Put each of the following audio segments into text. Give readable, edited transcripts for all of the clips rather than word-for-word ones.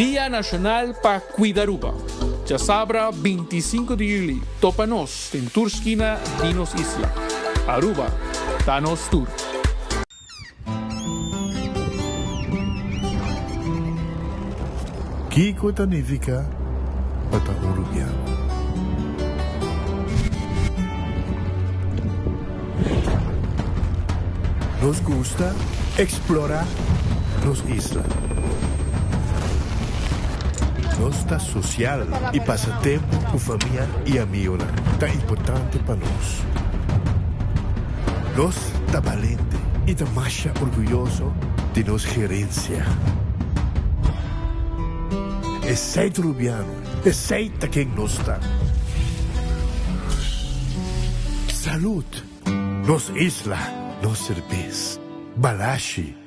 Dia Nacional pa Cuida Aruba. Djasabra 25 di juli topa nos den tur skina di nos isla. Aruba ta nos tur. Kiko ta nifiká pa ta un rubiano? Nos gusta eksplorá nos isla. Nos ta sosial i pasa tempu ku famia i amigonan ta importante pa nos. Nos ta balente i ta masha orguyoso di nos gerensia. Esei ta Rubiano, esei ta ken nos ta. Salud! Nos isla, nos serbes. Balashi.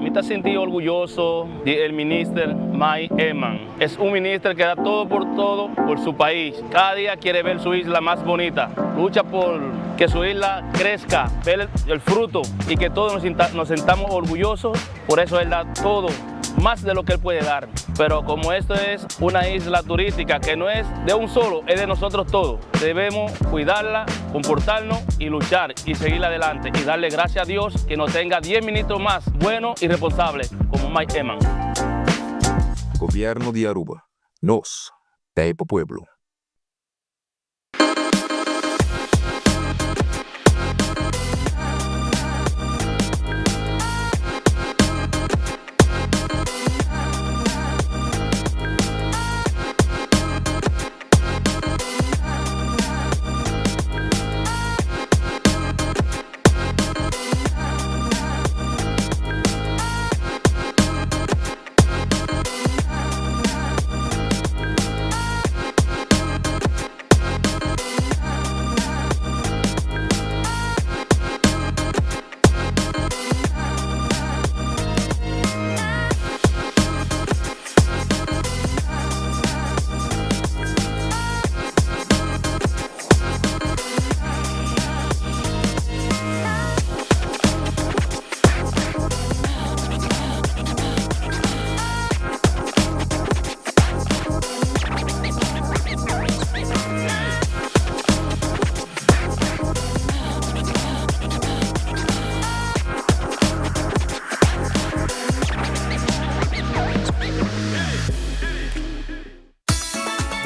Mi ta sinti orguyoso di el minister Mike Eman. Es un minister que da todo por todo por su pais. Cada dia quiere ver su isla mas bonita. Lucha por que su isla crezca, ver el fruto y que todos nos sintamos orgullosos. Por eso él da todo, más de lo que él puede dar. Pero como esto es una isla turística que no es de un solo, es de nosotros todos. Debemos cuidarla, comportarnos y luchar y seguir adelante y darle gracias a Dios que nos tenga 10 ministros más buenos y responsables como Mike Eman. Gobierno di Aruba, nos ta e pa pueblo.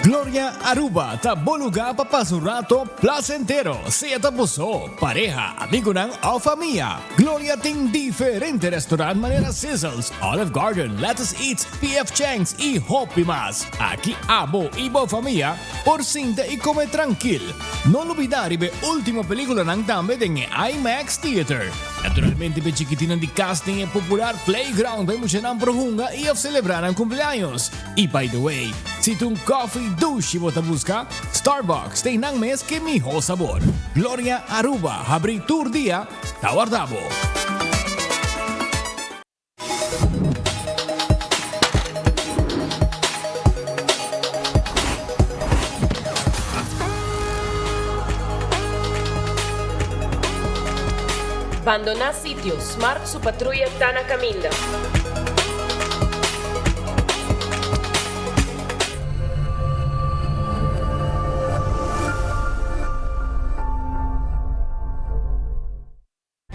Gloria Aruba ta bo lugar pa pasa un rato placentero, sea ta bo so, pareha, amigonan of famia. Gloria tin diferente restaurant manera Sizzles, Olive Garden, Lettuce Eats, PF Chang's y hopi mas. Aki abo y bo famia por sinta y come trankil. No lubida riba e ultimo peliculanan tambe den e IMAX Theater. Naturalmente p'e chikitinnan di cas tin e popular playground pa e muchanan por hunga y of celebra nan cumpleaños. Y by the way, si ta un coffee dushi bo ta busca, Starbucks ta einan mes ke miho sabor. Gloria Aruba habri tur dia, ta warda bo. Bandoná sitio, Smart su patruya ta na kaminda.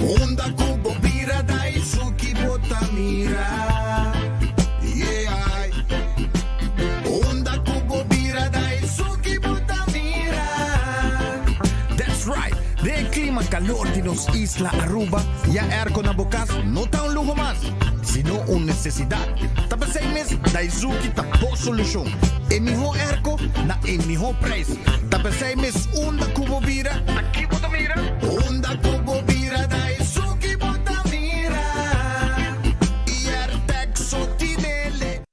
Unda ku bo bira da esun ki bo ta mira, yeah. Unda ku bo bira da esun ki bo ta mira. That's right! Den e klima kalor di nos isla Aruba, ya airco na bo kas no ta un luho mas. sino un nesesidat. Ta p'esei mes Daizuki ta bo solushon. E mihó airco na e mihó preis. Ta p'esei mes unda ku bo bira, ta ki bo ta mira? Unda ku bo bira Daizuki bo ta mira. I Airtec so tinele.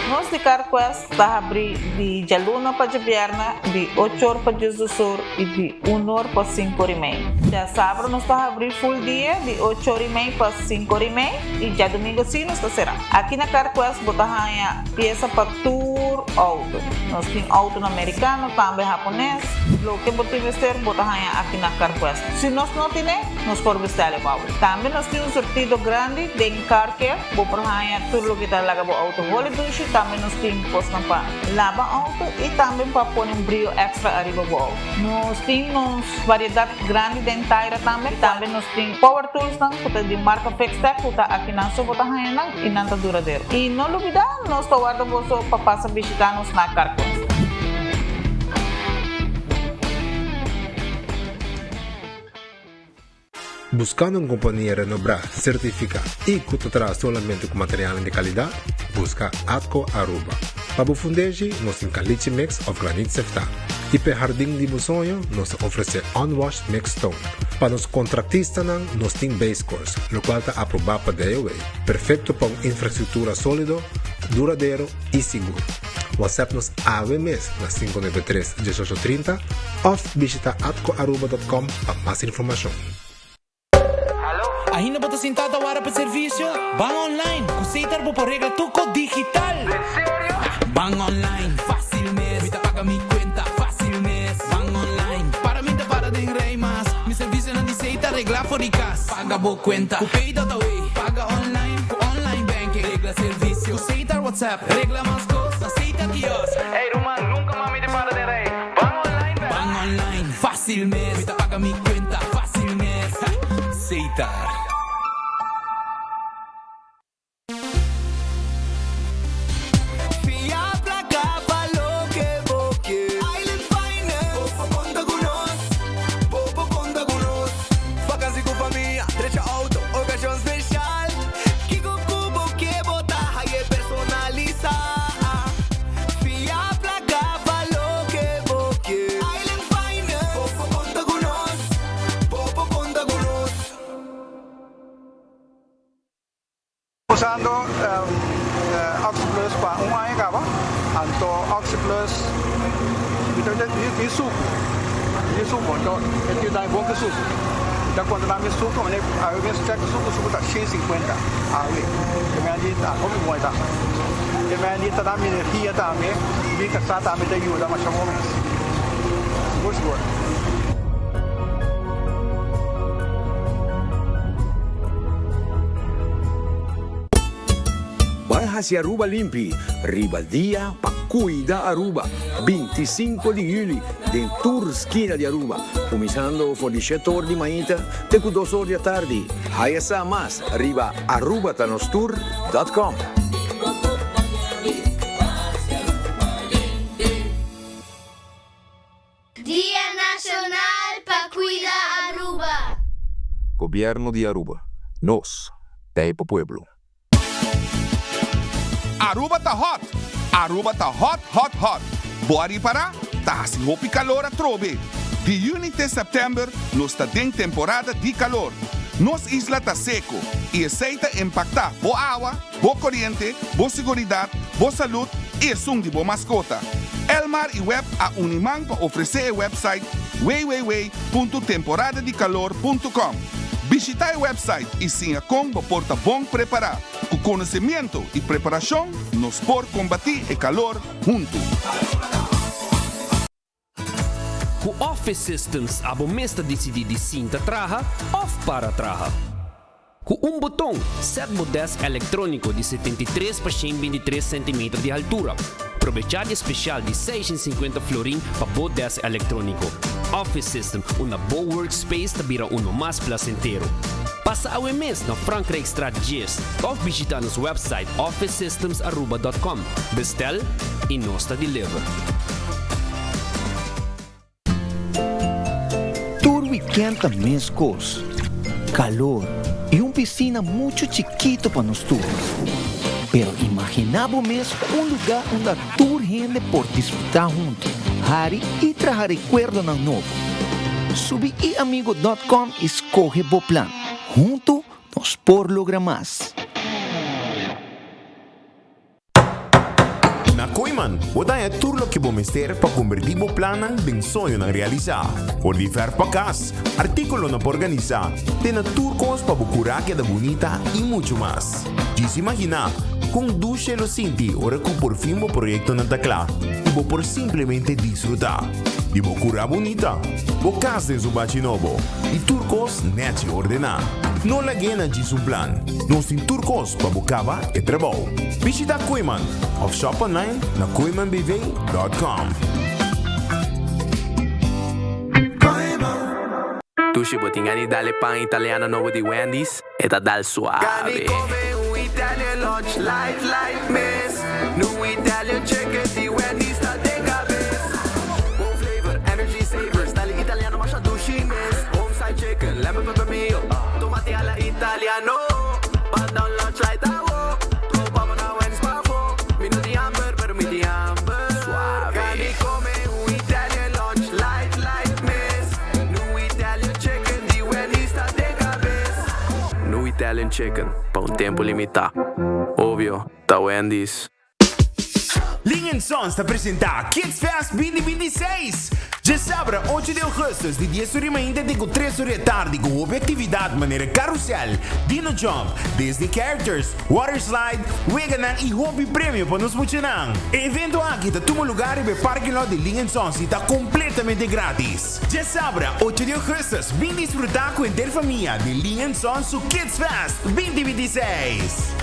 Nos di CarQuest ta habrí di djaluna pa djabièrnè di ocho or pa diesdos or i di un or pa sinku or i mei. Djasabra nos ta habrí full dia di ocho or i mei pa sinku or i mei i djadumingu sí nos ta será. Aki na CarQuest bo ta haña piesa pa tur outo. Nos tin outonan merikano, tambe hapones. Loke bo tin mester bo ta haña aki na CarQuest. Si nos no tine, nos por bestel e pa bo. Tambe nos tin un surtido grandi den car care, bo por haña tur loke ta laga bo auto holi dushi, tambe nos tin kosnan pa laba auto y tambe pa pone un brio extra ariba bo auto. Nos tin nos variedad grandi den taira tambe, tambe nos tin power toolsnan ku ta di marca Fixtech ku ta akinan so bo ta haña nan y nan ta duradero. Y no lubida nos ta warda boso pa pasa bishita nos na Carquest. Buscando un compania renobrá, certificá y cu ta traha solamente cu materialnan di calidad? Busca Atco Aruba. Pa bo fundeshi, nos tin caliche mix of granit seftá. Y p'e hardin di bo soño, nos ta ofrece unwashed mixed stone. Pa nos contractistanan, nos tin base course, locual ta aprobá pa DOW, perfecto pa un infrastructura solido, duradero y sigur. WhatsApp nos awe mes na 593 1830 of bishita atcoaruba.com pa mas informacion. Ainda bo ta sinta ta wara pa servicio? Ban online! Cu Setar bo por regla tur cos digital! En serio? Ban online, facil mes! Mi ta paga mi cuenta facil mes! Ban online, para mi ta para den rij mas! Mi servicionan di Setar regla for di cas! Paga bo cuenta cu Pay.awe! Paga online cu online banking! Regla servicio cu Setar WhatsApp! Regla mas cos na Setar kiosk! Ey ruman, nunca mas mi ta para den rij! Ban online bek! Ban online, facil mes! Mi ta paga mi cuenta facil mes! Setar. Fia placa pa loke bo ke. Island Finance. Bo por conta cu nos. Bo por conta cu nos. Vakantie cu famia, drecha auto, ocasion special. Kico cu bo ke bo ta haye personalisa. Fia placa pa loke bo ke. Island Finance. Bo por conta cu nos. Bo por conta cu nos. Usando OxyPlus pa un aña caba, anto OxyPlus mi ta tin sucu, mi tin sucu, anto e tin dai bon cu sucu. Mi ta controla mi sucu, mane awe mes check sucu, sucu ta shen sinkuenta awe, e mei di ta hopi bon e ta. E mei di ta da mi energia tambe, mi casa tambe ta yuda masha bon mes, sigur sigur. Bai haci Aruba limpi riba dia pa cuida Aruba, 25 di juli den tur skina di Aruba, cuminsando for di shete or di mainta te cu dos or di atardi. Haya sa mas riba arubatanostour dot com. Dia Nacional pa Cuida Aruba. Gobierno di Aruba, nos t'ey pa pueblo. Aruba ta hot! Aruba ta hot hot hot! Bo a ripara? Ta haci hopi calor atrobe! Di juni te september nos ta den temporada di calor. Nos isla ta seco y esey ta impacta bo awa, bo coriente, bo siguridad, bo salud y esun di bo mascota. Elmar y web a uni man pa ofrece e website www.temporadadicalor.com. Bishita e website y siña con bo por ta bon prepara. Cu conocimiento y preparacion nos por combati e calor hunto. Ku Office Systems abo mes ta disidí di sinta traha òf para traha. Ku un boton, sèt bo dèsk elektróniko di 73 pa 123 sentimeter di haltura. Probechá di e spesial di 650 florin pa bo dèsk elektróniko. Office System, unda bo workspace ta bira uno mas plasentero. Pasa awe mes na Frankrijkstraat 10 òf bishitá nos wèpsait officesystemsaruba.com. Bestel i nos ta deliver. Tur weekend ta meskos, kalor. y un piscina mucho chikito pa nos tur. Pero imagina bo mes un lugar unda tur hende por disfruta hunto, hari y traha recuerdonan nobo. Subi iamigo dot com y scoge bo plan. Hunto nos por logra mas. Na Kooyman, bo ta haña tur loke bo mester pa kombertí bo plannan den soñonan realisá. For di vèrf pa kas, artíkulonan pa organisá, te na tur kos pa bo kurá keda bunita i muchu mas. Djis imaginá kon dushe lo sinti ora ku por fin bo proyektonan ta kla i bo por simplemente disfrutá di bo kurá bunita, bo kas den su bachi nobo i tur kos nèchi ordená. No lag'é na djis un plan, nos tin tur kos pa bo kaba e trabou. Bishita Kooyman of shop online na kooymanbv.com. Dushi bo tin gana di dal e pan italiano nobo di Wendy's? E ta dal suave. Gana di come un Italian lunch light light mes. Nu Italian chicken di Wendy's ta den cabes. Bon flavor, energy saver, style italiano masha dushi mes. Home style chicken, lemon pepper mayo, tomate alla italiano. Pan down lunch light awo, topa bo na Wendy's pafo. Mi no tin hamber, pero mi tin hamber. Suave. Gana di come un Italian lunch light light mes. Nu Italian chicken di Wendy's ta den cabes. Nu Italian Chicken, pa un tempo limita. Obvio, ta Wendy's. Ling and Sons ta presenta Kids Fest 2026! Djasabra ocho di augustus di dies ora di mainta te ku tres ora di atardi ku hopi aktividat manera karusel, dino jump, Disney characters, water slide, weganan i hopi premio pa nos muchanan. E evento aki ta tuma lugar riba e parking lot di Ling and Sons i ta kompletamente gratis. Djasabra ocho di augustus bin disfruta ku henter famia di Ling and Sons su Kids Fest 2026!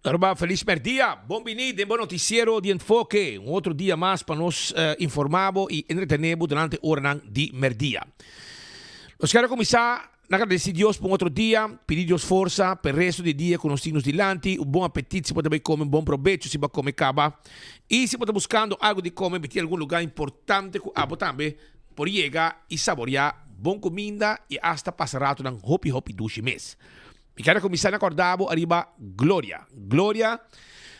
Aruba, felis merdia. Bon bini den bo noticiero di Enfoke. Un otro dia mas pa nos informa bo y entretene bo durante oranan di merdia. Nos kier a cuminsa na agradeci Dios pa un otro dia, pidi Dios forsa pa e resto di dia cu nos tin nos dilanti, un bon apetit si bo ta bay come, un bon probecho si bo a come caba y si bo ta buscando algo di come, bi tin algun lugar importante cu abo tambe por yega y saborea bon cuminda y hasta pasa ratonan hopi hopi dushi mes. Mi kier a kuminsá na kòrda bo ariba Gloria. Gloria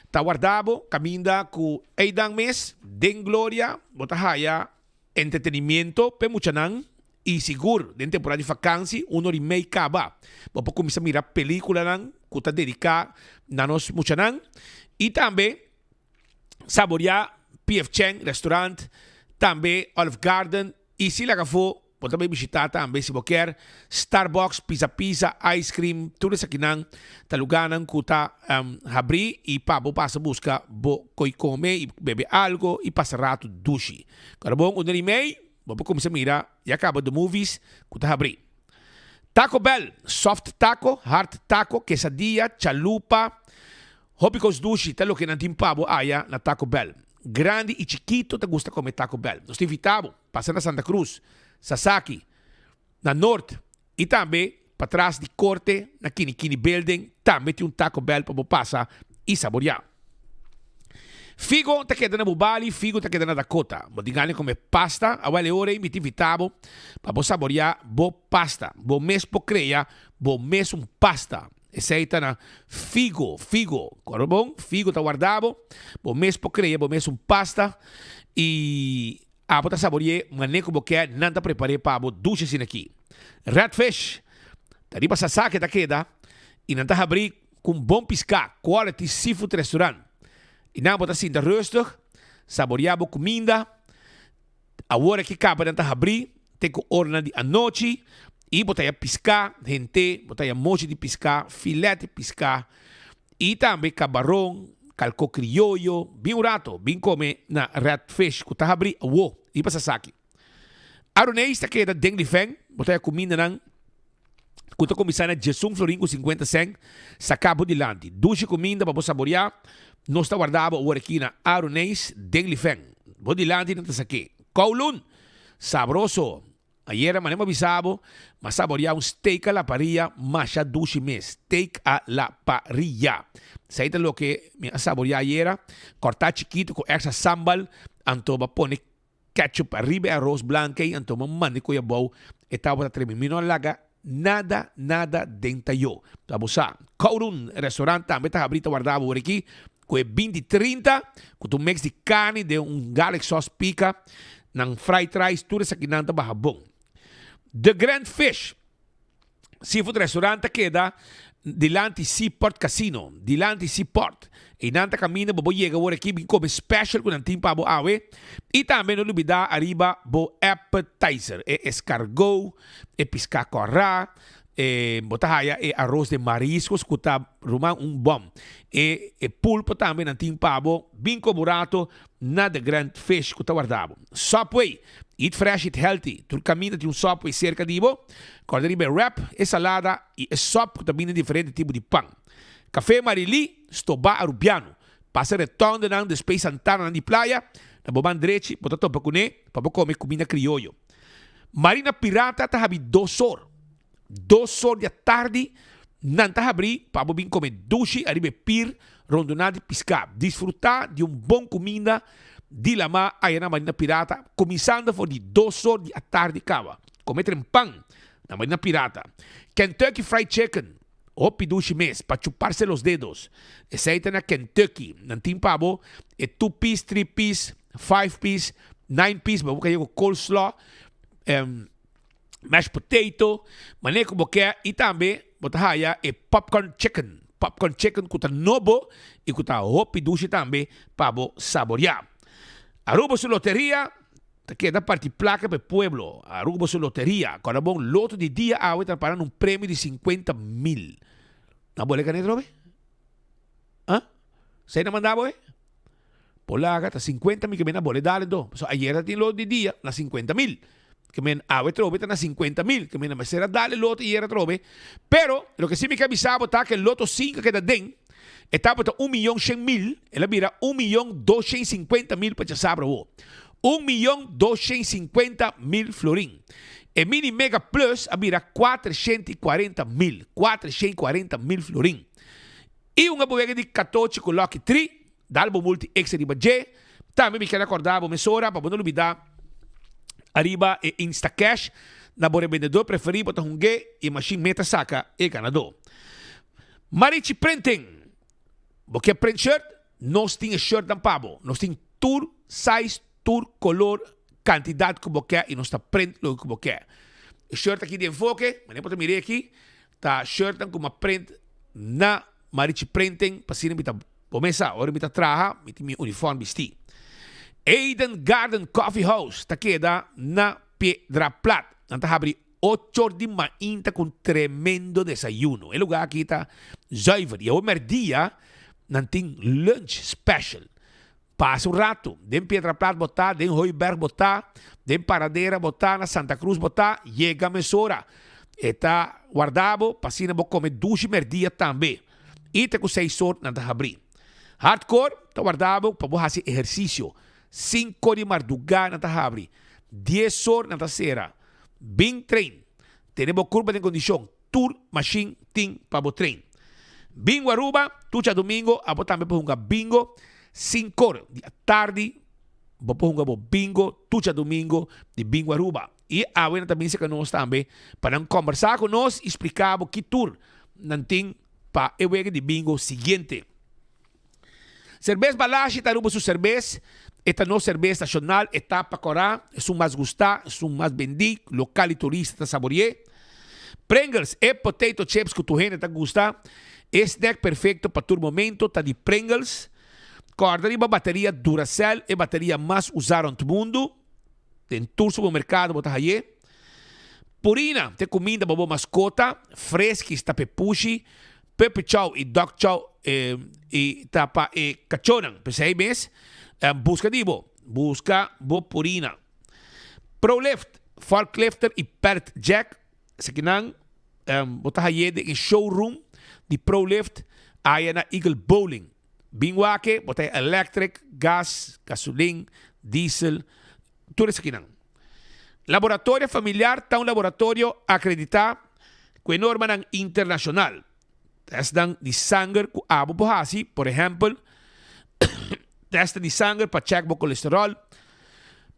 ta warda bo kaminda ku eidan mes den Gloria bo ta haya entretenimiento p'e muchanan i sigur den temporada di fakansi un ora i mei kaba bo por kuminsá mira pelikulanan ku ta dediká na nos muchanan i tambe saboreá PF Chang restaurant tambe Olive Garden i si laga afó Bo ta bay bishita tambe si bo kier Starbucks, Pizza Pizza, Ice Cream, tur esakinan ta lugarnan cu ta habri y pa bo pasa busca bo coy come y bebe algo y pasa rato dushi. Cuando bon un y mei bo por cuminsa mira ya caba the movies cu ta habri. Taco Bell, soft taco, hard taco, quesadilla, chalupa, hopi cos dushi ta loke nan tin pa bo aya na Taco Bell. Grandi y chikito ta gusta come Taco Bell. Nos ta invita bo. Pasa na Santa Cruz, Sasaki, na Noord y tambe patras di Corte na Kini Kini Building tambe tin un Taco Bell pa bo pasa y saborea. Figo ta keda na Bubali, Figo ta keda na Dakota. Bo tin gana di come pasta? Awel e ora ei mi ta invita bo pa bo saborea bo pasta. Bo mes por crea bo mes un pasta. Esei ta na Figo, Figo. Kòrda bon, Figo ta warda bo. Bo mes por krea bo mes un pasta i abo ta sabori'é manera ku bo ke, nan ta prepar'é pa bo dushi asina aki. Red Fish ta riba Sasaki ta keda i nan ta habrí ku un bon piská, quality seafood restaurant. I nan bo ta sinta rustig. Saboreá bo kuminda. Awor aki kaba nan ta habrí te ku oranan di anochi i bo ta haya piská hente, bo ta haya mochi di piská, filet di piská i tambe kabaron, kalkó krioyo. Bin un rato, bin kome na Red Fish ku ta habrí awo riba Sasaki. Aroneis ta keda den Lifen, bo ta haya kumindanan ku ta kuminsá na diesun florin ku sinkuenta sèn, saká bo dilanti. Dushi kuminda pa bo saboriá, nos ta warda bo awor aki na Aroneis den Lifen. Bo dilanti nan ta sak'é. Kowloon! Sabroso! Ayera manera mi a bisa bo, m'a saboriá un steak a la parilla masha dushi mes. Steak a la parilla. Esei ta loke mi a saboriá ayera, kòrtá chikitu ku èkstra sambal, anto bo a pone Ketchup ariba e arroz blanca ei anto mi a manda e koe abou e tabata treme mi no a laga nada nada den tayo ta bo sa Kowloon restaurant tambe ta habri ta warda bo wor aki ku e binti 30 ku ta un mix di carni den un garlic sauce pica nan fried rice tur esakinan ta baha bon The Grand Fish Seafood Restaurant ta keda dilanti Seaport Casino, dilanti Seaport. Einan ta kaminda bo bo yega wor aki bin kome special ku nan tin pa bo awe. I tambe no lubida ariba bo appetizer, e escargot, e piská kòrá, e bo ta haya e arroz de mariscos ku ta ruman un bòm. E e pulpo tambe nan tin pa bo. Bin kome un rato na The Grand Fish ku ta warda bo. Subway, Eat fresh, eat healthy. Tur kaminda tin un Subway serka di bo. Kòrda riba e wrap, e salada i e sòp ku ta bini diferente tipo di pan. Café Marilí, Stobá Arubiano. Pasa retòndenan despues Santananan di Playa, na bo man drechi bo ta topa kuné pa bo kome kuminda krioyo. Marina Pirata ta habri dos or. Dos or di atardi nan ta habri pa bo bin kome dushi ariba e pir rondoná di piská. Disfrutá di un bon kuminda di lamá aya na Marina Pirata kuminsando for di dos or di atardi kaba. Kome tren pan na Marina Pirata. Kentucky Fried Chicken, hopi dushi mes pa chuparse los dedos. Esei ta na Kentucky. Nan tin pa bo e two piece, three piece, five piece, nine piece, bo por kaya ku coleslaw. Mashed potato, manera ku bo ke i tambe bo ta haya e popcorn chicken, popcorn chicken ku ta nobo i ku ta hopi dushi tambe pa bo saboria. Aruba su loteria ta keda parti plaka pa e pueblo. Aruba su loteria, kòrda bon loto di dia awe ta para na un premio di 50,000. Nan bo leka neto awe? Ah? Esei nan manda bo e? Polaga ta 50 mil ke men a bole dale do. Pasobra ayer ta tin loto di dia na 50 mil. Ke men awe trobe ta na 50 mil. Ke men a mester a dale loto ayer atrobe. Pero loke si mi ke bisa bo ta ke loto 5 a keda den. E tabata un miyon shen mil. El a bira un miyon doshen sinkuenta mil pa djasabra awo. 1.250.000 florin. E Mini Mega Plus a bira 440.000, 440.000 florin. I un abowega di katochi ku Lucky Tri, dal bo multi extra riba dje. Tambe mi kier akorda bo mesora pa bo no lubida ariba e Instacash na bo rebendedor preferi bo ta hung'é i e mashin meta saka e ganadó. Marichi Printing, Bo kier print shirt? Nos tin e shirtnan pa bo. Nos tin tur size, tur kolor, kantidat ku bo kier i nos ta print loke ku bo kier. E shirt aki di Enfoke, manera bo ta mir'é aki, Ta shirtnan ku m'a print na Marichi Printing pa asina mi ta bo mesa ora mi ta traha mi tin mi uniform bisti. Eden Garden Coffee House ta keda na Piedra Plat. Nan ta habri ocho or di mainta ku un tremendo desayuno. E lugar aki ta zuiver i awe merdia nan tin lunch special. Pasa un ratu, den Piedra Plat bo ta, den Hooiberg bo ta, den Paradera bo ta, na Santa Cruz bo ta, yega mesora. E ta warda bo pa asina bo kome dushi merdia tambe. I te ku seis or nan ta habri. Hardcore ta warda bo pa bo hasi ehersisio. Sinku di mardugá nan ta habri. Dies or nan ta sera. Bin train. Tene bo kurpa den kondishon. Tur mashin tin pa bo train. Bingo Aruba, tur djadumingo abo tambe por hunga bingo sinkor di atardi bo por hunga bo bingo tur djadumingo di Bingo Aruba. I awe nan ta bin serka nos tambe pa nan kombersá ku nos i splika bo ki tur nan tin pa e wega di bingo siguiente. Serbes Balashi ta Aruba su serbes, e ta nos serbes nashonal, e ta pa kòrá, esun mas gustá, esun mas bendí, lokal i turista ta sabori'é. Pringles, e potato chips ku tur hende ta gusta, e snack perfekto pa tur momento ta di Pringles. Kòrda riba bateria Duracell, e bateria mas usá rònt mundu. Den tur supermerkado bo ta hañ'é. Purina ta e kuminda pa bo maskota, Friskies ta pa e pushi, Puppy Chow i Dog Chow i ta pa e kachónan. P'esei mes, buska di bo, buska bo Purina. Prolift, Forklifter i Pallet Jack, esakinan bo ta hañ'é den e showroom di Prolift aya na Eagle Bowling. Bin wak, bo ta haña electric, gas, gasolin, diesel, tur esakinan. Laboratorio Familiar ta un laboratorio akreditá ku e normanan internashonal. Tèstnan di sanger ku abo por hasi, por ehèmpel, tèstnan di sanger pa chèk bo kolesteròl,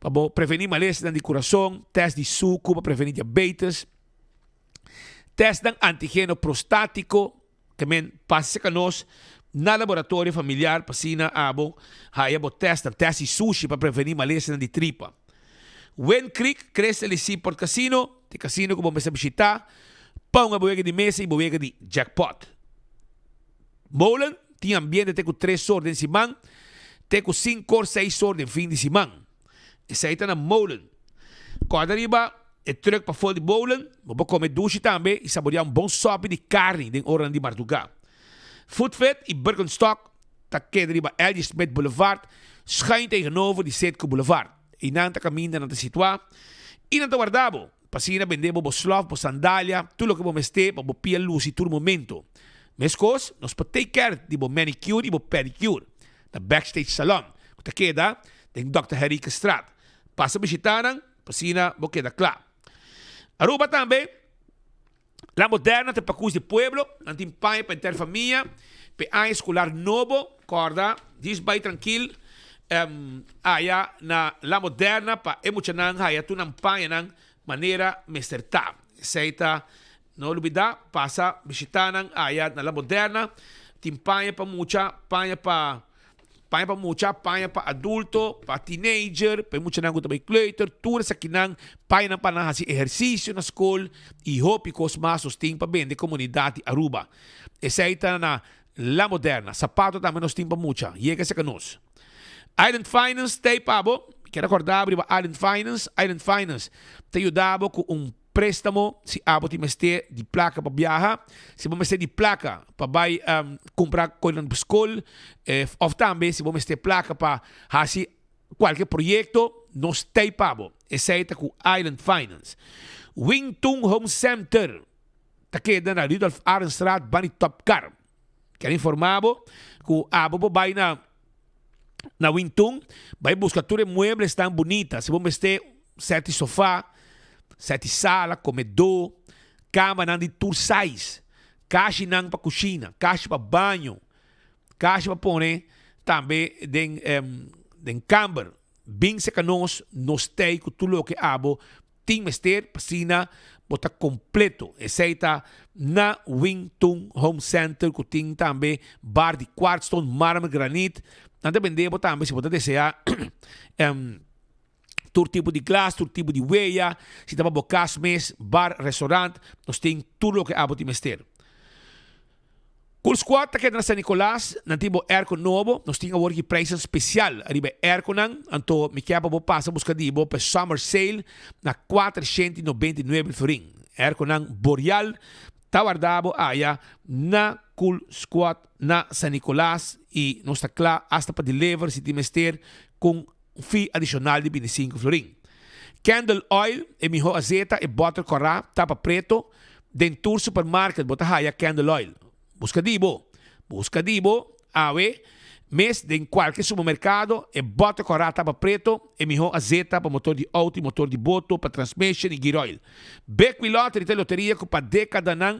pa bo prevení malesanan di kurason, tèst di suku pa prevení diabetes, tèstnan antigeno prostátiko, Te men pasa serka nos na laboratorio familiar pa asina abo haya bo testnan, test di sushi pa preveni malesanan di tripa. Wind Creek Crystal y Seaport Casino, ta e casino ku bo mester bishita pa hunga bo wega di mesa y bo wega di jackpot. Molen tin ambiente te ku tres or den siman te ku sinku or seis or den fin di siman. Esei ta na Molen. Kòrda riba e trùk pafó di Molen, bo por kome dushi tambe i saboriá un bon sòpi di karni den oranan di mardugá. Foodfit i Birkenstock ta keda riba LG. Smith Boulevard, schuin tegenover di Citgo Boulevard. Einan ta kaminda nan ta situá i nan ta warda bo pa asina bende bo bo slòf, bo sandalia, tur loke bo mester pa bo pia lusi tur momento. Meskos, nos por take care di bo manicure i bo pedicure. Na Backstage Salon, ku ta keda den Dòkter Henriquezstraat. Pasa bishitá nan pa asina bo keda kla. Aruba tambe, La Moderna ta pakus di pueblo, nan tin paña pa henter famia, p'e aña eskolar nobo, kòrda, dis bai trankil aya na La Moderna pa e muchanan haya tur nan pañanan manera mester ta. Esei ta No lubida pasa bishita nan aya na La Moderna. Tin paña pa mucha, paña pa paña pa mucha, paña pa adulto, pa teenager, pa e muchanan ku ta bai kleuter, tur esakinan, pañanan pa nan hasi ehersisio na skol i hopi kos mas nos tin pa bende komunidat di Aruba. Esei ta na La Moderna. Sapato tambe nos tin pa mucha. Yega esaki nos. Island Finance ta ei pa bo. Mi kier akorda bo riba Island Finance. Island Finance ta yuda bo ku un Préstamo, si abo tin mester di plaka pa biaha, si bo mester di plaka pa bai kumpra koinan pa skol, òf tambe si bo mester plaka pa hasi kualke proyekto, nos t'ei pa bo. Esei ta ku Island Finance. Wing Tun Home Center ta keda na Rudolf Arendstraat bani Top Car. Kier informa bo ku abo por bai na na Wing Tun, bai buska tur e mueblesnan bunita. Si bo mester seti sofa, seti sala, komedó, kamanan di tur size, kashinan pa kushina, kashi pa baño, kashi pa pone tambe den den kamber. Bin seka nos, nos tei ku tur loke abo tin mester pa asina bo ta kompleto. Esei ta na Wing Tun Home Center ku tin tambe bar di kwartstone, marmer, granit. Nan ta bende bo tambe si bo ta desea Tur tipo di glas, tur tipo di weya, si ta pa bo kas mes, bar, restaurant, nos tin tur loke abo tin mester. Cool Squad ta keda na San Nicolas, nan tin bo airco nobo, nos tin awor ki prijsnan special riba e airconan, anto mi kier pa bo pasa buska di bo pa e summer sale na 499 florin. Airconan Boreal ta warda bo aya na Cool Squad na San Nicolas y nos ta kla hasta pa deliver si tin mester con Un fee adishonal di bintisinku florin. Candle oil, e mihó azeta, e bòter kòrá, tapa preto, Den tur supermarket bo ta haya candle oil. Buska di bo. Buska di bo awe mes den kualke supermerkado, e bòter kòrá, tapa preto, e mihó azeta pa motor di outo i motor di boto, pa transmission i gear oil. Bekwee Lottery ta e loteria ku pa dekadanan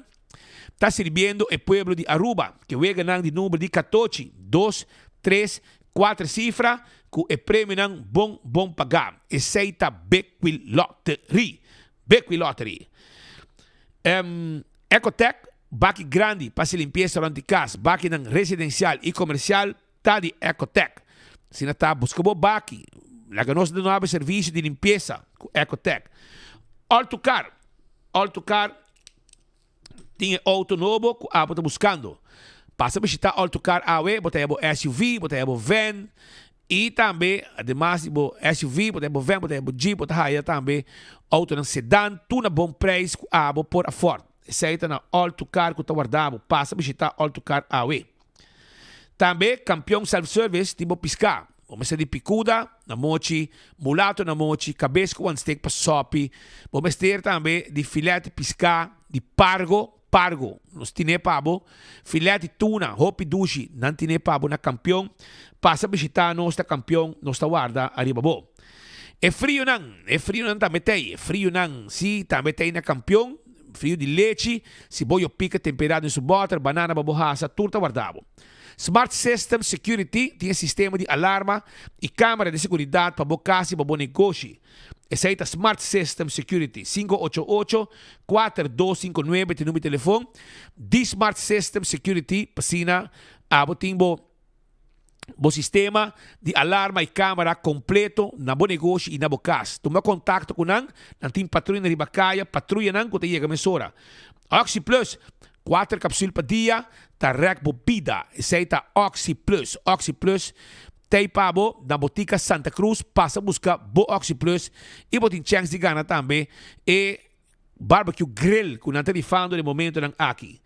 ta sirbiendo e pueblo di Aruba. Ke weganan di number di katochi, dos, tres, Kuater sifra ku e premionan bon bon pagá. Esei ta Bekwil Lottery. Bekwil Lottery. Ecotec, baki grandi pa hasi limpiesa rònt di kas, bakinan residensial i komersial ta di Ecotec. Asina ta, buska bo baki. Laga nos duna bo e servisio di limpiesa ku Ecotec. All to Car, All to Car tin e outo nobo ku abo ta buskando. Pasa bishita All to Car awe, bo ta haya bo SUV, bo ta haya bo van y tambe ademas di bo SUV, bo ta haya bo van, bo ta haya bo Jeep, bo ta haya tambe autonan sedan tur na bon prijs cu abo por afford. Esey ta na All to Car cu ta warda bo. Pasa bishita All to Car awe. Tambe Campeon Self Service tin bo pisca. Bo mester di picuda na mochi, mulato na mochi, cabes cu one stick pa sopi. Bo mester tambe di filet di pisca di pargo, pargo, nos tine pa bo. Filet di tuna, hopi dushi, nan tine pa bo na Campeon. Pasa bishita nos ta Campeon, nos ta warda ariba bo. E frionan, e frionan tambe t'ey, e frionan si tambe t'ey na Campeon. Frio di lechi, si bo yo pica tempera den su boter, banana pa bo hasa, tur ta warda bo. Smart System Security tin e sistema di alarma y camera di seguridad pa bo cas y pa bo negoshi. Esey ta Smart System Security. 588 4259 ta e numero di telefon di Smart System Security pa asina abo tin bo bo sistema di alarma y camera completo na bo negoshi y na bo cas. Tuma contacto cu nan, nan tin patruya riba caya, patruyanan cu ta yega mesora. Oxi Plus, cuater capsul pa dia ta rek bo bida. Esey ta Oxi Plus. Oxi Plus t'ey pa bo na Botica Santa Cruz. Pasa busca bo Oxi Plus y bo tin chance di gana tambe e Barbecue grill cu nan ta rifando den momentonan aki.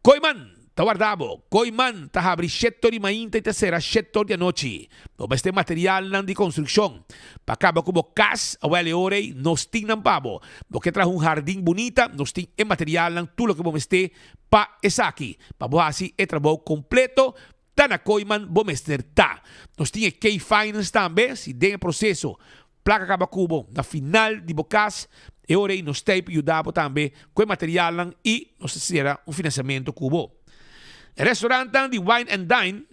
Kooiman ta warda bo. Kooiman ta habri shetor di mainta y ta cera shetor di anochi. Bo mester materialnan di construccion pa caba cu bo cas, awel e ora ey nos tin nan pa bo. Bo ke traha un hardin bunita, nos tin e materialnan tur loke bo mester pa esaki. Pa bo haci e trabou completo ta na Kooiman bo mester ta. Nos tin e Key Finance tambe, si den e proceso placa caba cu bo na final di bo cas, e ora ei nos ta ei pa yuda bo tambe cu e materialnan y nos ta cera un financiamento cu bo. E restaurantnan di Wine and Dine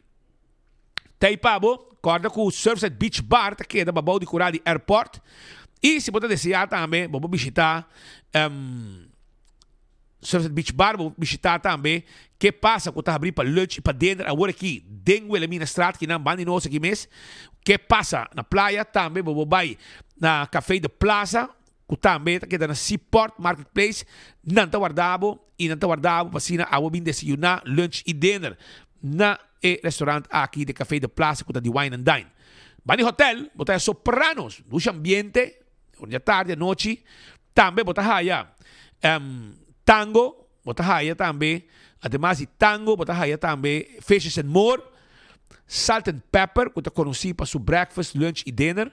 ta ei pa bo, corda cu Surfside Beach Bar ta keda babou di cura di airport y si bo ta desea tambe bo por bishita Sunset Beach Bar bo bishita tambe. Ke pasa ku ta habri pa lunch i pa dinner awor aki den Wilhelminastraat kinan banda di nos aki mes. Ke pasa na playa tambe bo bo bai na Café de Plaza ku tambe ta keda na Seaport Marketplace. Nan ta warda bo i nan ta warda bo pa asina abo bin desayuna, lunch i dinner na e restaurant aki di Café de Plaza ku ta di Wine and Dine. Banda di hotel bo ta haya Sopranos, dushi ambiente, ora di atardi, anochi. Tambe bo ta haya tango, bo ta haya tambe, ademas di tango, bo ta haya tambe Fishes and More, Salt and Pepper, ku ta konosí pa su breakfast, lunch i dinner.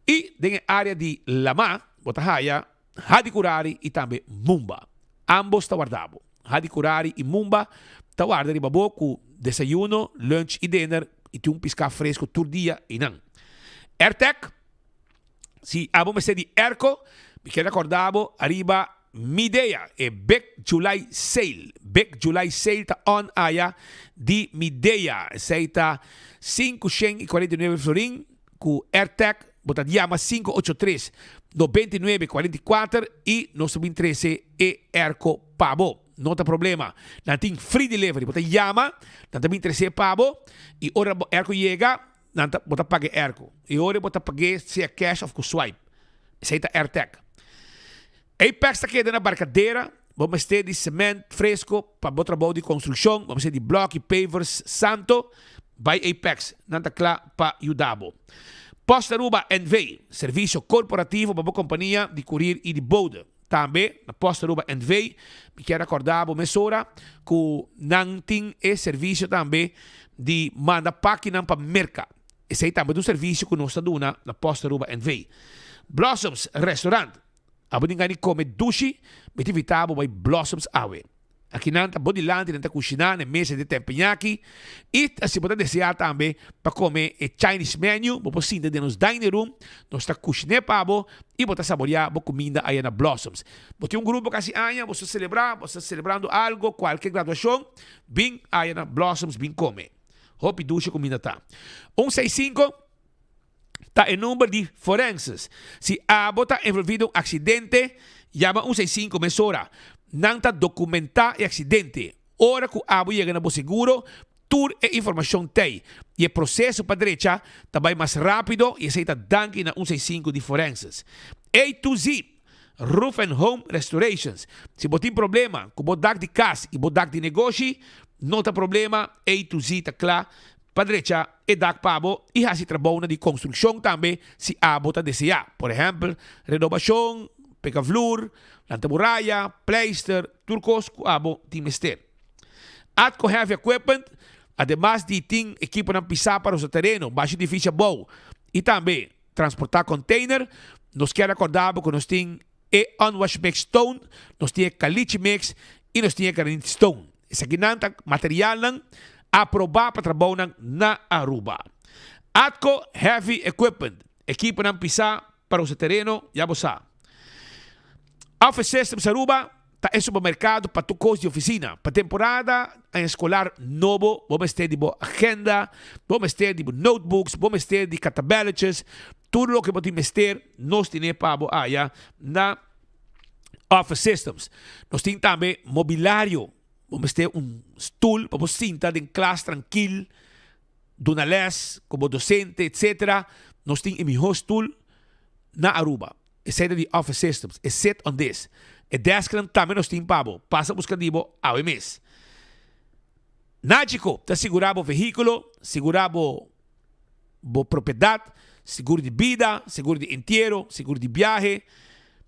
I den e área di lamá, bo ta haya Hadi Kurari i tambe Mumba. Ambos ta warda bo. Hadi Kurari i Mumba ta warda riba bo ku desayuno, lunch i dinner i tin un piská fresku tur dia einan. Airtec. Si abo mester di airco, mi kier recorda bo ariba Midea, e Big July Sale. Big July Sale ta on aya di Midea. Esey ta 549 florin cu AirTag. Bo ta yama 583 99 44 y nos ta bin trece e airco pa bo. No ta problema. Nan tin free delivery. Bo ta yama, nan ta bin trece pa bo y ora bo airco yega, Nan ta, bo ta paga e airco. E ora bo ta pag'é sea cash of cu swipe. Esey ta AirTag. Apex ta keda na Barcadera. Bo mester di cement fresco pa bo trabou di construccion. Bo mester di bloki, pavers, santo. Bay Apex. Nan ta cla pa yuda bo. Post Aruba NV. Servicio corporativo pa bo compania di courier y di bode. Tambe na Post Aruba NV. Mi kier recorda bo mesora cu nan tin e servicio tambe di manda pakinan pa Merca. Esey tambe ta un servicio cu nos ta duna na Post Aruba NV. Blossoms Restaurant. Abo tin gana di come dushi? Mi ta invita bo bay Blossoms awe. Aki nan ta bo dilanti, nan ta kushiná na e mesa di tempeñaki. I si bo ta deseá tambe pa kome e Chinese menu, bo por sinta den nos dining room. Nos ta kushiné pa bo i bo ta saboriá bo kuminda aya na Blossoms. Bo tin un grupo kasi aña, bo sta selebrá, bo sta selebrando algo, kualke graduashon, bin aya na Blossoms bin kome. Hopi dushi kuminda ta. Un seis sinku ta e number di forenses. Si abo ta envolvi den un aksidente, yama un seis sinku mesora. Nan ta dokumentá e aksidente. Ora ku abo yega na bo seguro, tur e informashon t'ei. I e proseso pa drecha ta bai mas rápido i esei ta danki na un seis sinku di forenses. A to Z, Roof and Home Restorations. Si bo tin problema ku bo dak di kas i bo dak di negoshi, No ta problema, A to Z ta kla pa drecha e dak pa bo i hasi trabounan di konstrukshon tambe si abo ta deseá. Por ehèmpel, renobashon, pega vloer, lanta muraya, pleister, tur kos ku abo tin mester. Atco Heavy Equipment, ademas di tin ekiponan pisá pa rosa tereno, basha edifisio abou i tambe transportá container, nos kier rekordá bo ku nos tin e Unwash Mix Stone, nos tin e Caliche Mix i nos tin e Granite Stone. Esakinan ta materialnan aprobá pa trabounan na Aruba. Atco Heavy Equipment, ekiponan pisá pa rosa tereno, ya bo sa. Office Systems Aruba ta e supermerkado pa tur kos di ofisina. Pa temporada aña eskolar nobo bo mester di bo agenda, bo mester di bo notebooks, bo mester di katabelletjes, tur loke bo tin mester nos tine pa bo aya na Office Systems. Nos tin tambe mobilario, bo mester un stul pa bo sinta den klas trankil, duna les komo dosente etc. Nos tin e miho stul na Aruba. Esei ta di Office Systems. E sit on this. E desknan tambe nos tin pa bo. Pasa buska di bo awe mes. Nagico ta sigurá bo vehíkulo, sigurá bo bo propiedat, seguro di bida, seguro di entiero, seguro di biahe.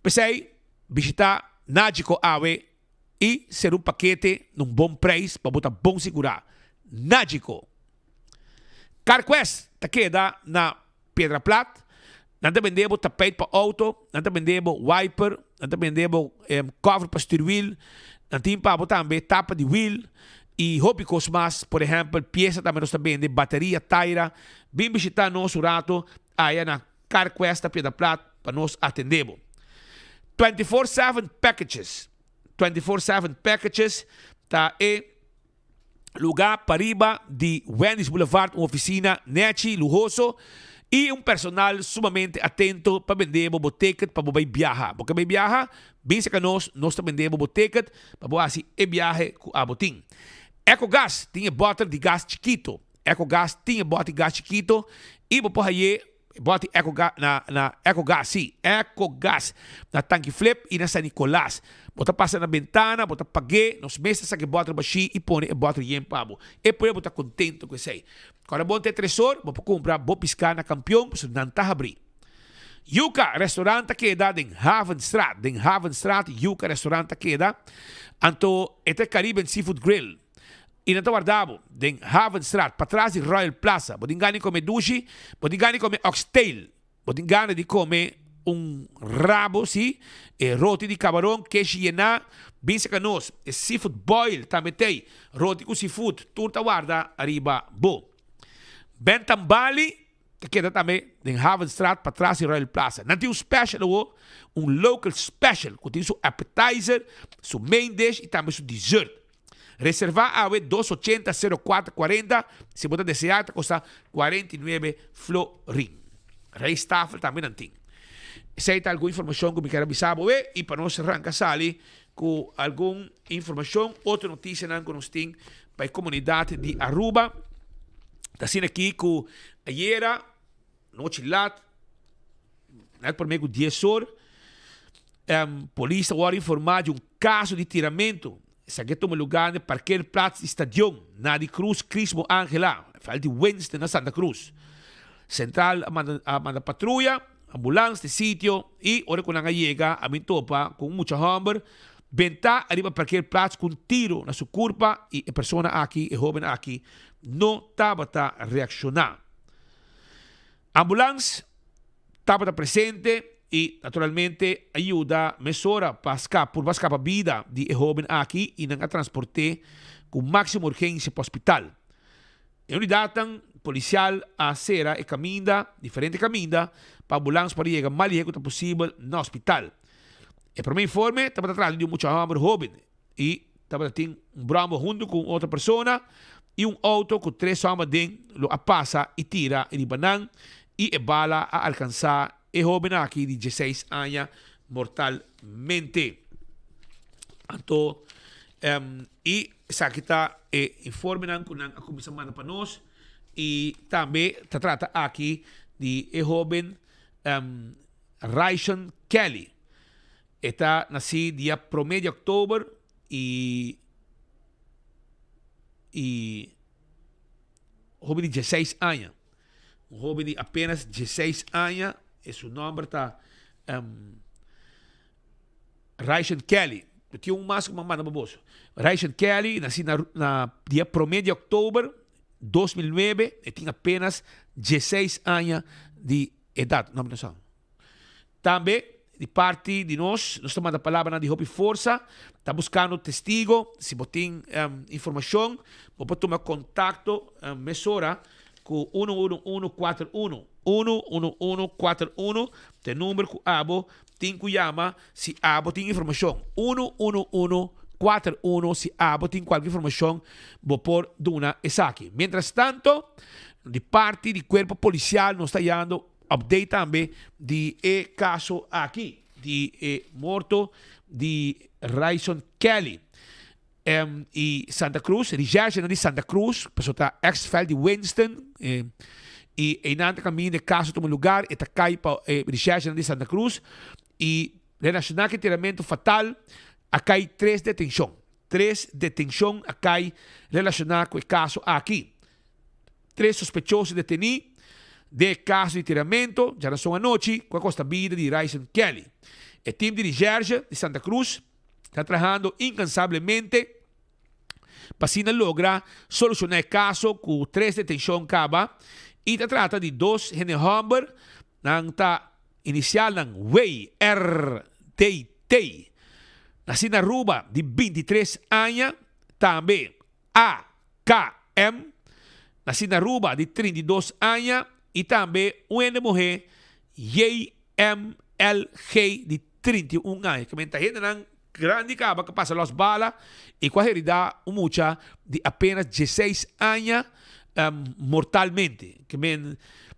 P'esei bishitá Nagico awe i ser un pakete na un bon preis pa bo ta bon sigurá. Nagico. CarQuest ta keda na Piedra Plat. Nan ta bende bo tapijt pa auto, nan ta bende bo wiper, nan ta bende bo cover pa stuurwiel, nan tin pa bo tambe tapa di wiel y hopi cos mas. Por ehempel, pieza tambe nos ta bende, bateria, taira. Bin bishita nos un rato aya na CarQuest na Piedra Plat pa nos atende bo. 24/7 Packages, 24/7 Packages ta e. Lugar pariba di Wendy's Boulevard un oficina nechi, luhoso y un personal sumamente atento pa bende bo bo ticket pa bo bay biaha. Bo ke bay biaha? Bin cerca nos, nos ta bende bo bo ticket pa bo haci e biahe cu abo tin. Ecogas tin e boter di gas chikito. Ecogas tin e boter di gas chikito y bo por haye E bòti Ecogas na na Ecogas sí, Ecogas na Tanki Flip i na San Nicolas. Bo ta pasa na bentana, bo ta pag'é, nos mes ta saka e bòter bashí i pone e bòter yen pa bo. E pueblo bo ta kontento ku esei. Kòrda bon te tresor, bo por kumpra bo piská na Kampion pasobra nan ta habrí. Yuca Restaurant ta keda den Havenstraat. Den Havenstraat Yuca Restaurant ta keda. Anto e ta e Caribbean Seafood Grill. I nan ta warda bo den Havenstraat, patras di Royal Plaza. Bo tin gana di kome dushi, bo tin gana di kome oxtail, bo tin gana di kome un rabo, si, e roti di kabaron, keshi yená, bin saka nos. E seafood boil tambe t'ei, roti ku seafood, tur ta warda ariba bo. Bentam Bali ta keda tambe den Havenstraat, patras di Royal Plaza. Nan tin un special awo, un local special, ku tin su appetizer, su main dish i tambe su dessert. Reserva awe dos ochenta sero kuater kuarenta si bo ta desea ta kosta 49 florin. Rijsttafel tambe nan tin. Esei ta algun informashon ku mi kier a bisa bo e i pa nos ranka sali ku algun informashon otro notisianan ku nos tin pa e komunidat di Aruba. Ta asina aki ku ayera nochi lat net prome ku dies or polis ta wòrdu informá di un kaso di tiramentu. Esaki a tuma lugá na e parkeerplaats di stadion na di Cruz Crismo Angela, veld di Winston na Santa Cruz. Central a manda a manda patruya, ambulans na e sitio y ora cu nan a yega a bin topa cu un mucha homber benta ariba parkeerplaats cu un tiro na su curpa y e persona aki, e hoben aki no tabata reacciona. Ambulans tabata presente y naturalmente a yuda mesora pa scapa purba scapa bida di e hoben aki y nan a transporte cu maximo urgencia pa hospital. E unidadnan policial a cera e caminda, diferente caminda, pa ambulans por a yega mas lihe cu ta posibel na hospital. E prome informe tabata trata di un mucha homber hoben y tabata tin un brommer hunto cu un otro persona y un auto cu tres homber den lo a pasa y tira riba nan y e bala a alcansa e hoben aki di dieseis aña mortalmente. Anto y esaki ta e informenan cu nan a cuminsa manda pa nos y tambe ta trata aki di e hoben Raishon Kelly. E ta nací dia promé di october y Y hoben di dieseis aña. Un hoben di apenas dieseis aña y su nomber ta um, Raishan Kelly. Mi tin un mas ku mi a manda pa boso. Raishan Kelly nací na, na dia prome di oktober 2009. E tin apenas dieseis aña di edad. No, mi no sa. Tambe, di parti di nos, nos ta manda palabranan di hopi forsa. Ta buskando testigo. Si bo tin informashon, bo por tuma kontakto mesora ku uno uno uno kuater uno. Uno uno uno kuater uno ta e number ku abo tin ku yama si abo tin informashon. Uno uno uno kuater uno si abo tin kualke informashon bo por duna esaki. Mientras tanto, di parti di kuerpo polisial nos ta yando Update tambe di e caso aki di e morto di Ryson Kelly. Y Santa Cruz, recherchenan di Santa Cruz, pasobra ta ex veld di Winston, y eynan ta caminda e caso tuma lugar, e ta cay pa e recherchenan di Santa Cruz y relaciona cu e tiramento fatal a cay tres detencion. Tres detencion a cay relaciona cu e caso aki. Tres sospechoso detení den e kaso di tiramento djarason anochi ku a kosta bida di Ryson Kelly. E tim di Recherche di Santa Cruz ta trahando inkansablemente pa asina logra solushoná e kaso ku tres detenshon kaba i ta trata di dos hende hòmber, nan ta inisialnan WRDT, nasí na Aruba di 23 aña, tambe AKM, nací na Aruba di 32 aña y tambe un hende muhe JMLG di 31 aña. Ke men ta hendenan grandi caba cu pasa los bala y cu a herida un mucha di apenas 16 aña mortalmente. Ke men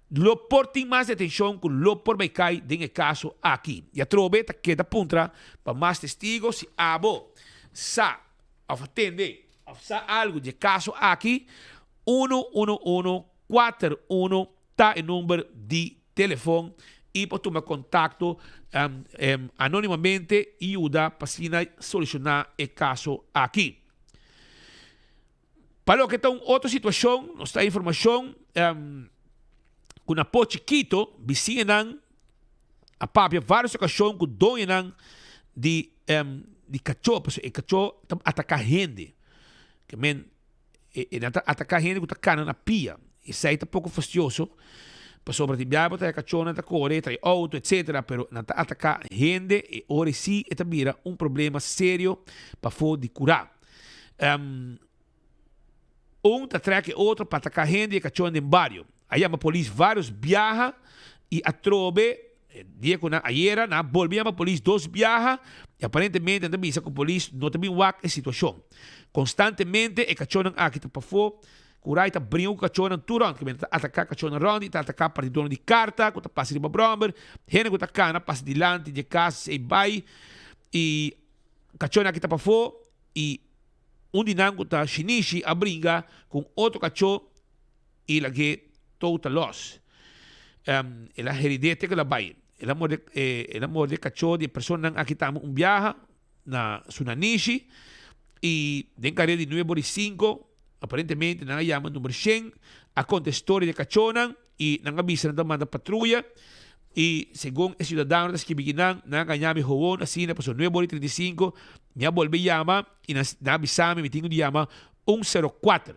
lo por tin mas detencion cu lo por bay cay den e caso aki. Y atrobe ta keda puntra pa mas testigo si abo sa of a tende of sa algu di e kaso aki, uno uno uno kuater uno ta e number di telefon i por tuma kontakto anonimamente i yuda pa asina solushoná e kaso aki. Pa loke ta un otro situashon, nos ta informashon ku na Po Chikito bisiñanan a papia varios okashon ku doñonan di di kachó, pasobra e kachó ta ataka hende. Ke men e nan ta ataka hende ku ta kana na pia. Esei ta poko fastioso pasobra tin biaha bo ta e kachónan ta kore, trae outo etsetera, pero nan ta ataka hende e ora esei e ta bira un problema serio pafó di kurá. Un ta trek e otro pa ataká hende i e kachónan den bario. A yama polis vários biaha i atrobe dia ku nan ayera nan a bolbe yama polis dos biaha i aparentemente nan ta bisa ku polis no ta bin wak e situashon. Konstantemente e kachónan aki ta pafó ku rai ta bringa ku kachónan tur rònt. Kimente ta ataká kachónan rònt i ta ataká partidónan di karta ku ta pasa riba bròmber, hende ku ta kana pasa dilanti di e kas ei bai i kachónan aki ta pafó i Un di nan ku ta shinishi a bringa ku un otro kachó i lag'é total lòs. El a herid'é te ku el a bai. El a morde el a morde e kachó di e personanan aki tambe un biaha na su nanishi i den karea di nuebe ora i sinku aparentemente nan a yama number shen a konta e storia di e kachónan i nan a bisa nan ta manda patruya i segun e siudadano ta skibi ki nan, nan a gaña mi howon asina pasobra nuebe ora i 35 mi a bolbe yama i nan a bisa mi mi tin ku di yama un sero kuater.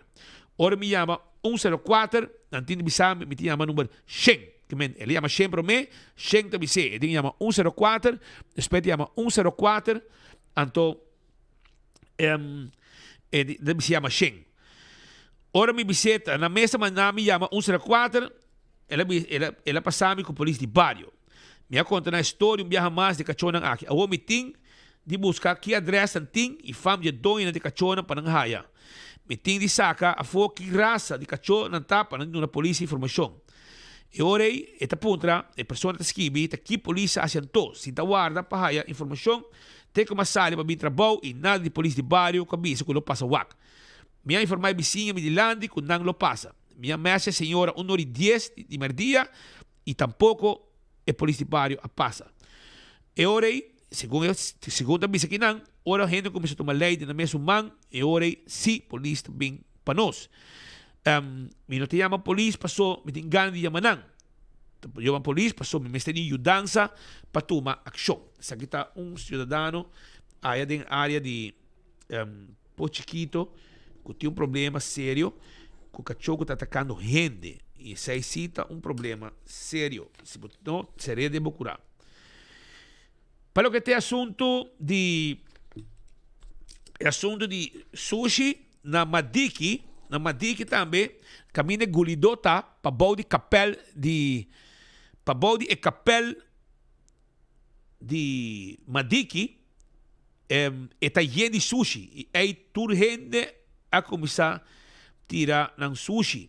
Ora mi yama un sero kuater nan tin di bisa mi mi tin yama number shen. Ke men el a yama shen prome, shen ta bis'é e tin yama un sero kuater, despues ta yama un sero kuater anto e ta bisa yama shen. Ora mi bis'é ta na mesa manda mi yama un sero kuater el a el a el a pasa mi ku polis di bario. Mi a konta nan e storia un biaha mas di e kachónan aki. Awor mi tin di buska ki adrès nan tin i fam di e doñonan di e kachónan pa nan haya. Mi tin di saka afó ki rasa di kachó nan ta pa nan duna polis e informashon. E ora ei e ta puntra e persona ta skibi ta ki polis a hasi anto sin ta warda pa haya informashon te ku mi a sali pa bin trabou i nada di polis di bario ku a bisa ku lo pasa wak. Mi a informá e bisiña mi dilanti ku nan lo pasa. Mi a mèsha e señora un ora i dies di mèrdia i tampoko e polis di bario a pasa. E ora ei, segun e segun ta bisa kinan, ora hende kuminsá tuma lei den nan mesun man, e ora ei sí polis ta bin. pa nos. Mi no ta yama polis paso mi tin gana di yama nan. Ta yama polis paso mi mester di yudansa pa tuma akshon. Esaki ta un siudadano aya den area di Pos Chikito ku tin un problema serio ku kachó ku ta atakando hende. I esei si ta un problema serio. Si bo no ser'é den bo kurá. Pa loke ta e asuntu di e asuntu di sushi na Madiki, na Madiki tambe kaminda e gulidó ta pabou di kapèl di pabou di e kapèl di Madiki e ta yen di sushi i ei tur hende a kuminsá tira nan sushi.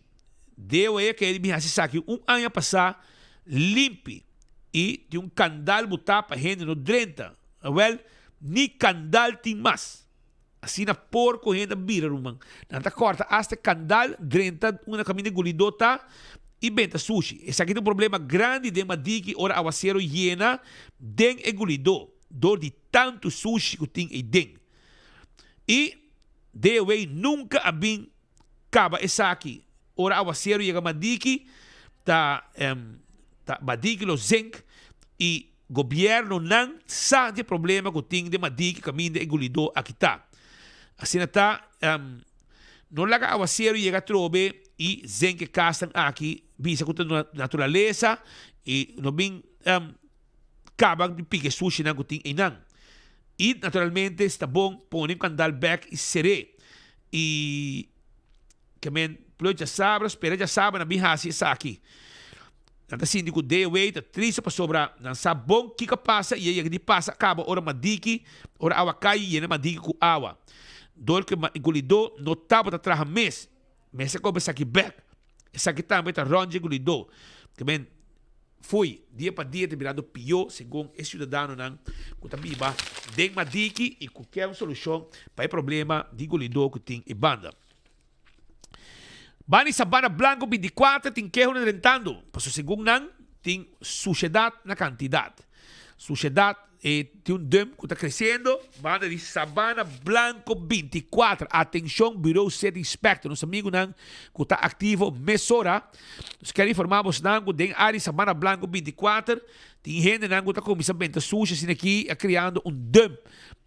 Deo e kere bin hasi esaki un aña pasá limpi i tin un kandal botá pa hende no drenta. Awèl, ni kandal tin mas. Asina porko hende a bira, ruman. Nan ta kòrta asta e kandal, drenta unda kaminda e gulidó ta i benta sushi. Esaki ta un problema grandi den Madiki ora awasero yena den e gulidó dor di tantu sushi ku tin eiden. I DOW nunka a bin kaba esaki. Ora awasero yega Madiki ta ta Madiki lo zenk i Gobiernonan sa di e problema cu tin den Madiki caminda e gulidó aki ta. Asina ta, no laga awaceru yega atrobe y zenk e casnan aki bisa cu ta naturalesa y no bin caba di pica e sushinan cu tin eynan. Y naturalmente sta bon pone un candal bek y cer'é y ke men plo djasabra spera djasabra nan bin haci esaki. Nan ta sinti ku DOW ta triste pasobra nan sa bon kiko a pasa i a yega di pasa a kaba ora Madiki, ora awa kai i yena Madiki ku awa. Dor ku e gulidó no tabata traha mes, mester koba esaki bèk. Esaki tambe ta rònt dje gulidó. Ke men fui, dia pa dia ta birando pió segun e siudadanonan ku ta biba den Madiki i ku ke un solushon pa e problema di gulidó ku tin e banda. Bani Sabana Blanco 24 tin keho na drentando, pasobra segun nan tin sushedat na kantidat. Sushedat e tin un dump ku ta kresiendo banda di Sabana Blanco 24. Atenshon Bureau City Inspector, nos amigunan ku ta aktivo mesora, nos kier informa bosnan ku den área di Sabana Blanco 24 tin hendenan ku ta kuminsá benta sushi asina aki a kreando un dump.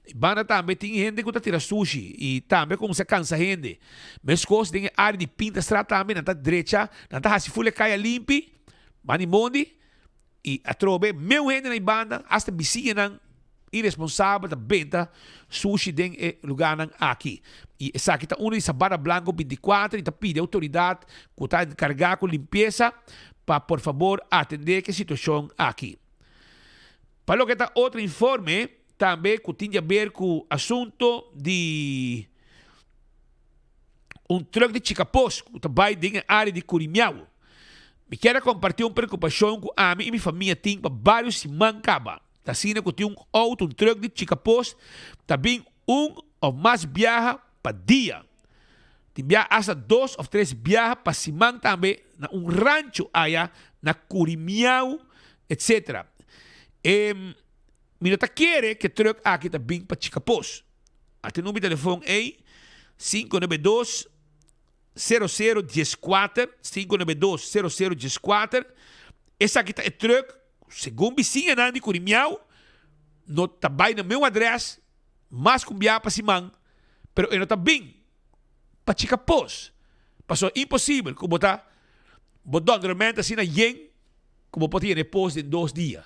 E banda tambe tin hende ku ta tira sushi i tambe kuminsá kansa hende. Meskos den e área di Pintastraat tambe nan ta drecha, nan ta hasi ful e kaya limpi, banda di mondi i atrobe meu hende na e banda, asta bisiñanan iresponsabel ta benta sushi den e lugánan aki. I esaki ta unu di Sabana Blanco 24 i ta pidi outoridat ku ta enkargá ku limpiesa pa por fabor atendé ku e situashon aki. Pa loke ta otro informe tambe ku tin di aber ku asunto di un truck di Chicapos ku ta bai den e área di Curimiao. Mi kier a kompartí un preokupashon ku ami i mi famia tin pa vários siman kaba. Ta asina ku tin un outo, un truck di Chicapos ta bin un òf mas biaha pa dia. Tin biaha asta dos òf tres biaha pa siman tambe na un rancho aya na Curimiao etc. E mi no ta kere ku e truck aki ta bin pa Chicapos. A tin number di telefon ei, 592 00 14, 592 00 14. Esaki ta e truck, segun bisiñanan di Curimiao, no ta bai na meu adres mas ku un biaha pa siman, pero e no ta bin pa Chicapos. Pasobra imposibel ku bo ta bo dònderment asina yen ku bo por ta yena e pos den dos dia.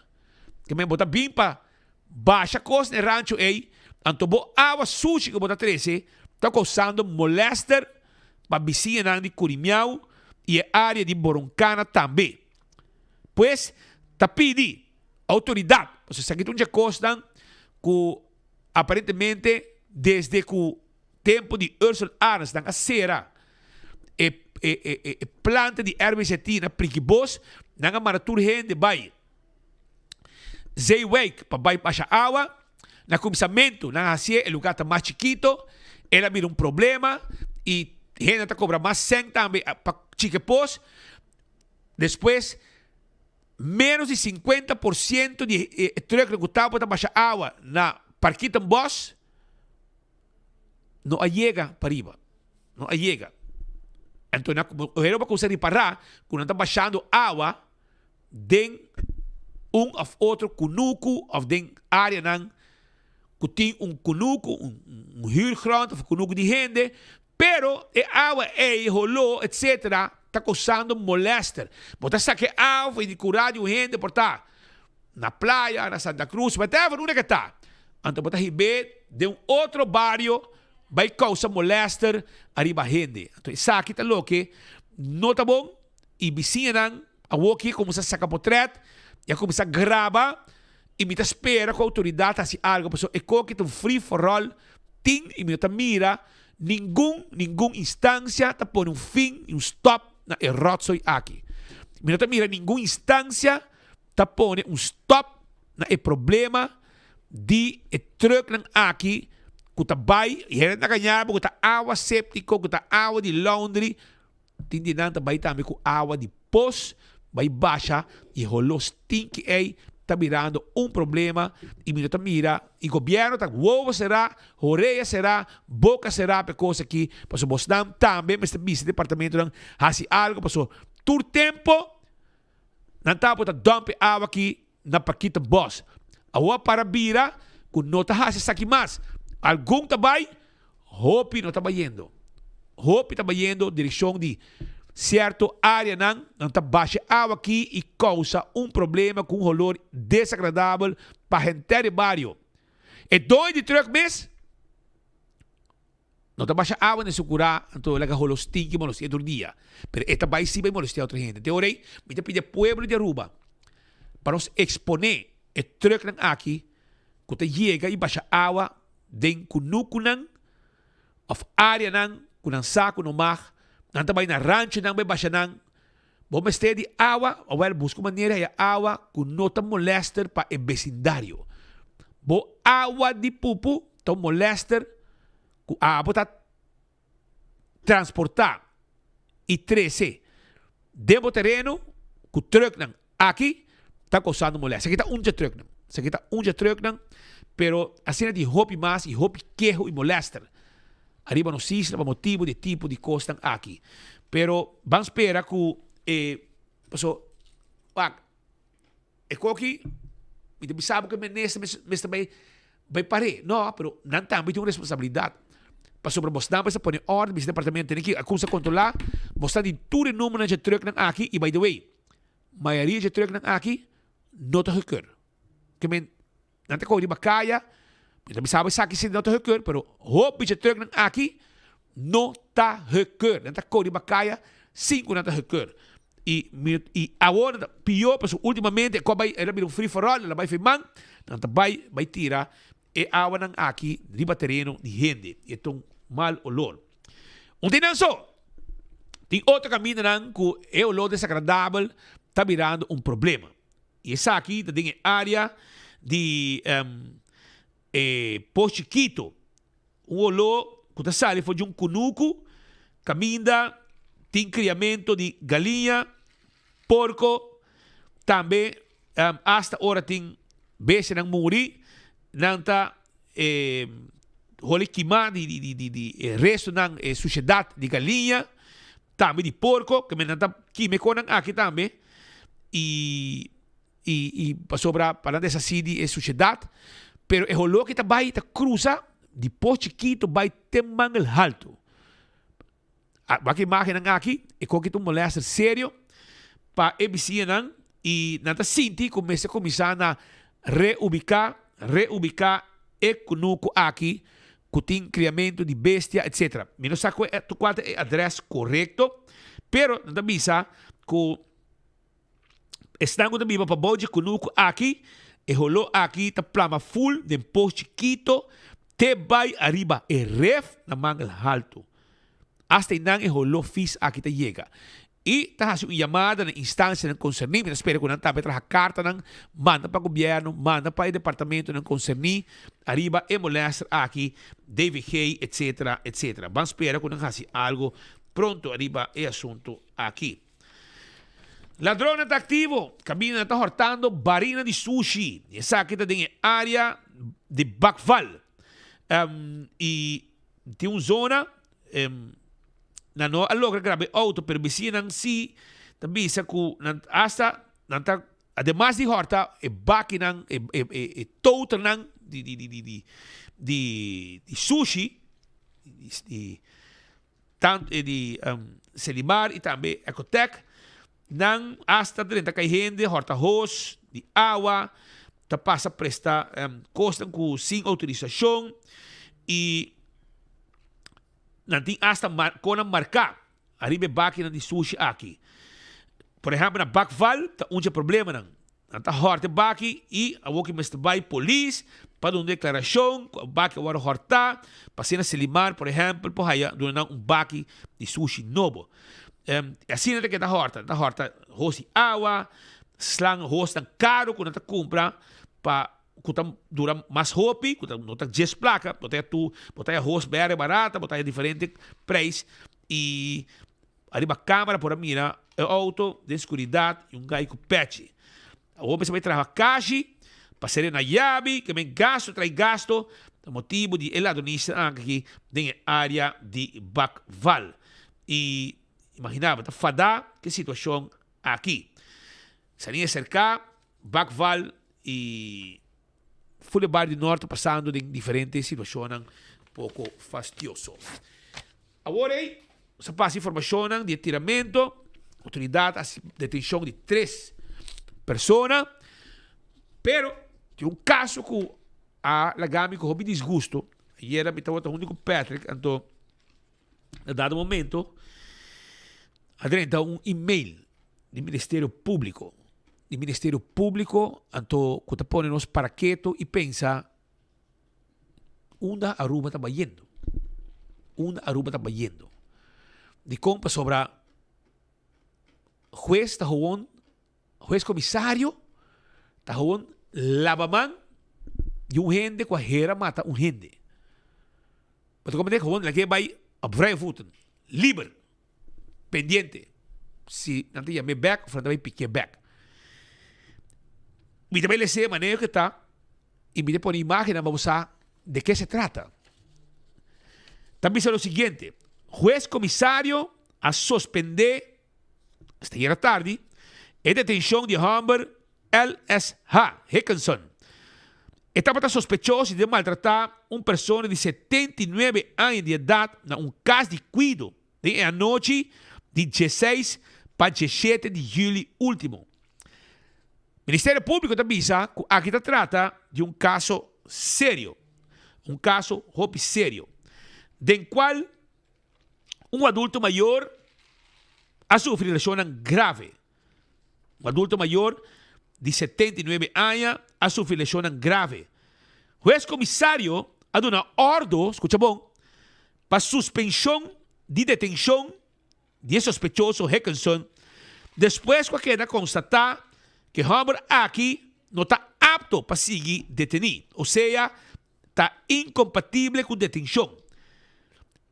Ke men bo ta bin pa basha kos na e rancho ei, anto bo awa sushi ku bo ta trese ta kousando molèster pa bisiñanan di Curimiao i e área di Boroncana tambe. Pues ta pidi outoridat, pasobra esaki ta un dje kosnan ku aparentemente desde ku tempu di Ursel Arends nan a sera e e e planta di RWZT na Prikibos, nan a manda tur hende bai Zeewijk pa bai basha awa. Na kuminsamentu nan a hasié e lugá ta mas chikito, el a bira un problema i hende ta kobra mas sèn tambe pa chike pos. Despues ménos di 50% di e trùknan ku tabata basha awa na Parkietenbos no a yega pariba, no a yega. Anto nan hende por cuminsa ripara cu nan ta bashando awa den un of otro cunucu of den areanan cu tin un cunucu, un huurgrond of cunucu di hende, pero e awa ey holo etc. Ta causando molester. Bo ta saca e awa for di cura di un hende por ta na playa, na Santa Cruz, whatever unda ke ta. Anto bo ta hib'é den un otro bario bai causa molester ariba hende. Anto esaki ta loke no ta bon y bisiñanan awoki a cuminsa saca potret y a cuminsa graba y mi ta spera cu autoridad haci algo pasobra e koki ta un free for all tin y mi no ta mira ningun ningun instancia ta pone un fin y un stop na e rotzooi aki. Mi no ta mira ningun instancia ta pone un stop na e problema di e trucknan aki cu ta bay y hende ta gaña bo cu ta awa septico, cu ta awa di laundry, tin di nan ta bay tambe cu awa di pos bay basha y holo stinky ey ta birando un problema y mi no ta mira y gobierno ta wowo cera, horea cera, boca cera pa e cos aki pasobra bosnan tambe mester bisa departamentonan haci algo pasobra tur tempo Nan tabata dump e awa aki na Pakita Bos. Awor a para bira ku no ta hasi esaki mas. Algun ta bai, hopi no ta bayendo. Hopi ta bayendo direkshon di sierto areanan, nan ta basha e awa aki i kousa un problema ku un holor desagradabel pa henter e bario. E doño di trùk mes. No ta basha awa den su kurá, anto laga holo stinki molestia tur dia. Pero e ta bai si bai molestia otro hende. Te ora ei, mi ta pidi e pueblo di Aruba pa nos eksponé e trùknan aki ku ta yega i basha awa den kunukunan òf áreanan ku nan sa ku no mag. Nan ta bai na ranchonan bai basha nan. Bo mester di awa, awel buska un manera haya awa ku no ta molèster pa e besindario. Bo awa di pupu ta un molèster ku abo ta transportá i trese den bo tereno ku trùknan aki ta kousando molèster. Esaki ta un dje trùknan, esaki ta un dje trùknan, pero asina tin hopi mas i hopi keho i molèster ariba nos isla pa motibu di e tipo di kosnan aki. Pero ban spera ku e paso wak e koki mi ta bisa bo ku e minister mester bai bai par'é. No, pero nan tambe tin un responsabilidat pasobra bosnan mester pone orde bisa departamento tene ki a kumsa kontrolá bosnan tin tur e numbernan dje trùknan aki i by the way mayoria dje trùknan aki no ta gekeur. Ke men Nan ta kohe riba kaya, mi ta bisa bo esaki si no ta gekeur, pero hopi dje trucknan aki no ta gekeur. Nan ta kohe riba kaya sin ku nan ta gekeur. I mi i awor nan ta pió pasobra ultimamente e kos bai el a bira un free for all, el a bai fin man, nan ta bai bai tira e awanan aki riba tereno di hende. I e ta un mal olor. Un tin nan so, tin otro kamindanan ku e olor desagradabel ta birando un problema. I esaki ta den e área di e Pos Chikito, un oló ku ta sali for di un kunuku kaminda tin kriamentu di galiña, porko, tambe asta ora tin bestianan muri nan ta holi kimá di e restonan, e sushedat di galiña. Tambe di porco, ke men nan ta kima e konan aki tambe i i i pasobra pa nan deshasí di e sushedat, pero e holó ki ta bai ta krusa di pos chikito bai te mangel haltu. Wak e imagennan aki, e koki ta un molester serio pa e bisiñanan i nan ta sinti ku mester kuminsá na reubiká reubiká e kunuku aki ku tin kriamentu di bestia etc. Mi no sa kua kua ta e adrès korekto, pero nan ta bisa ku esnan ku ta biba pabou dje kunuku aki, e holó aki ta plama ful den pos chikito te bai ariba e ref na mangel haltu. Asta einan e holó fis aki ta yega. I ta hasi un yamada na instansianan konserní. Mi ta spera ku nan tambe traha kartanan manda pa gobièrnu, manda pa e departamentonan konserní ariba e molèster aki, DVG, etsetera, etsetera. Ban spera ku nan hasi algu pronto ariba e asuntu aki. Ladronnan ta aktivo, kamindanan ta hòrtando barina di sushi. Esaki ta den e área di Bakval. I tin un zona. Nan no a logra graba e auto pero bisiñanan si ta bisa cu nan hasta nan ta ademas di horta e bakinan e e e e toternan di di di di di di di sushi di di tanto e di Selimar y tambe Ecotec nan hasta drenta cay hende horta hos di awa ta pasa presta cosnan cu sin autorisacion y Nan tin asta konan marká ariba e bakinan di sushi aki. Por ehèmpel na Bakval ta un dje problemanan. Nan ta hòrta e baki i awor ki mester bai polis pa duna un deklarashon ku e baki a wòrdu hòrtá pa asina Selimar por ehèmpel por haya duna nan un baki di sushi nobo. Asina ta keda hòrta. Nan ta hòrta hos di awa, slan hosnan karu ku nan ta kumpra pa ku ta dura mas hopi, ku ta no ta djes plaka, bo ta ya tu, bo ta ya hos bere barata, bo ta ya diferente prijs i ariba kamera por a mira e auto den skuridat i un gai ku pechi. Awor mester bai traha kashi pa sere na yabi, ke men gasto trai gasto, ta motibu di e ladronista aki den e area di Bakval. I imagina bo ta fada ku e situashon aki. Sani e serka Bakval i ful e bario di Nort ta pasando den diferente situacionnan poco fastioso. Awor ey nos a pasa informacionnan di e tiramento, autoridad a haci detencion di tres persona, pero tin un caso cu a laga mi cu hopi disgusto. Ayera mi tabata hunto cu Patrick, anto na dado momento a drenta un email di Ministerio Publico. Di Ministerio Publico anto cu ta pone nos para keto y pensa unda Aruba ta bayendo. Unda Aruba ta bayendo. Dicon? Pasobra huez ta gewoon Hues komisario ta gewoon laba man di un hende ku a hera mata un hende. Bo ta komprende? Gewoon laga e bai op vrije voeten, liber, pendiente si nan ta yam'é bek of nan ta bai pik'é bek. Mi ta bai lesa e manera ku ta i mi ta pone imagennan pa bo sa de ke se trata. Ta bisa lo siguiente, Hues komisario a sospendé Esta ayera tardi, e detencion di e homber LSH. Hickinson. E tabata sospechoso di maltrata un persona di 79 aña di edad na un cas di cuido den e anochi di dieseis pa diesshete di juli ultimo. Ministerio Publico ta bisa cu aki ta trata di un caso serio, un caso hopi serio, den cual Un adulto mayor a sufri lesionnan grave. Un adulto mayor di 79 aña a sufri lesionnan grave. Hues comisario a duna ordo, scucha bon, pa suspension di detencion di e sospechoso Hickinson despues cu a keda constata cu e homber aki no ta apto pa sigui deteni, osea ta incompatible cu detencion.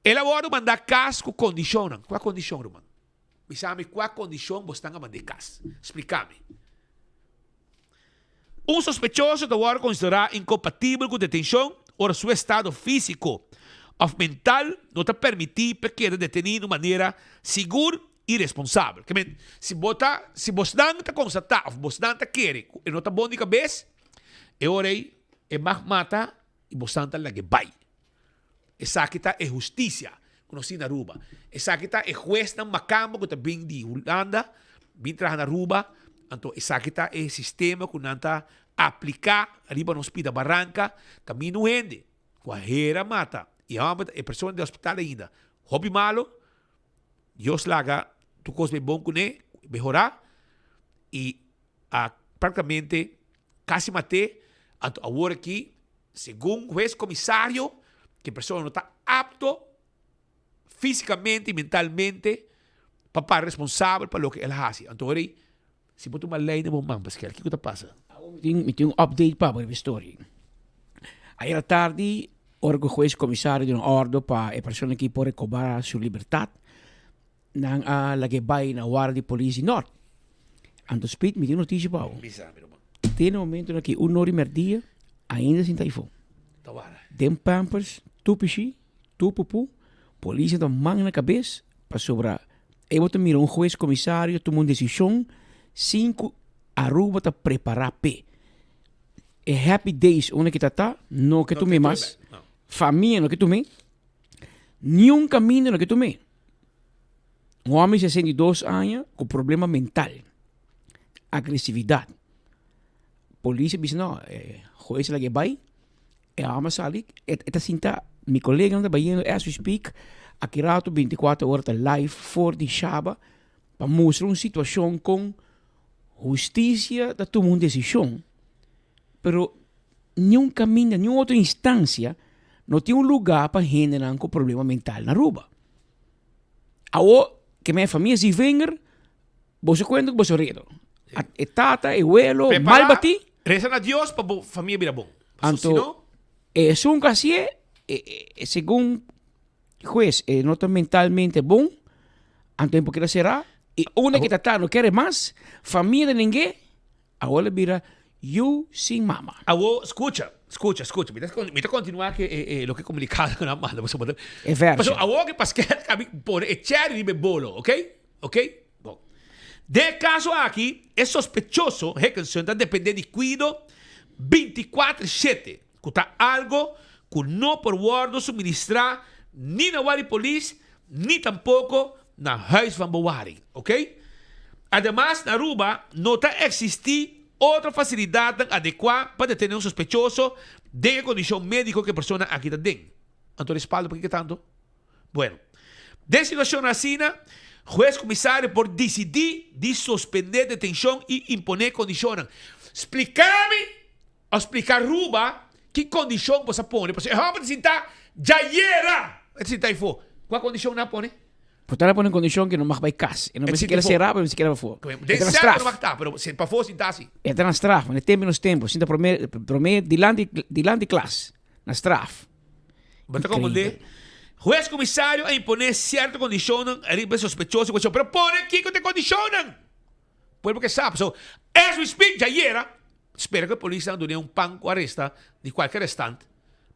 El a wordo manda cas cu condicionnan. Cua condicion, ruman? Bisa mi cua condicion bo stan a mand'e cas. Splica mi. Un sospechoso ta wordo considera incompatibel cu detencion ora su estado fisico of mental no ta permiti p'e keda deteni na un manera sigur y responsabel. Ke men, si bo ta, si bosnan ta constata of bosnan ta kere cu e no ta bon di cabes, e ora ey E mag mata y bosan ta lag'e bay. Esaki ta e husticia cu nos tin na Aruba. Esaki ta e huesnan macamba cu ta bin di Hulanda bin traha na Aruba. Anto esaki ta e sistema cu nan ta aplica riba nos pida baranca. Caminda un hende cu a hera mata y a homber ta e persona den hospital ainda hopi malo. Dios laga tur cos bay bon cune, mehora y a practicamente Casi maté, anto awor aki, segun hues comisario, ki persona no ta apto fisicamente y mentalmente pa para responsabel pa loke el haci. Anto awor ei, si bo tuma ley den bo man, Pascal, kico ta pasa? Awor mi tin, mi tin un update pa bo riba e story. Ayera tardi, ora cu hues comisario duna ordo pa e persona aki por recobrá su libertad, Nan a lag'é bai na warda di polis di Nort. Anto Speed, mi tin un notisia pa bo. Bisa mi, ruman. Te na momentonan ki un or i merdia, ainda sin ta ifó. Ta wara. Den pampers, tur pishi, tur pupú, polisnan ta man na kabes. Pasobra e bo ta mira un hues komisario tuma un desishon sin ku Aruba ta prepará p'e. E happy days unda ki ta ta no ke tum'é mas, famia no ke tum'é, niun kaminda no ke tum'é. Un hòmber di 62 aña ku problema mental, agresividat. Polis a bisa no, e hues a laga e bai. E hòmber sali, e ta sinta, mi koleganan ta bayendo as we speak, aki rato 24 ora ta live for di Shaba pa mustra un situashon kon hustisia ta tuma un desishon, pero niun kaminda, niun otro instansia no tin un lugá pa hendenan ku problema mental na Aruba. Awo ke mi famia Zievinger, boso kuenta ku boso redo. E tata, e welo, mal batí. Reza na Dios pa bo famia bira bon. Anto, si no... Esun ku hasié, segun hues, e no ta mentalmente bon, anto e por keda será. I unda ki ta ta no kere mas, famia ta neng'é, awor el a bira yu sin mama. Awor, skucha, skucha, skucha. Mi ta, mi ta kontinuá ku e, e loke komunikado nan manda. Pasobra, E verso. Pasobra awor ke Paskel a mi pone e cherry riba e bolo, oké? Oké? Bon. Den e kaso aki, e sospechoso, Hickinson, ta dependé di kuido bintikuater shete, ku ta algo ku no por wòrdu suministrá ni na wari polis ni tampoko na huis van bewaring. Oké? Ademas, na Aruba no ta eksistí otro fasilidatnan adekuá pa detené un sospechoso den e kondishon médiko ku e persona aki ta den. Anto respaldo pakiko tantu? Bueno, den situacionnan asina, hues comisario por dicidi di suspende detencion y impone condicionnan. Splica mi of splica Aruba ki condicion bo sa pone pasobra e homber ta sinta djayera, e ta sinta ayfo. Cua condicion nan a pone? Por ta nan a pone condicion cu e no mag bay cas, e no mester keda cera pero e mester keda pafó. Den cel no mag ta, pero pafó sinta asi. E ta na straf, na tempo nos tempo, sinta prome, prome dilanti, dilanti klas, na straf. Bo ta comprende? Hues comisario a impone cierto condicionnan riba e sospechoso en cuestion, pero pone kico ta e condicionnan! Pueblo ke sa. So, as we speak, djayera, spera cu e polisnan dune un pan cu aresta di cualke arestant,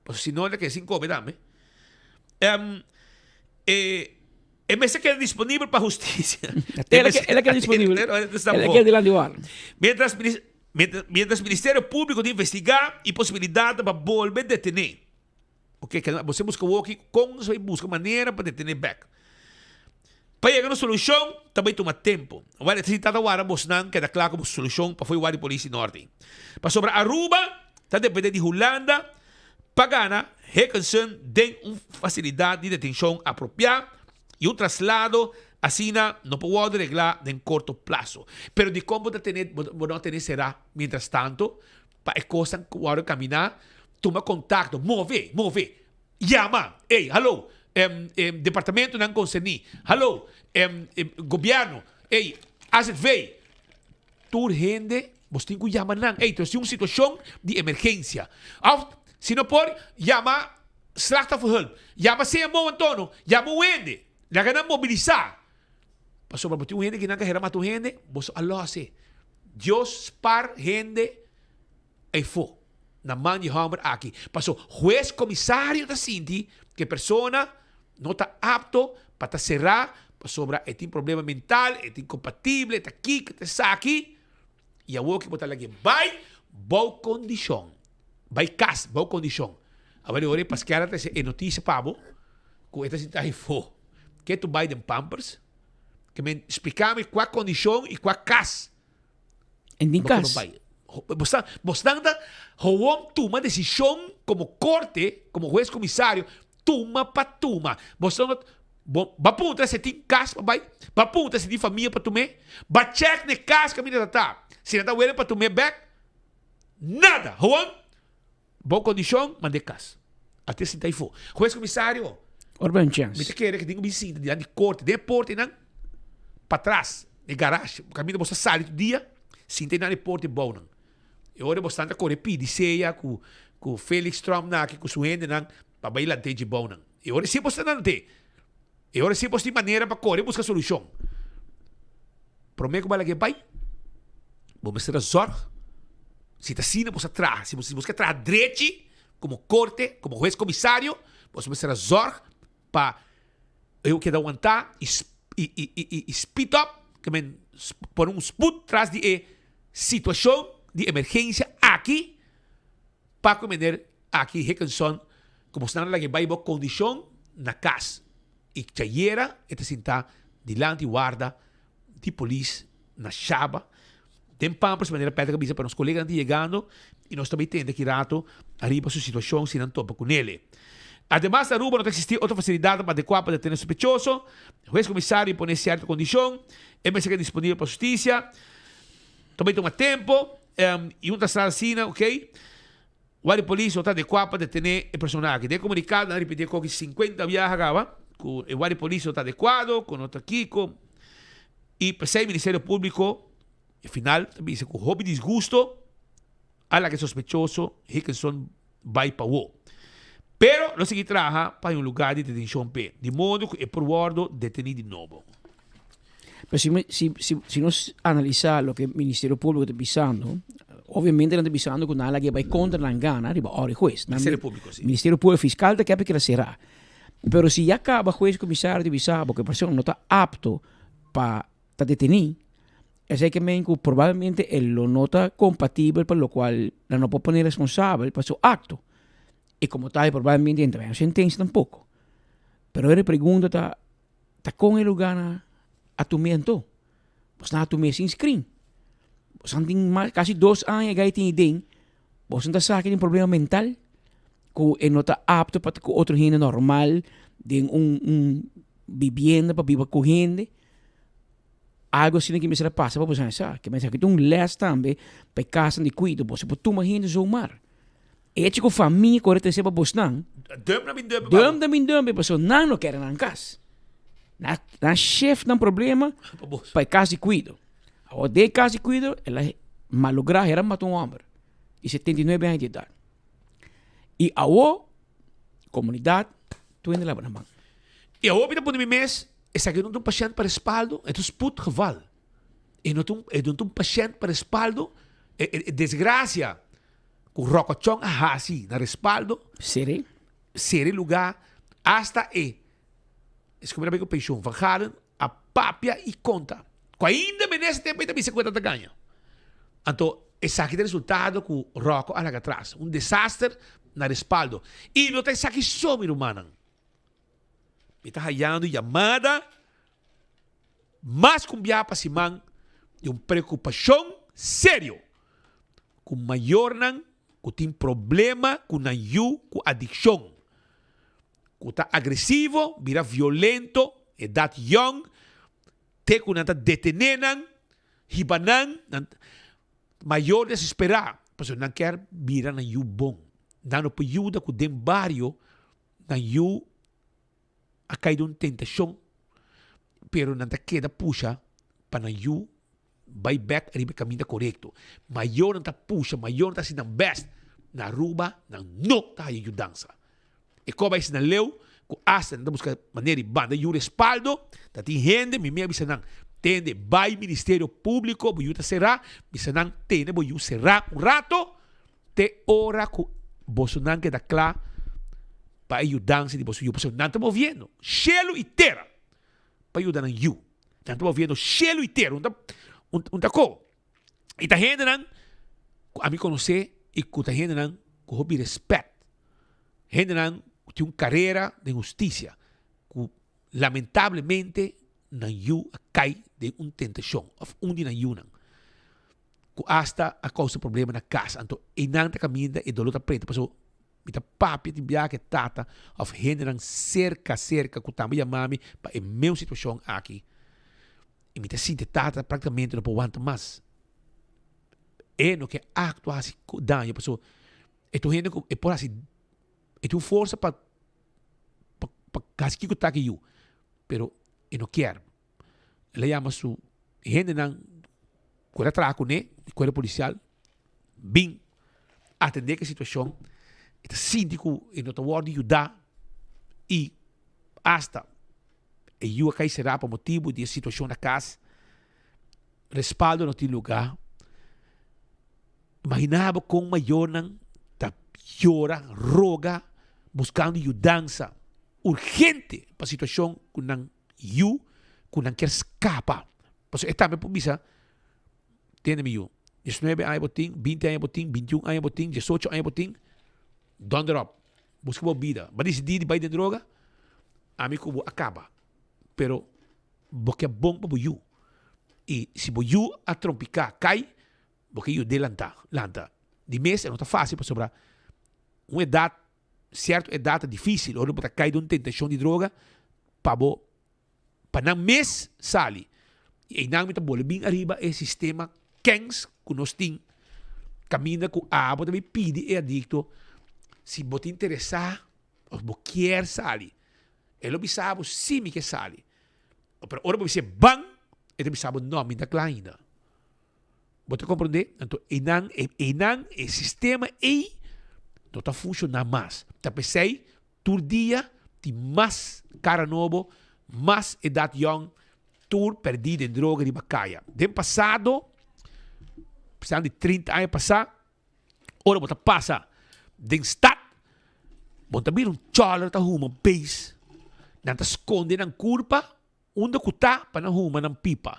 pasobra si no, el ta keda sin come tambe. Em, e, e mester keda disponibel pa husticia. El a keda disponibel. El a keda dilanti wal. Mientras, mientras Ministerio Publico ta investiga e posibilidadnan pa bolbe detene. Ok, keda bo busca woki kon nos bay busca manera pa detene bek. Pa yega na un solucion ta bay tuma tempo. Wèl e ta sinta ta wara bosnan keda kla ku bo solucion pa fo'i wak di polis di Norte. Pasobra Aruba ta depende di Hulanda pa gana Hickinson den un facilidad di detencion apropia y un traslado asina no por wordo regla den corto plazo. Pero dikon bo ta tene bo no tene sera mientras tanto? Pa e kosnan ku wòrdu kaminá, tuma kontakto, move, move, yama, ey, hallo, departamentonan konserní, hallo, gobièrnu, ey, azv, tur hende bo tin ku yama nan, ey, nos tin un situashon di emergensia. Òf, si no por, yama Slachtofferhulp, yama CMO antono, yama un hende, laga nan mobilisá. Pasobra bo tin un hende ki nan ka hera mata un hende, boso a lòs e. Dios spar hende eyfo na man di hòmber aki. Paso hues komisario ta sinti ku e persona no ta apto pa ta será pasobra e tin problema mental, e ta inkompatibel, e ta kiko, e ta esaki. I awor ki bo ta lag'é bai bou kondishon. Bai kas bou kondishon. Awor e ora e paskera ta trese e notisia pa bo ku e ta sinta eyfo. Ke tu bai den pampers? Ke men splika mi kua kondishon i kua kas. En din kas. Bosnan, bosnan ta gewoon tuma desishon komo korte, komo hues komisario, tuma pa tuma. Bosnan no, bo, ba puntra si tin kas pa bai, ba puntra si tin famia pa tum'é, ba chèk na e kas kaminda ta ta. Si nan ta wele pa tum'é bèk, nada. Gewoon Bo kondishon, mand'é kas. Ate sinta ei fo. Hues komisario. Ora bo un chèns. Mi ta kere ku tin ku bin sinta dilanti di korte, den e porte einan, patras, den garash, kaminda bo sa sali tur dia, sinta einan den e porte bounan. E ora bo stan ta kore pidi sea ku ku Felix Tromp nan aki ku su hendenan pa bai lant'é dje bounan. E ora si bo sta lant'é. E ora si bo tin manera pa kore buska solushon. Promé ku bo a lag'é bai, bo mester a zòrg si ta asina bo sa traha. Si bo si bo ke traha drechi komo korte, komo hues komisario, bo mester a zòrg pa. E keda wantá i i i i i speed up, ke men pone un spoed tras di e situashon di emergensia aki pa ku mener aki Hickinson ku bosnan a laga e bai bo kondishon na kas i chayera e ta sintá dilanti warda di polis na Shaba den Pampers manera Patrick a bisa pa nos koleganan ta yegando y nos ta bay tende aki rato ariba su situacion si nan topa cu nele. Ademas na Aruba no ta existi otro facilidadnan pa adecua pa detene sospechoso. Hues comisario impone cierto condicion, e mester keda disponibel pa husticia. Ta bay tuma tempo y un traslado asina, ok. Guardia Polis no ta adecua pa detene e persona aki. Den e comunicado nan a ripiti e koki 50 biaha caba cu e Guardia Polis no ta adecuado, cu no ta kico. Y p'esey Ministerio Publico e final ta bisa cu hopi disgusto a laga e sospechoso Hickinson bay pa wo. Pero lo sigui traha pa hay un lugar di detencion p'e, di modo cu e por wordo deteni di nobo. Pero si, si, si, si nos analisa loke Ministerio Publico ta bisando, obviamente nan ta bisando cu nan a laga e bay contra nan gana riba ora di hues. Ministerio Publico, si. Ministerio Publico, fiscal ta kier pa keda cera. Pero si ya caba hues comisario ta bisa bo cu e persona no ta apto pa ta deteni, esey ke men cu probablemente e lo no ta compatibel pa locual nan no por pone responsabel pa su acto. Y como tal probablemente entra en sentencia tampoco. Pero e pregunta ta, ta con e lugar na a tum'é anto? Bos nan a tum'é sin screen. Bos nan tin mas casi dos aña e gay tin e den, bos no ta sa ke tin problema mental, cu e no ta apto pa ta cu otro hende normal den un un bibienda pa biba cu hende. Algo asina ke mester a pasa pa bo sa sa. Ke mester ta un les tambe pa e kasanan di kuido. Bo si por tuma hende zomaar. E hecho ku famia kore trese pa bosnan. Dump na bin dump. Dump na bin dump pasobra nan no kere nan kas. Nan nan shift nan problema pa e kas di kuido. Awor den e kas di kuido el a malogra hera mata un homber di 79 aña di edat. I awor komunidat tur hende laba nan man. I awor mi ta pone mi mes, esaki no ta un pashènt pa respaldo, e ta un spoedgeval. E no ta un, e no ta un pashènt pa respaldo, e e desgracia ku Rokochon a hasi na respaldo. Sere. Sere lugá, asta e esku mi ta bai ku penshon, Van Galen a papia i konta ku ainda mi nese tempu ei ta bisa ku e ta ta gaña. Anto esaki ta resultado ku Roko a laga atras, un desaster na respaldo. I no ta esaki so mi rumannan. Mi ta hayando yamada mas ku un biaha pa siman di un preokupashon serio ku mayornan ku tin problema ku nan yu ku adikshon, ku ta agresivo, bira violento, edat yòn, te ku nan ta detené nan, hiba nan, nan mayor desesperá, pasobra nan kier bira nan yu bon. Nan no por yuda ku den bario nan yu a kai den un tentashon, pero nan ta keda pusha pa nan yu bai bek riba e kaminda korekto. Mayornan ta pusha, mayornan ta hasi nan bèst. Na Aruba nan no ta haya yudansa. E kos bai asina leu ku asta nan ta buska manera di banda yu respaldo. Ta tin hende, mi mi a bisa nan, tende bai Ministerio Públiko, bo yu ta será, bisa nan tene bo yu será un rato te ora ku bosonan keda kla pa e yudansa di boso yu. Pasobra nan ta moviendo shelu i tera pa yuda nan yu. Nan ta moviendo shelu i tera. Un ta, un ta ko. I ta hendenan ku ami konosé i ku ta hendenan ku hopi rèspèt. Hendenan ku tin un karera den hustisia ku lamentablemente nan yu a kai den un tentashon òf un di nan yunan ku asta a kousa problema na kas. Anto einan ta kaminda e doló ta preta pasobra Mi ta papia tin biaha ku e tata òf hendenan serka serka ku tambe yama mi pa e meun situashon aki i mi ta sinti e tata praktikamente no por wanta mas. E no ke aktua hasi daño pasobra e ta un hende ku e por hasi e tin un forsa pa pa hasi kiko ta ku e yu pero e no kier. El a yama su hendenan ku el a traha kuné di kuerpo polisial bin atendé ku e situashon. E ta sinti ku e no ta wòrdu yudá i asta e yu a kai será pa motibu di e situashon na kas. Respaldo no tin lugá. Imaginá bo kon mayornan ta yora, roga, buskando yudansa. urgente pa situashon ku nan yu ku nan kier skapa. Pasobra e tambe por bisa, Tende mi yu, diesnuebe aña bo tin, binti aña bo tin, bintiun aña bo tin, diesocho aña bo tin, donder op, buska bo bida. Bo a disidí di bai den droga, ami ku bo a kaba. Pero bo ke bon pa bo yu. I si bo yu a trompiká, kai, bo ke yud'é lanta, lanta. Di mes e no ta fásil pasobra un edat, sierto edat ta difísil ora bo ta kai den un tentashon di droga pa bo, pa nan mes sali. I einan mi ta bole bin ariba e sistema kens ku nos tin kaminda ku abo ta bin pidi e adikto si bo ta interesá òf bo kier sali. E lo bisa bo si mi ke sali. Pero ora bo bis'é ban, e ta bisa bo no, mi ta kla ainda. Bo ta komprondé? Anto einan, einan e sistema ei no ta funshoná mas. Ta p'esei tur dia tin mas kara nobo, mas edat yòn, tur pèrdí den droga riba kaya. Den pasado, pensando di trinta aña pasá, ora bo ta pasa den stat, bo ta mira un chòler ta huma beis. Nan ta skonde nan kurpa Unda ku ta pa nan huma nan pipa.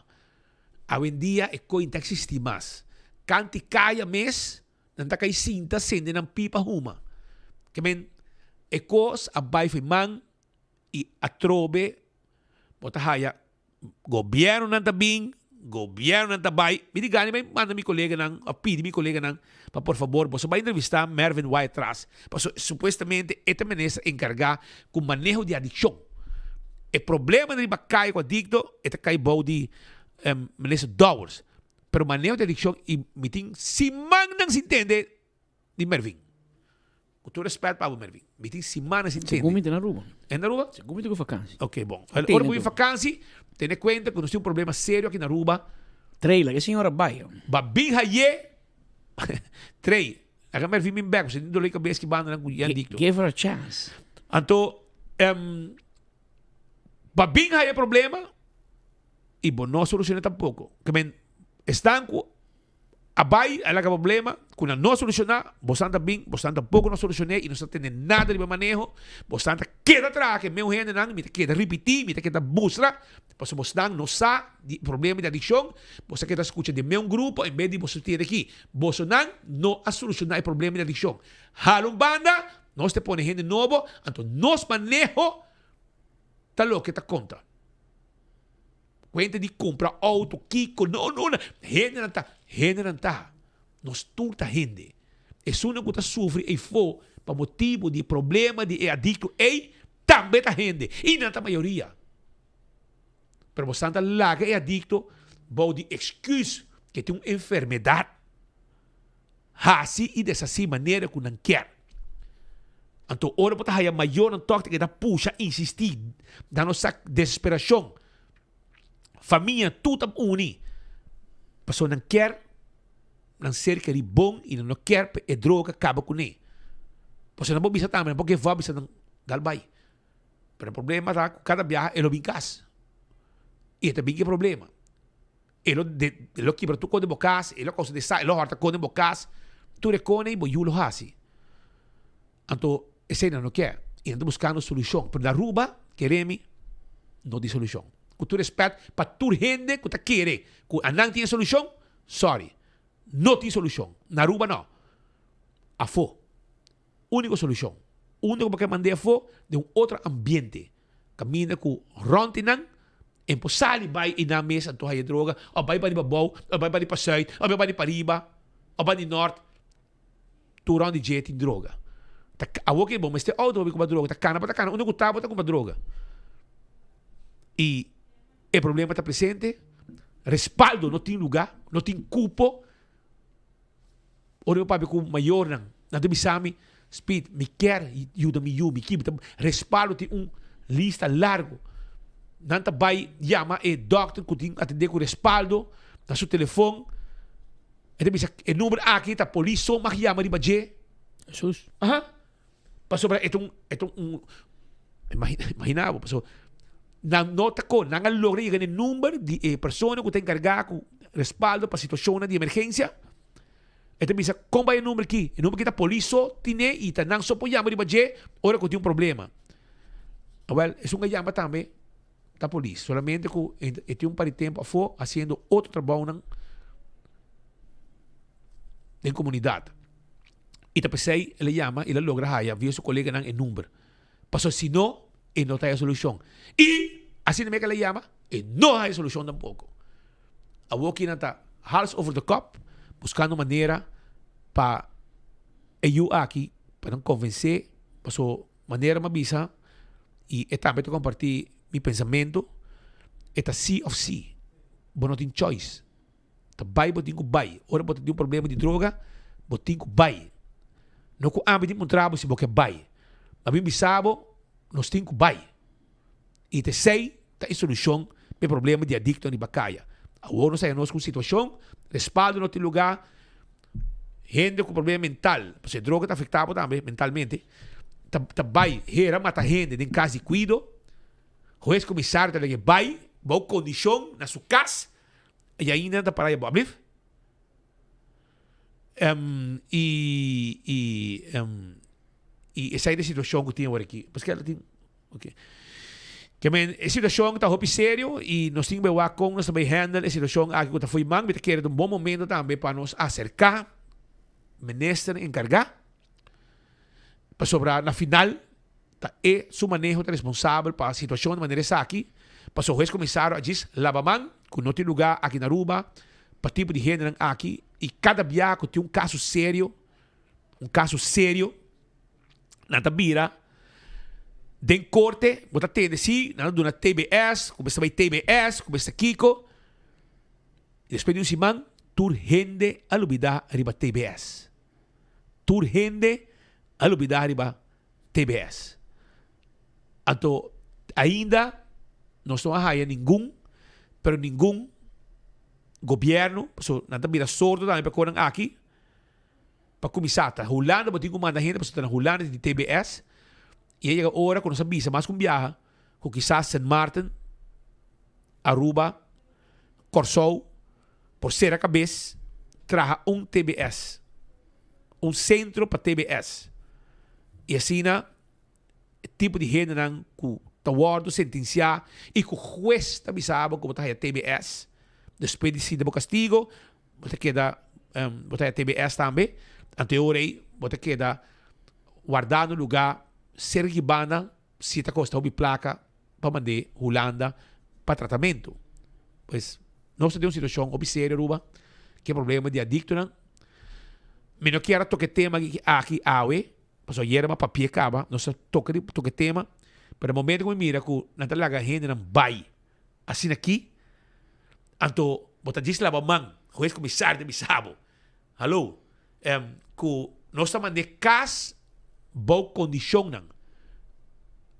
Awendia e koin ta eksistí mas. Kanti kaya mes nan ta kai sinta sende nan pipa huma. Ke men e kos a bai fo'i man i atrobe bo ta haya gobièrnunan ta bin, gobièrnunan ta bai. Mi di gana bai manda mi koleganan òf pidi mi koleganan pa por fabor boso bai entrevistá Mervin Wyatt-Ras pasobra supuestamente e ta minister enkargá ku maneho di adikshon. E problema riba kai ku adikto e ta kai bou di minister Dowers. Pero maneho di adikshon i mi tin simannan sin tende di Mervin. Ku tur respet pa bo Mervin, mi tin simannan sin tende. Segun mi ta na Aruba. E na Aruba? Segun mi ta ku vakansi. Ok bon. Ora bo bin vakansi tene kuenta ku nos tin un problema serio aki na Aruba. Trailer, e señora bai. Ba bin haye Trey, Laga Mervin bin bek, pasobra tin dolor di kabes ki banda nan ku Jan Dicto. Give her a chance. Anto, um, pa bin haya problema y bo no soluciona tampoco. Ke men, esnan ku a bai a laga problema ku nan no soluciona, bosan ta bin, bosan tampoco no solucione y no sa tene nada riba maneho, bosan ta keda traha ke meu hendenan, mi ta keda ripiti, mi ta keda mustra, Pasobra bosnan no sa di problema di adikshon, boso a keda skucha den meun grupo en bes di boso tene aki. Bosonan no a solushoná e problema di adikshon. Hala un banda, nos ta pone hende nobo, anto nos maneho ta loke ta konta. Kuenta di kumpra outo, kiko, no, no, no. Hendenan ta, hendenan ta. Nos tur ta hende. Esunnan ku ta sufri eifó pa motibu di e problema di e adikto ei, tambe ta hende. I nan ta mayoria. Pero bosan ta laga e adikto bou di excuse ke tin un enfermedad hasi i deshasi manera ku nan kier. Anto ora bo ta haya mayornan tòg ta keda pusha, insistí, da nos sa desesperashon. Famia tur ta uni pasobra nan kier nan ser kerí bon i nan no kier pa e droga kaba kuné. Pasobra nan por bisa tambe, nan por give up bisa nan dal bai. Pero e problema ta ku kada biaha e lo bin kas. I e ta bin ku e problema. E lo de e lo kibra tur kos den bo kas, e lo kousa desa, e lo hòrta kos den bo kas. Tur e kos ei bo yu lo hasi. Anto esei nan no ke. I nan ta buskando solushon. Pero na Aruba, kere mi, no tin solushon. Ku tur respèt pa tur hende ku ta kere ku anan tin e solushon, sorry, no tin solushon. Na Aruba no. Afó. Úniko solushon. Unda ku bo ke mand'é afó den un otro ambiente. Kaminda ku rònt di nan en por sali bai i nan mes anto haya droga òf bai pa di pabou òf bai pa di pasùit òf bai pa di pariba òf bai di nòrt. Tur rònt di dje tin droga. Ta awor ke bo mester outo pa bai kumpra droga ta kana bo ta kana unda ku ta bo ta kumpra droga. I e problema ta presente. Respaldo no tin lugá, no tin kupo. Ora mi papia ku mayornan, nan ta bisa mi, Speed, mi kier yuda mi yu, mi kier, mi ta respaldo tin un lista largo. Nan ta bai yama e dokter ku tin atendé ku respaldo na su telefon. E ta bisa e number aki ta polis so mag yama riba dje. Jesús. Aha. Pasobra e ta un, e ta un, imagina bo, pasobra nan no ta kon, nan a logra yega na e number di e persona ku ta enkargá ku respaldo pa situashonnan di emergensia. E ta bisa, kon bai e number aki? E number aki ta polis so tine i ta nan so por yama riba dje ora ku tin un problema. Awel, esun a yama tambe ta polis, solamente ku e tin un par di tempu afó hasiendo otro trabounan den komunidat. I ta p'esei el a yama i el a logra haya via su koleganan e number. Pasobra si no, e no ta haya solushon. I asina mes ku el a yama, e no a haya solushon tampoko. Awor kinan ta hals over de kop buskando manera pa e yu aki pa nan konvensé paso manera mi a bisa i e tambe ta kompartí mi pensamentu e ta sí òf sí bo no tin choice ta bai bo tin ku bai ora bo ta tin un problema di droga bo tin ku bai no ku ami tin puntra bo si bo ke bai mi a bin bisa bo nos tin ku bai. I ta esei ta e solushon pa e problema di adikto riba kaya. Awor nos haya nos ku un situashon, respaldo no tin lugá, hende ku problema mental, pasobra e droga ta afektá bo tambe mentalmente, ta ta bai hera mata hende den kas di kuido, hues komisario ta lag'é bai bou kondishon na su kas i ainda nan ta para bo ablief. I i i esei ta e situashon ku tin awor aki. Paske tin. Ok. Ke men e situashon ta hopi serio i nos tin ku wak kon nos ta bai handle e situashon aki ku ta fo'i man. Mi ta kere ta un bon momento tambe pa nos aserká minister enkargá pasobra na final ta e su maneho ta responsabel pa situashon di manera esaki pasobra hues komisario a djis laba man ku no tin lugá aki na Aruba pa tipo di hendenan aki i kada bia ku tin un kaso serio un kaso serio Nan ta bira den korte, bo ta tende si, nan ta duna TBS, ku mester bai TBS, ku mester kiko. Despues di un siman, tur hende a lubida riba TBS. Tur hende a lubida riba TBS. Anto, ainda nos no a haya ningun, pero ningun gobierno, pasobra nan ta bira sordo tambe pa e konan aki, Pa kuminsá ta Hulanda bo tin ku manda hende pasobra ta na Hulanda tin TBS i a yega ora ku nos a bisa mas ku un biaha ku kisas Sint Maarten, Aruba, Kòrsou por sera kabes traha un TBS, un sentro pa TBS i asina e tipo di hendenan ku ta wòrdu sentensiá i ku hues ta bisa bo ku bo ta haya TBS despues di sinta bo kastigo. Bo ta keda, bo ta TBS tambe, anto e ora ei bo ta keda wardá na un lugá serka ki banda si ta kosta hopi plaka pa mand'é Hulanda pa tratamentu. Pues nos ta den un situashon hopi serio Aruba ku e problema di adiktonan. Mi no kier a toka e tema aki awe, pasobra ayera mi a papia kaba, nos a toka toka e tema, pero e momento ku mi mira ku nan ta laga hendenan bai Asina ki, anto bo ta djis laba man, hues komisario ta bisa bo, Hallo, ku nos ta mand'é kas bou kondishonnan.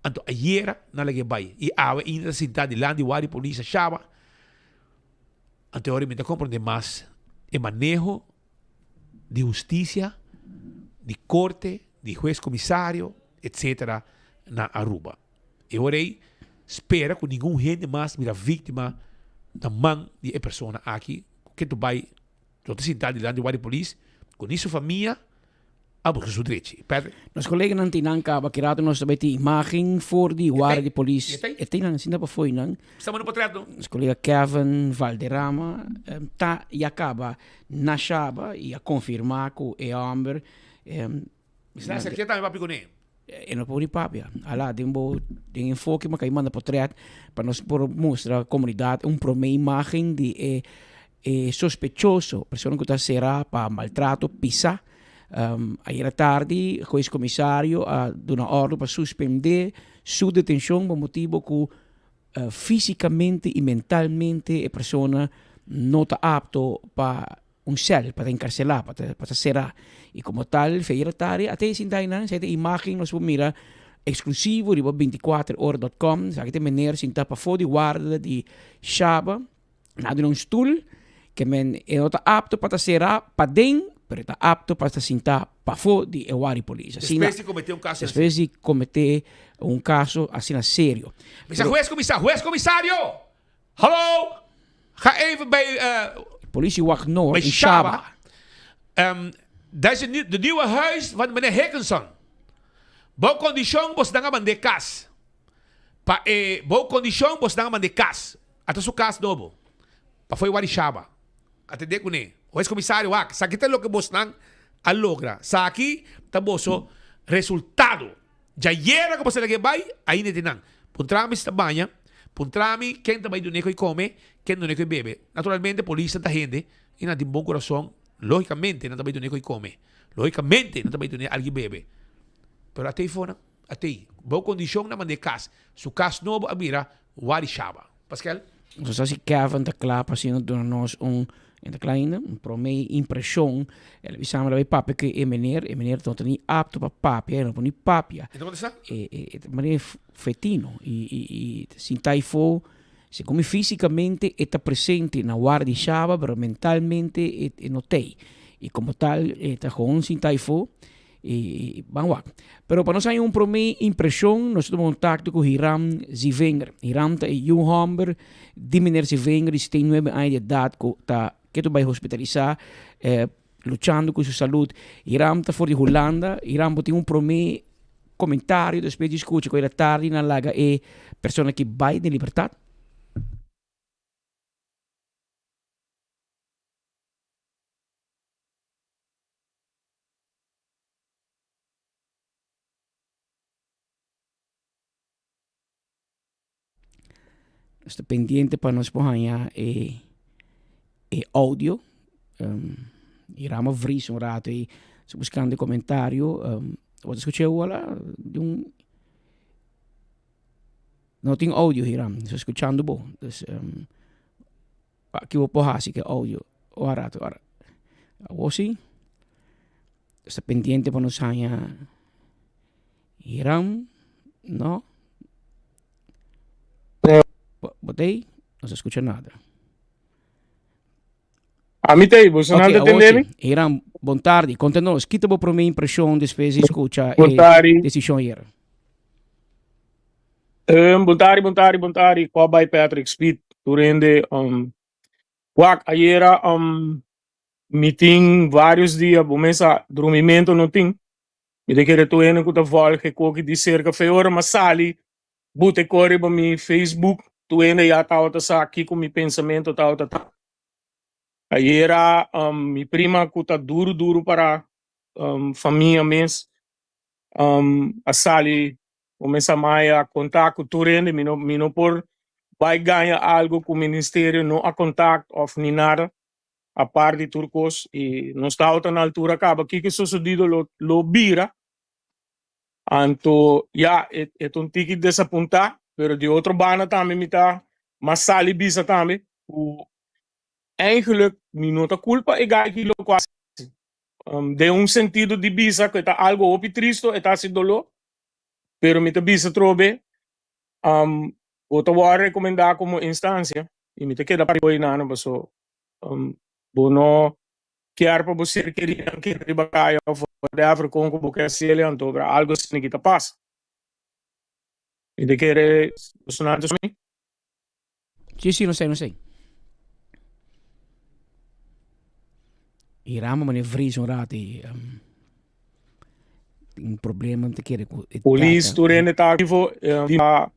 Anto ayera nan lag'é bai i awe ainda ta sintá dilanti wak di polis a shaba. Anto e ora mi ta komprondé mas e maneho di hustisia, di korte, di hues komisario, etsetera na Aruba. E ora ei spera ku ningun hende mas bira víktima na man di e persona aki ku ke tu bai lo ta sintá dilanti di wak di polis ku ni su famia a buska su drechi. Patrick. Nos koleganan tin nan kaba ki rato nos ta bai tin imagen for di wara di polis. E tin nan sinta pafoi nan. Staba no potret no. Nos kolega Kevin Valderrama ta ya kaba na Shaba i a konfirmá ku e hòmber Mi sa acerqué tambe papi kuné. E no por ni papia. Ala den bo den enfoke mi a kai manda potret pa nos por mustra komunidat un promé imagen di e e sospechoso, persona ku ta será pa maltrato pisá. Ayera tardi hues komisario a duna òrdu pa suspendé su detenshon pa motibu ku físikamente i mentalmente e persona no ta apto pa un sèl, pa ta enkarselá, pa ta pa ta será. I komo tal, feira tari a te sinta einan, esei ta e imágen nos por mira eksklusivo riba binti kuater ora dòt kòm. Esaki ta e mener sintá pafó di warda di Shaba, nan a duna un stul ke men e no ta apto pa ta será paden, pero e ta apto pa ta sintá pafó di e warda di polis. Asina, Despues di kometé un kaso despues di kometé un kaso asina serio. Bisa hues komisa, hues komisario! Hallo! Ga even bij Politie Wacht Noord bij in Shaba. Shaba. Dat is de nieuwe huis van meneer Hickinson. Bou kondishon bos nan a mand'é kas. Pa e bou kondishon bosnan a mand'é kas. Ata su kas nobo. Pa fo'i Warishaba. Atendé kuné. Hues komisario wak, saki ta loke bosnan a logra. Saki ta boso resultado. Djayera ku boso a lag'é bai, ainda e tin nan. Puntra mi si ta baña, puntra mi ken ta bai dun'é ku e kome, ken dun'é ku e bebe. Naturalmente polisnan ta hende i nan tin bon kurason, logikamente nan ta bai dun'é ku e kome, logikamente nan ta bai dun'é algu bebe. Pero atei fonan, atei. Bou kondishon nan mand'é kas. Su kas nobo a bira Warishaba. Paskel? Nos a sa si Kevin ta kla pa asina duna nos un, e ta kla ainda, un prome impreshon. El a bisa mi la bai papia ku e meneer, e meneer no ta ni apto pa papia, e no por ni papia. E ta kontestá? E e ta manera fetino i i i sinta aifó, segun mi físikamente e ta presente na warda di Shaba, pero mentalmente e e no t'ei. I komo tal e ta gewoon sinta aifó. I ban wak. Pero pa nos haña un promé impreshon, nos a tuma kontakto ku Hiram Zivinger. Hiram ta e yu hòmber di meneer Zivinger di 79 aña di edat ku ta ketu bai hospitalisá luchando ku su salud. Hiram ta for di Hulanda. Hiram bo tin un promé komentario despues di skucha ku e tardi nan laga e persona aki bai den libertat? Nos ta pendiente pa nos por haña e e audio. Um, y Rama vries un rato y estoy buscando comentario. Um, bo ta escucha wala di un No tin audio Hiram, estoy escuchando bo. Dus um, Aki bo por hasi ke audio ora rato ora. Awor si nos ta pendiente pa nos haña Hiram, no. Bo ta ei? No se skucha nada. Ami ta ei, bo Ok, nan ta awor tende si. mi? Hiram, bon tardi. Konta nos, ki ta bo promé impreshon despues di skucha Bon e tardi. desishon ayera? Um, bon tardi, bon tardi, bon tardi. Kwa bai Patrick Speed, tur hende. Um, wak, ayera um, mi tin varios dia, bo mesa drumimento no tin. Mi ta kere tur hende ku ta volg e koki di serka fe ora ma sali bute kore riba mi Facebook, tur hende ya tabata sa kiko mi pensamento tabata ta. Ayera um, mi prima ku ta duru duru para um, famia mes um, a sali Cuminsa mai a contact cu tur hende, mi no, mi no por bai gaña algo cu ministerio no a contact of ni nada, apart di tur cos, y nos tabata na altura caba kico sucedido lo, lo bira, anto ya, e, e ta un tiki desapunta, pero di otro banda tambe mi ta mas sali bisa tambe cu eigenlijk mi no ta culpa e guy ki loco haci, um, den un sentido di bisa cu e ta algo hopi tristo, e ta haci dolor, Pero mi ta bisa trobe, um, bo ta wòrdu rekomendá komo instansia i mi ta keda pari bo einan paso um, bo no kier pa bo ser kerinan keda riba kaya of whatever kon ku bo ke hasiel anto bra algo asina ki ta pasa. Mi ta kere bosonan ta mi. Sí, sí, no sé, no sé. Y Rama meneer Vries un rato y um, un problema te kere ku e Polis tata. tur hende ta aktivo eh, di pa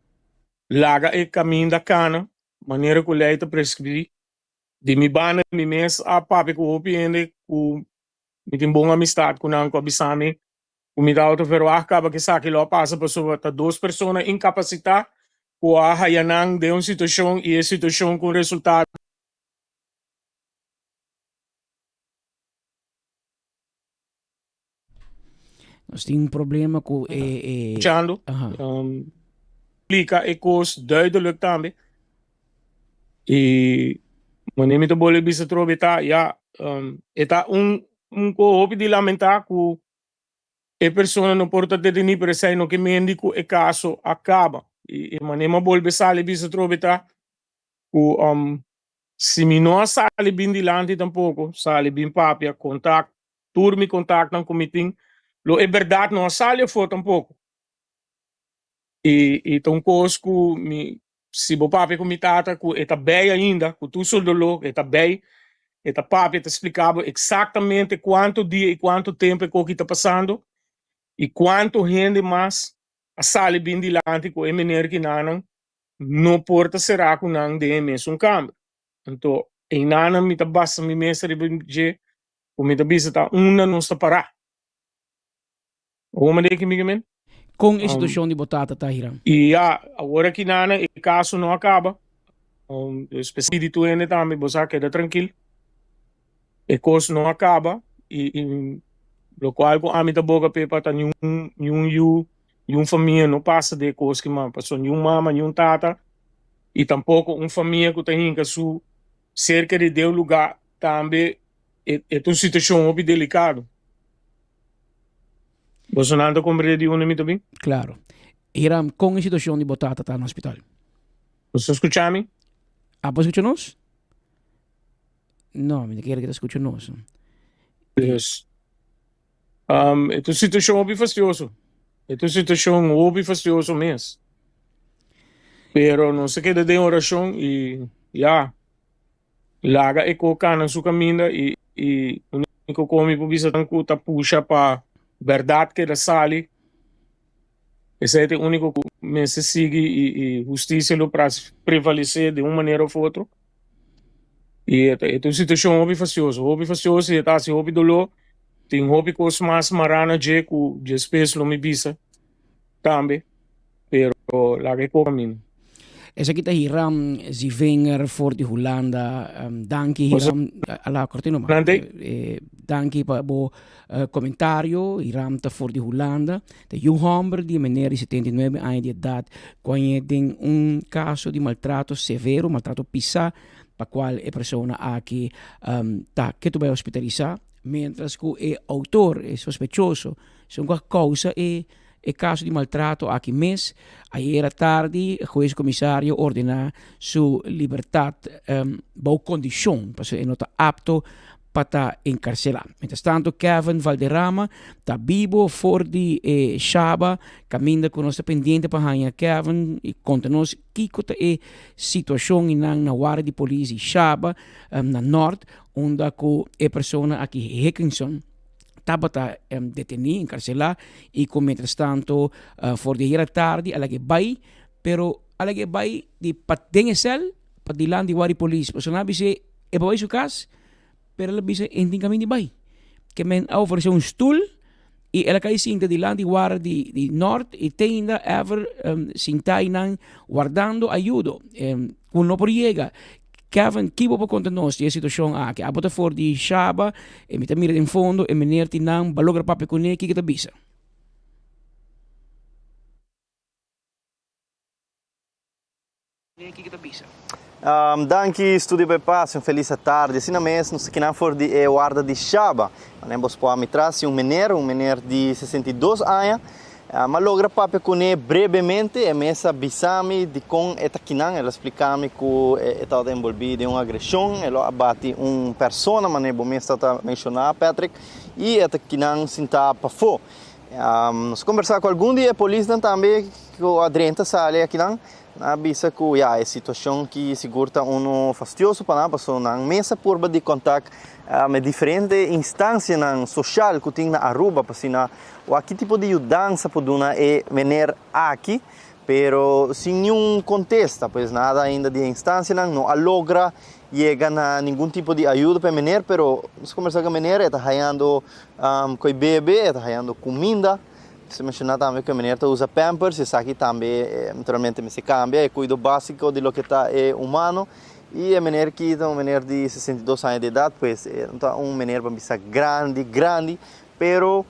laga e kaminda kana manera ku lei ta preskribí. Di mi banda mi mes a papia ku hopi hende ku mi tin bon amistat ku nan ku a bisa mi ku mi tabata verwagt kaba ku esaki lo a pasa pasobra ta dos persona inkapasitá ku a haya nan den un situashon i e situashon ku un resultado. Nos tin un problema ku e e Escuchando, Aha. splika e kos duidelijk tambe i manera mi ta bolbe bisa atrobe ta ya e ta un un ko hopi di lamentá ku e persona no por ta detení pero esei no ke mendi ku e kaso a kaba. I e manera mi a bolbe sali bisa atrobe ta ku si mi no a sali bin dilanti tampoko, sali bin papia, kontak tur mi kontaknan ku mi tin, lo e bèrdat no a sali afó tampoko. I i ta un kos ku mi si bo papia ku mi tata ku e ta bei ainda ku tur su doló e ta bei e ta papia e ta splika bo eksaktamente kuantu dia i kuantu tempu e koki ta pasando i kuantu hende mas. a sali bin dilanti ku e meneer kinanan no por ta será ku nan den e mesun kamber. Anto einanan mi ta basa mi mes riba dje ku mi ta bisa ta unda nos ta pará. Bo manda ki mi men? Kon e situashon di bo tata ta, Hiram? I ya, awor aki nana e kaso no a kaba. Dus p'esei di tur hende tambe bo sa keda trankil. E kos no a kaba i lokual ku ami ta boga p'e pa ta niun niun yu, niun famia no pasa den e kos ki man. Pasobra niun mama, niun tata i tampoko un famia ku ta hinka su serka di Deus lugá tambe e ta un situashon hopi delikado. Bosonan ta komprende di unda mi ta bin? Klaro. Hiram, kon e situashon di bo tata ta na hospital? Bo ta skucha mi? Ah, bo skucha nos? No, mi ta kere ke ta skucha nos. Dus, um, e ta un situashon hopi fastioso. E ta un situashon hopi fastioso mes. Pero nos a keda den orashon i ya. Laga e ko kana su kaminda i i uniko ko mi por bisa tan ku ta pusha pa bèrdat keda sali. Esei ta e uniko ku mester sigui i i hustisia lo prevalesé di un manera òf otro. I e ta e ta un situashon hopi fastioso, hopi fastioso i e ta hasi hopi doló. Tin hopi kos mas mará na dje ku despues lo mi bisa. Tambe, pero laga e koka mi. Esaki ta Hiram Zivinger for di Hulanda. Danki Hiram. Ala korti numa. Danki pa bo komentario. Hiram ta for di Hulanda. Ta yu hòmber di e meneer di 79 aña di edat ku a ñe den un kaso di maltrato severo, maltrato pisá, pa kual e persona aki ta ketu bai hospitalisá, miéntras ku e outor, e sospechoso, Esun ku a kousa e e kaso di maltrato aki mes. Ayera tardi hues komisario ordená su libertat bou kondishon pasobra e no ta apto pa ta enkarselá. Mientras tanto Kevin Valderrama ta bibo for di e Shaba kaminda ku nos ta pendiente pa haña Kevin i konta nos kiko ta e situashon einan na warda di polis di Shaba na Nort unda ku e persona aki Hickinson tabata detení, enkarselá i ku mientrastanto for di ayera tardi a lag'é bai, pero a lag'é bai di paden e sèl pa dilanti wari polis. Pasobra nan a bis'é e por bai su kas, pero el a bisa e no tin kaminda di bai. Ke men a ofresé un stul i el a kai sinta dilanti wara di di nòrt i te ainda ever sintá einan wardando ayudo ku no por yega. Kevin, ki bo por konta nos di e situashon aki? Abo ta for di Shaba, e mi ta mira den fondo e meneer tin nan, bo a logra papia kuné, kiko ta bisa? Danki Studio pa e pase, un felis atardi. Asina mes nos ta kinan for di e warda di Shaba. Manera bos por a mi tras si un meneer, un meneer di 62 aña. M'a logra papia kuné brevemente, e mes a bisa mi dikon e ta kinan. El a splika mi ku e tabata enbolbí den un agreshon, e lo a bati un persona, manera bo mes tabata menshoná, Patrick, i e ta kinan sintá pafó. Nos a kombersá ku algun di e polisnan tambe ku a drenta sali akinan. Nan a bisa ku ya e situashon ki sigur ta unu fastioso pa nan pasobra nan mes a purba di kontak me diferente instansianan soshal ku tin na Aruba pa asina wak ki tipo di yudansa por duna e mener aki pero sin niun kontesta pues nada ainda di e instansianan no a logra yega na ningun tipo di ayuda pa e mener pero nos a kombersa ku e mener e ta hayando koi bebe e ta hayando kuminda. Se menciona tambe cu e meneer ta usa pampers, esaki tambe naturalmente mester cambia, e cuido basico di loke ta e humano. Y e meneer ki ta un meneer di 62 aña di edad, pues e no ta un meneer pa bisa grandi grandi, pero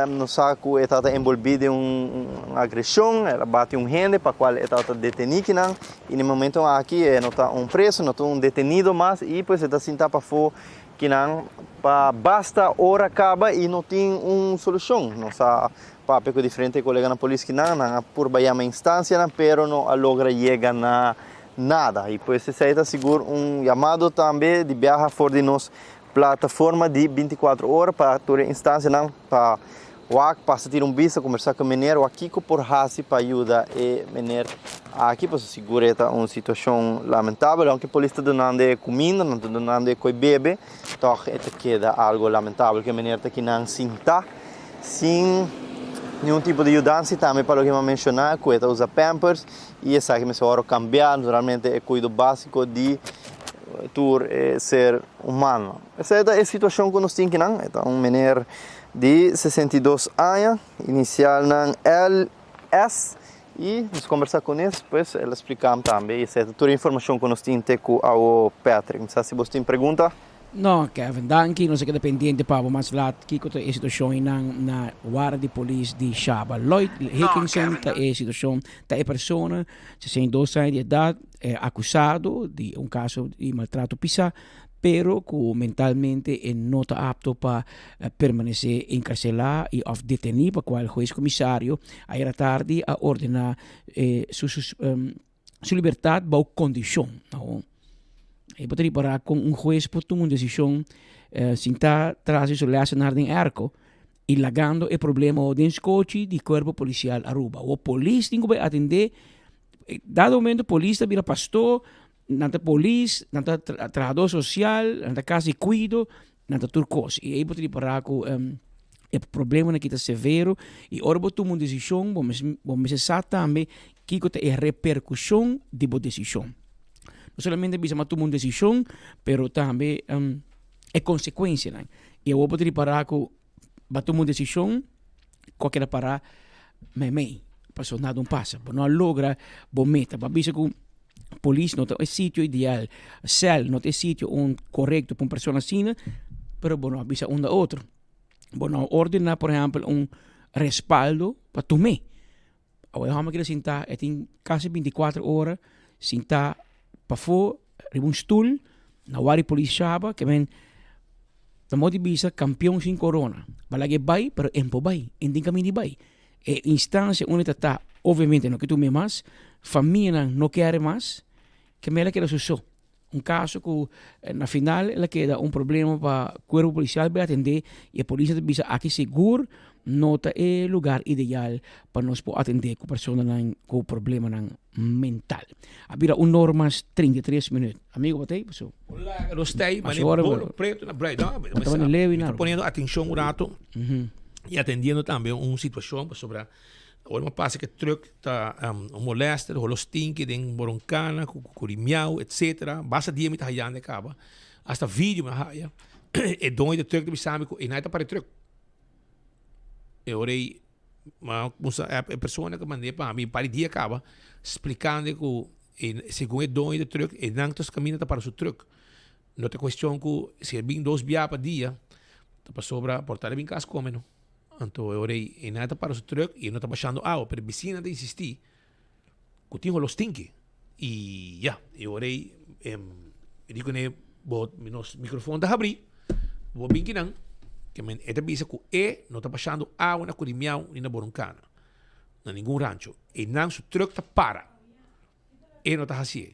nos sa cu e tabata envolvi den un agresion, el a bati un hende pa cual e tabata deteni kinan, y na e momento aki e no ta un preso, no ta un detenido mas y pues e ta sinta pafo Kinan pa basta ora kaba i no tin un solushon. Nos a papia ku diferente koleganan polis kinan, nan a purba yama instansianan pero no a logra yega na nada. I pues esei ta sigur un yamado tambe di biaha for di nos plataforma di 24 ora pa tur e instansianan pa Wak pasa tira un bista, kombersá ku e meneer, wak kiko por hasi pa yuda e meneer aki, pasobra sigur e ta un situashon lamentabel, aunke polis ta dunando e kuminda, nan ta dunando e koi bebe, tòg e ta keda algo lamentabel ku e meneer ta kinan sintá sin Niun tipo di yudansa y tambe pa loke mi a menciona cu e ta usa pampers y esaki mester worde cambia, naturalmente e cuido basico di tur e ser humano. Esey ta e situacion cu nos tin kinan, e ta un meneer di 62 aña, inicialnan LS y nos combersa cu ne, pues el a splicam tambe y esey ta tur e informacion cu nos tin te cu awo Patrick. Mi sa si bos tin pregunta? No, Kevin, danki. Nos a keda pendiente pa bo mas lat kiko ta e situashon einan na warda di polis di Shaba. Lloyd Hickinson ta e situashon, ta e persona, 62 aña di edat, akusado di un kaso di maltrato pisá, pero ku mentalmente e no ta apto pa permanesé enkarselá i òf detení, pa kual hues komisario ayera tardi a ordená su su libertad bou condicion. E bo ta ripara con un hues por tuma un decision sin ta tras di su lessenaar den airco y lagando e problema den scochi di Cuerpo Policial Aruba. Awor polis tin cu bay atende, dado momento polis ta bira pastor, nan ta polis, nan ta trahador social, nan ta casa di cuido, Nan ta tur kos. I ei bo ta ripará ku e problemanan aki ta severo i ora bo tuma un desishon bo mes bo mester sa tambe kiko ta e reperkushon di bo desishon. No solamente bisa bo a tuma un desishon pero tambe e konsekuensianan. I awor bo ta ripará ku bo a tuma un desishon ku a keda pará meimei pasobra nada no pasa. Bo no a logra bo meta. Bo a bisa ku polis no ta e sitio ideal, sèl no ta e sitio un korekto pa un persona asina, pero bo no a bisa unda otro. Bo no a ordená por ehèmpel un respaldo pa tum'é. Awor e hòmber keda sintá, e tin kasi bintikuater ora sintá pafó riba un stul na wak di polis shaba ke men ta modo di bisa kampion sin korona. Bo a laga e bai pero e no por bai, e no tin kaminda di bai. E instancia unda ta ta obviamente no ke tum'e mas, famianan no kere mas, ke mel a keda su so. Un caso cu na final el a keda un problema pa cuerpo policial bay atende y e polis ta bisa aki sigur no ta e lugar ideal pa nos por atende cu personanan cu problemanan mental. A bira un or mas 33 minuut. Amigo bo ta ey paso? Hola, nos ta ey, mane bolo preto na brei. No, mi ta poniendo atencion un rato. Y atendiendo tambe un situacion pasobra ora mi a pasa ke truck ta un molester holo stinky den Boroncana cu Curimiao etcetera basta dia mi ta hayando e caba hasta video mi a haya e doño di truck ta bisami cu e nai ta para e truck e ora ey mi a cuminsa app e persona cu mande pa mi un par di dia caba splicando cu segun e doño di truck e nan ta caminda ta para su truck. No ta cuestion cu si e bin dos bia pa dia, ta pasobra por ta bin cas come no. Anto e ora ey e nan ta para su truck y e no ta bashando awa, pero e bisinan ta insisti cu tin holo stinky. Y ya, e ora ey mi di cune bo nos microfon ta habri, bo bin kinan, ke men e ta bisa cu e no ta bashando awa na Curimiao ni na Boroncana, na ningun rancho. E nan su truck ta para. E no ta hacié.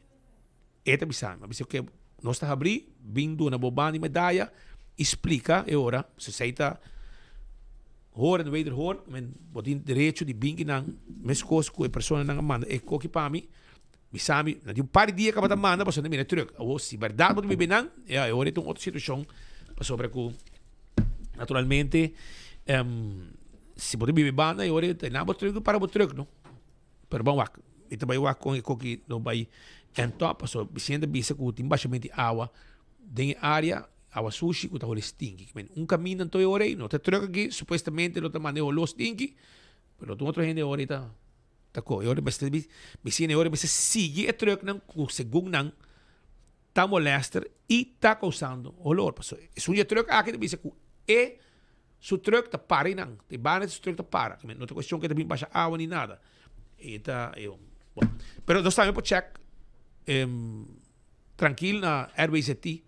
E ta bisa mi, a bisa ke nos ta habrí, bin duna bo banda di medaya i splika e ora, si esei ta hoor en wederhoor, men bo tin derecho di bin kinan meskos ku e personanan a manda e koki pa mi, bisa mi, na di un par di dia kaba ta manda pasobra nan mira e truk. Awor si bèrdat bo ta biba einan, ya e ora ei ta un otro situashon pasobra ku naturalmente si bo ta biba e banda e ora ei ta nan bo truk para bo truk no. Pero ban wak, mi ta bai wak kon e koki no bai en top, pasobra Vicente a bisa ku tin bashament di awa den e area, awa sushi ku ta hole stinki. Ki men un kaminda anto e ora ei, no ta truck aki, supuestamente lo ta manda e holo stinki, pero tin otro hende e ora ei ta ta kohe. E ora mester Vicente e ora mester sigui e trucknan ku segun nan ta molester i ta kousando holor. Pasobra esun di e truck aki ta bisa ku e Su truck ta para einan. Te banda su truck ta para. No ta cuestion cu e ta bin basha awa ni nada. E ta, e, bon. Pero nos tambe por check em, trankil na RWZT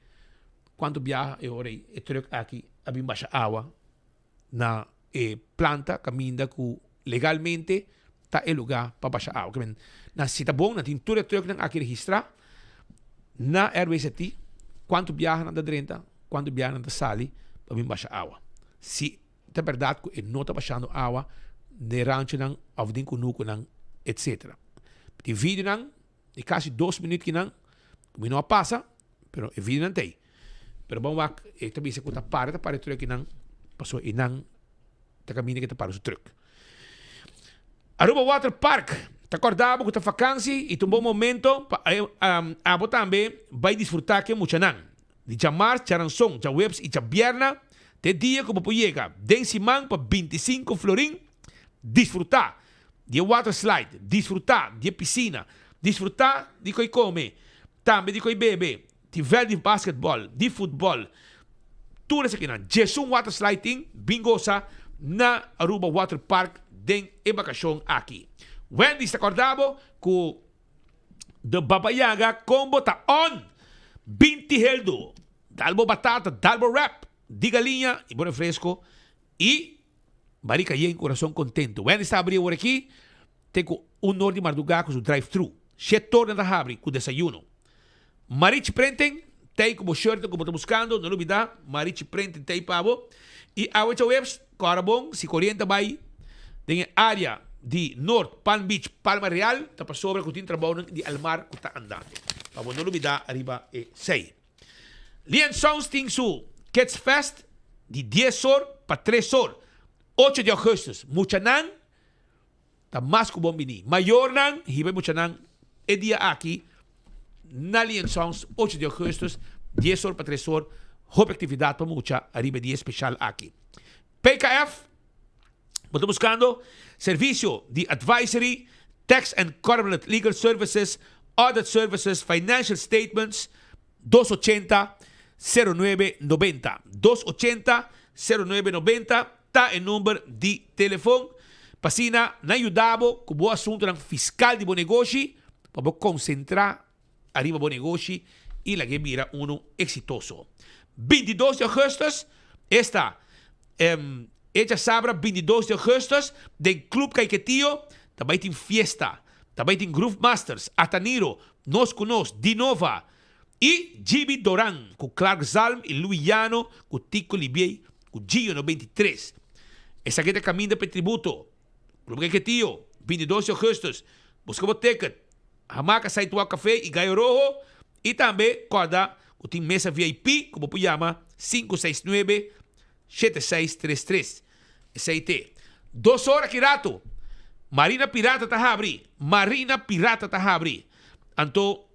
cuanto biaha e ora ei e truck aki a bin basha awa na e planta caminda cu legalmente ta e lugar pa basha awa. Ke men, na si ta bon, nan tin tur e trucknan aki registra na RWZT cuanto biaha nan ta drenta, Cuantu biaha nan ta sali pa bin basha awa? Si ta berdad cu e no ta bashando awa den ranchonan of den cunucunan etc. Tin videonan di casi dos minuut kinan cu mi no a pasa pero e videonan ta ey. Pero ban wak e ta bisa cu ta para ta para e truck kinan pasobra eynan ta caminda cu ta para su truck. Aruba Water Park ta corda bo cu ta vakantie y ta un bon momento pa abo tambe bay disfruta cu e muchanan. Di djamars, djaranson, djaweps y djabierna ta e dia cu bo por yega den siman pa 25 florin disfruta di e water slide, disfruta di e piscina, disfruta di coy come, tambe di coy bebe, di veld di basketball, di futbol, tur esakinan. Djesun water slide tin, bin gosa na Aruba Water Park den e bakashon aki. Wendy's ta korda bo ku The Baba Yaga combo ta on! 20 heldo, dal bo batata, dal bo wrap di galiña y bo refresco y barika yen, kurason kontento. Wendy's ta abri awor aki te ku un or di mardugá ku su drive thru. Shete or nan ta habri ku desayuno. Marichi Printing t'ei ku bo shirtnan ku bo ta buskando, no lubidá Marichi Printing t'ei pa bo. I awe djaweps kòrda bon si koriente a bai den e área di Noord, Palm Beach, Palma Real ta pasobra ku tin trabounan di Almar ku ta andando. Pa bo no lubidá riba esei. Lien Sounds tin su Kids Fest di dies or pa tres or, ocho di augustus. Muchanan ta mas ku bon bini. Mayornan hiba e muchanan e dia aki na Lien Sounds ocho di augustus, dies or pa tres or. Hopi aktividat pa mucha ariba e dia speshal aki. PKF, bo ta buskando servisio di advisory, tax and corporate legal services, audit services, financial statements, dos ochenta, sero nuebe nobenta. Dos ochenta, sero nuebe nobenta ta e number di telefon pa asina nan yuda bo ku bo asuntunan fiskal di bo negoshi pa bo konsentrá ariba bo negoshi i lag'é bira unu eksitoso. 22 di augustus, esta e djasabra 22 di augustus den Club Caiquetio ta bai tin fiesta. Ta bai tin Groove Masters, Ataniro, Nos Ku Nos, Dinova i Gibi Doran ku Clark Zalm i Louis Llano ku Tico Libiey ku Gio 93. Esaki ta kaminda pa e tributo. Club Caiquetio, 22 di augustus. Buska bo ticket. Hamaca Sidewalk Café y Gallo Rojo y tambe corda cu tin mesa VIP cu bo por yama 569 7633. Esey te. Dos ora ki rato Marina Pirata ta habri. Marina Pirata ta habri. Anto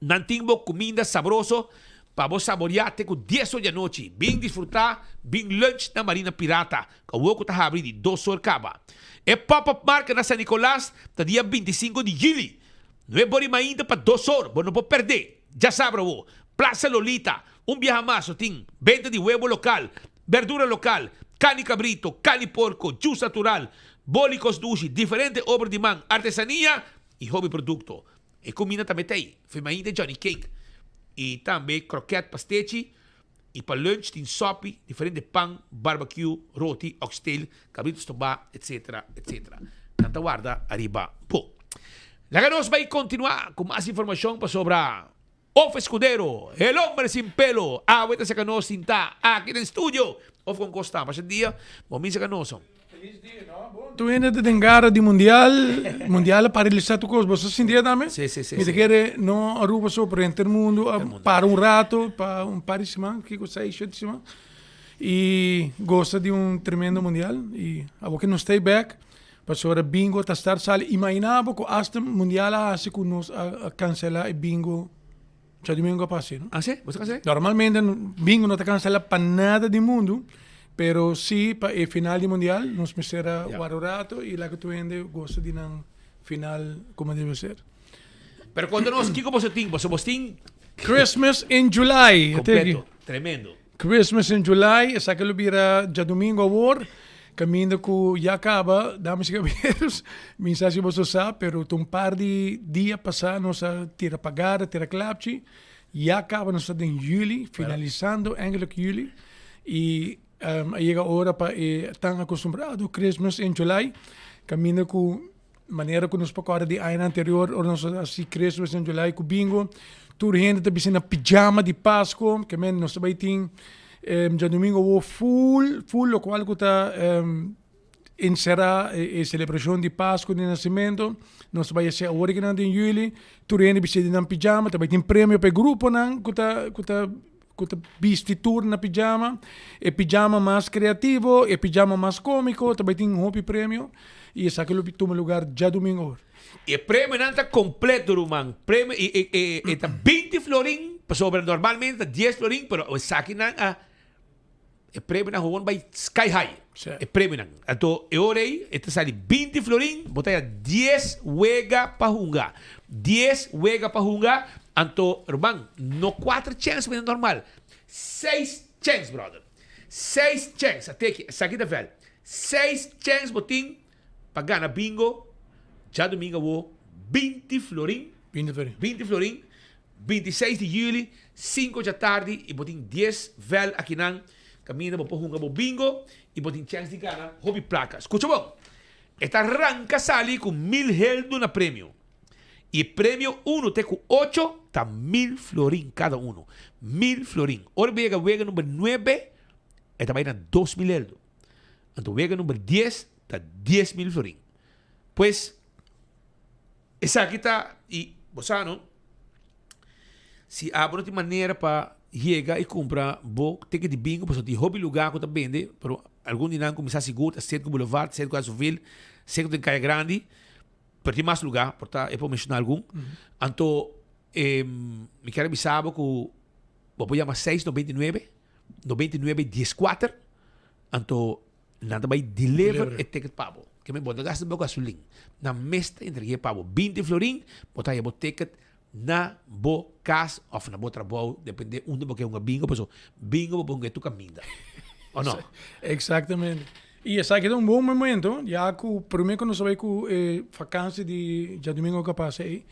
Nan tin bo cuminda sabroso pa bo saborea te cu dies or di anochi. Bin disfruta, bin lunch na Marina Pirata, cu awor cu ta habri di dos or caba. E pop-up market na San Nicolas ta dia 25 di juli. Nuebe or y mainta pa dos or, bo no por perde. Djasabra awor, Plaza Lolita, un biaha mas lo tin benta di huevo local, berdura local, carni cabrito, carni porco, juice natural, boli cos dushi, diferente obra di man, artesania y hopi producto. E kuminda tambe ta ei, femain den Johnny Cake i tambe kroket pastechi i pa lunch tin sopi, diferente pan, barbecue, roti, oxtail, kabritu stobá, etc. Etc. Nan ta warda ariba bo. Laga nos bai kontinuá ku mas informashon pasobra Of Escudero, el hombre sin pelo, awe ta saka nos sintá aki den studio. Of kon kos ta? Pasha dia, bo mi saka nos. Feliz dia, no? Bon. Tur hende ta den gara di mundial, mundial a paralisa tur kos. Bo sa sinti e tambe? Si, si, si. Mi ta kere no Aruba so, pero henter mundu a para un rato pa un par di siman, kiko seis, shete siman, i gosa di un tremendo mundial. I awor ke nos stay back, pasobra bingo ta start sali. Imagina bo ku asta mundial a hasi ku nos a kansela e bingo Djadumingu a pasa, no? Ah, si? Bo sa kansela? Normalmente bingo no ta kansela pa nada di mundu, pero si pa e final di mundial nos mester a warda un rato i laga tur hende gosa di nan final como debe ser. Pero konta nos kiko boso tin, boso bos tin Christmas in July. Completo, tremendo. Christmas in July, esaki lo bira djadumingu awor, kaminda ku ya kaba, damas i kaballeros, mi sa si boso sa, pero ta un par di dia pasá nos a tira pagada, tira klapchi, ya kaba nos ta den juli, finalisando eindelijk juli, i a yega ora pa e tan akostumbrado Christmas in July, kaminda ku Manera ku nos por kòrda di añanan anterior ora nos a hasi Christmas in July ku bingo, tur hende ta bisti na pijama di Pasko, ke men nos ta bai tin djadumingu awor ful ful lokual ku ta enserá e selebrashon di Pasko di Nasimentu. Nos ta bai hasi awor akinan den yüli, tur hende bisti di nan pijama, ta bai tin premio pa e gruponan ku ta ku ta. ku ta bisti tur na pijama, e pijama mas kreativo, e pijama mas kómiko, ta bai tin hopi premio i esaki lo tuma lugar djadumingu awor. E premionan ta kompleto ruman, premio i e e e ta binti florin, pasobra normalmente ta dies florin, pero esakinan a e premionan gewoon bai sky high, e premionan. Anto e ora ei e ta sali binti florin, bo ta haya dies wega pa hunga, dies wega pa hunga, anto ruman no kuater chèns manera normal, seis chèns brother, seis chèns, a teki esaki ta vèl, seis chèns bo tin pa gana bingo djadumingu awo binti florin, binti florin, 26 di juli, sinku djatardi i bo tin dies vèl akinan kaminda bo por hunga bo bingo i bo tin chèns di gana hopi plaka. Skucha bon, e ta ranka sali ku mil heldu na premio i e premio unu te ku ocho ta mil florin kada unu, mil florin. Ora bo yega wega number nuebe e ta bai na 2000 heldu. Anto wega number dies ta 10,000 florin. Pues esaki ta y bo sa no si abo no tin manera pa yega y cumpra bo ticket di bingo pasobra tin hopi lugar cu ta bende pero algun di nan cuminsa sigur ta Cerco Boulevard, Cerco Azovil, Cerco den Caya Grandi pero tin mas lugar por ta e por menciona algun. Anto mi kier a bisa bo cu bo por yama seis 99, 99 dieskuater anto Nan ta bai deliver e ticket pa bo. Ke men bo no gasta bo gasolin. Nan mes ta entreg'é pa bo. Binti florin, bo ta haya bo ticket na bo kas òf na bo trabou, depende unda bo ke hunga bingo, paso bingo bo por hunga e tur kaminda. O no? Exactamente. I esaki ta un bon momento, ya ku promé ku nos a bai ku e vakansi di djadumingu ku a pasa ei,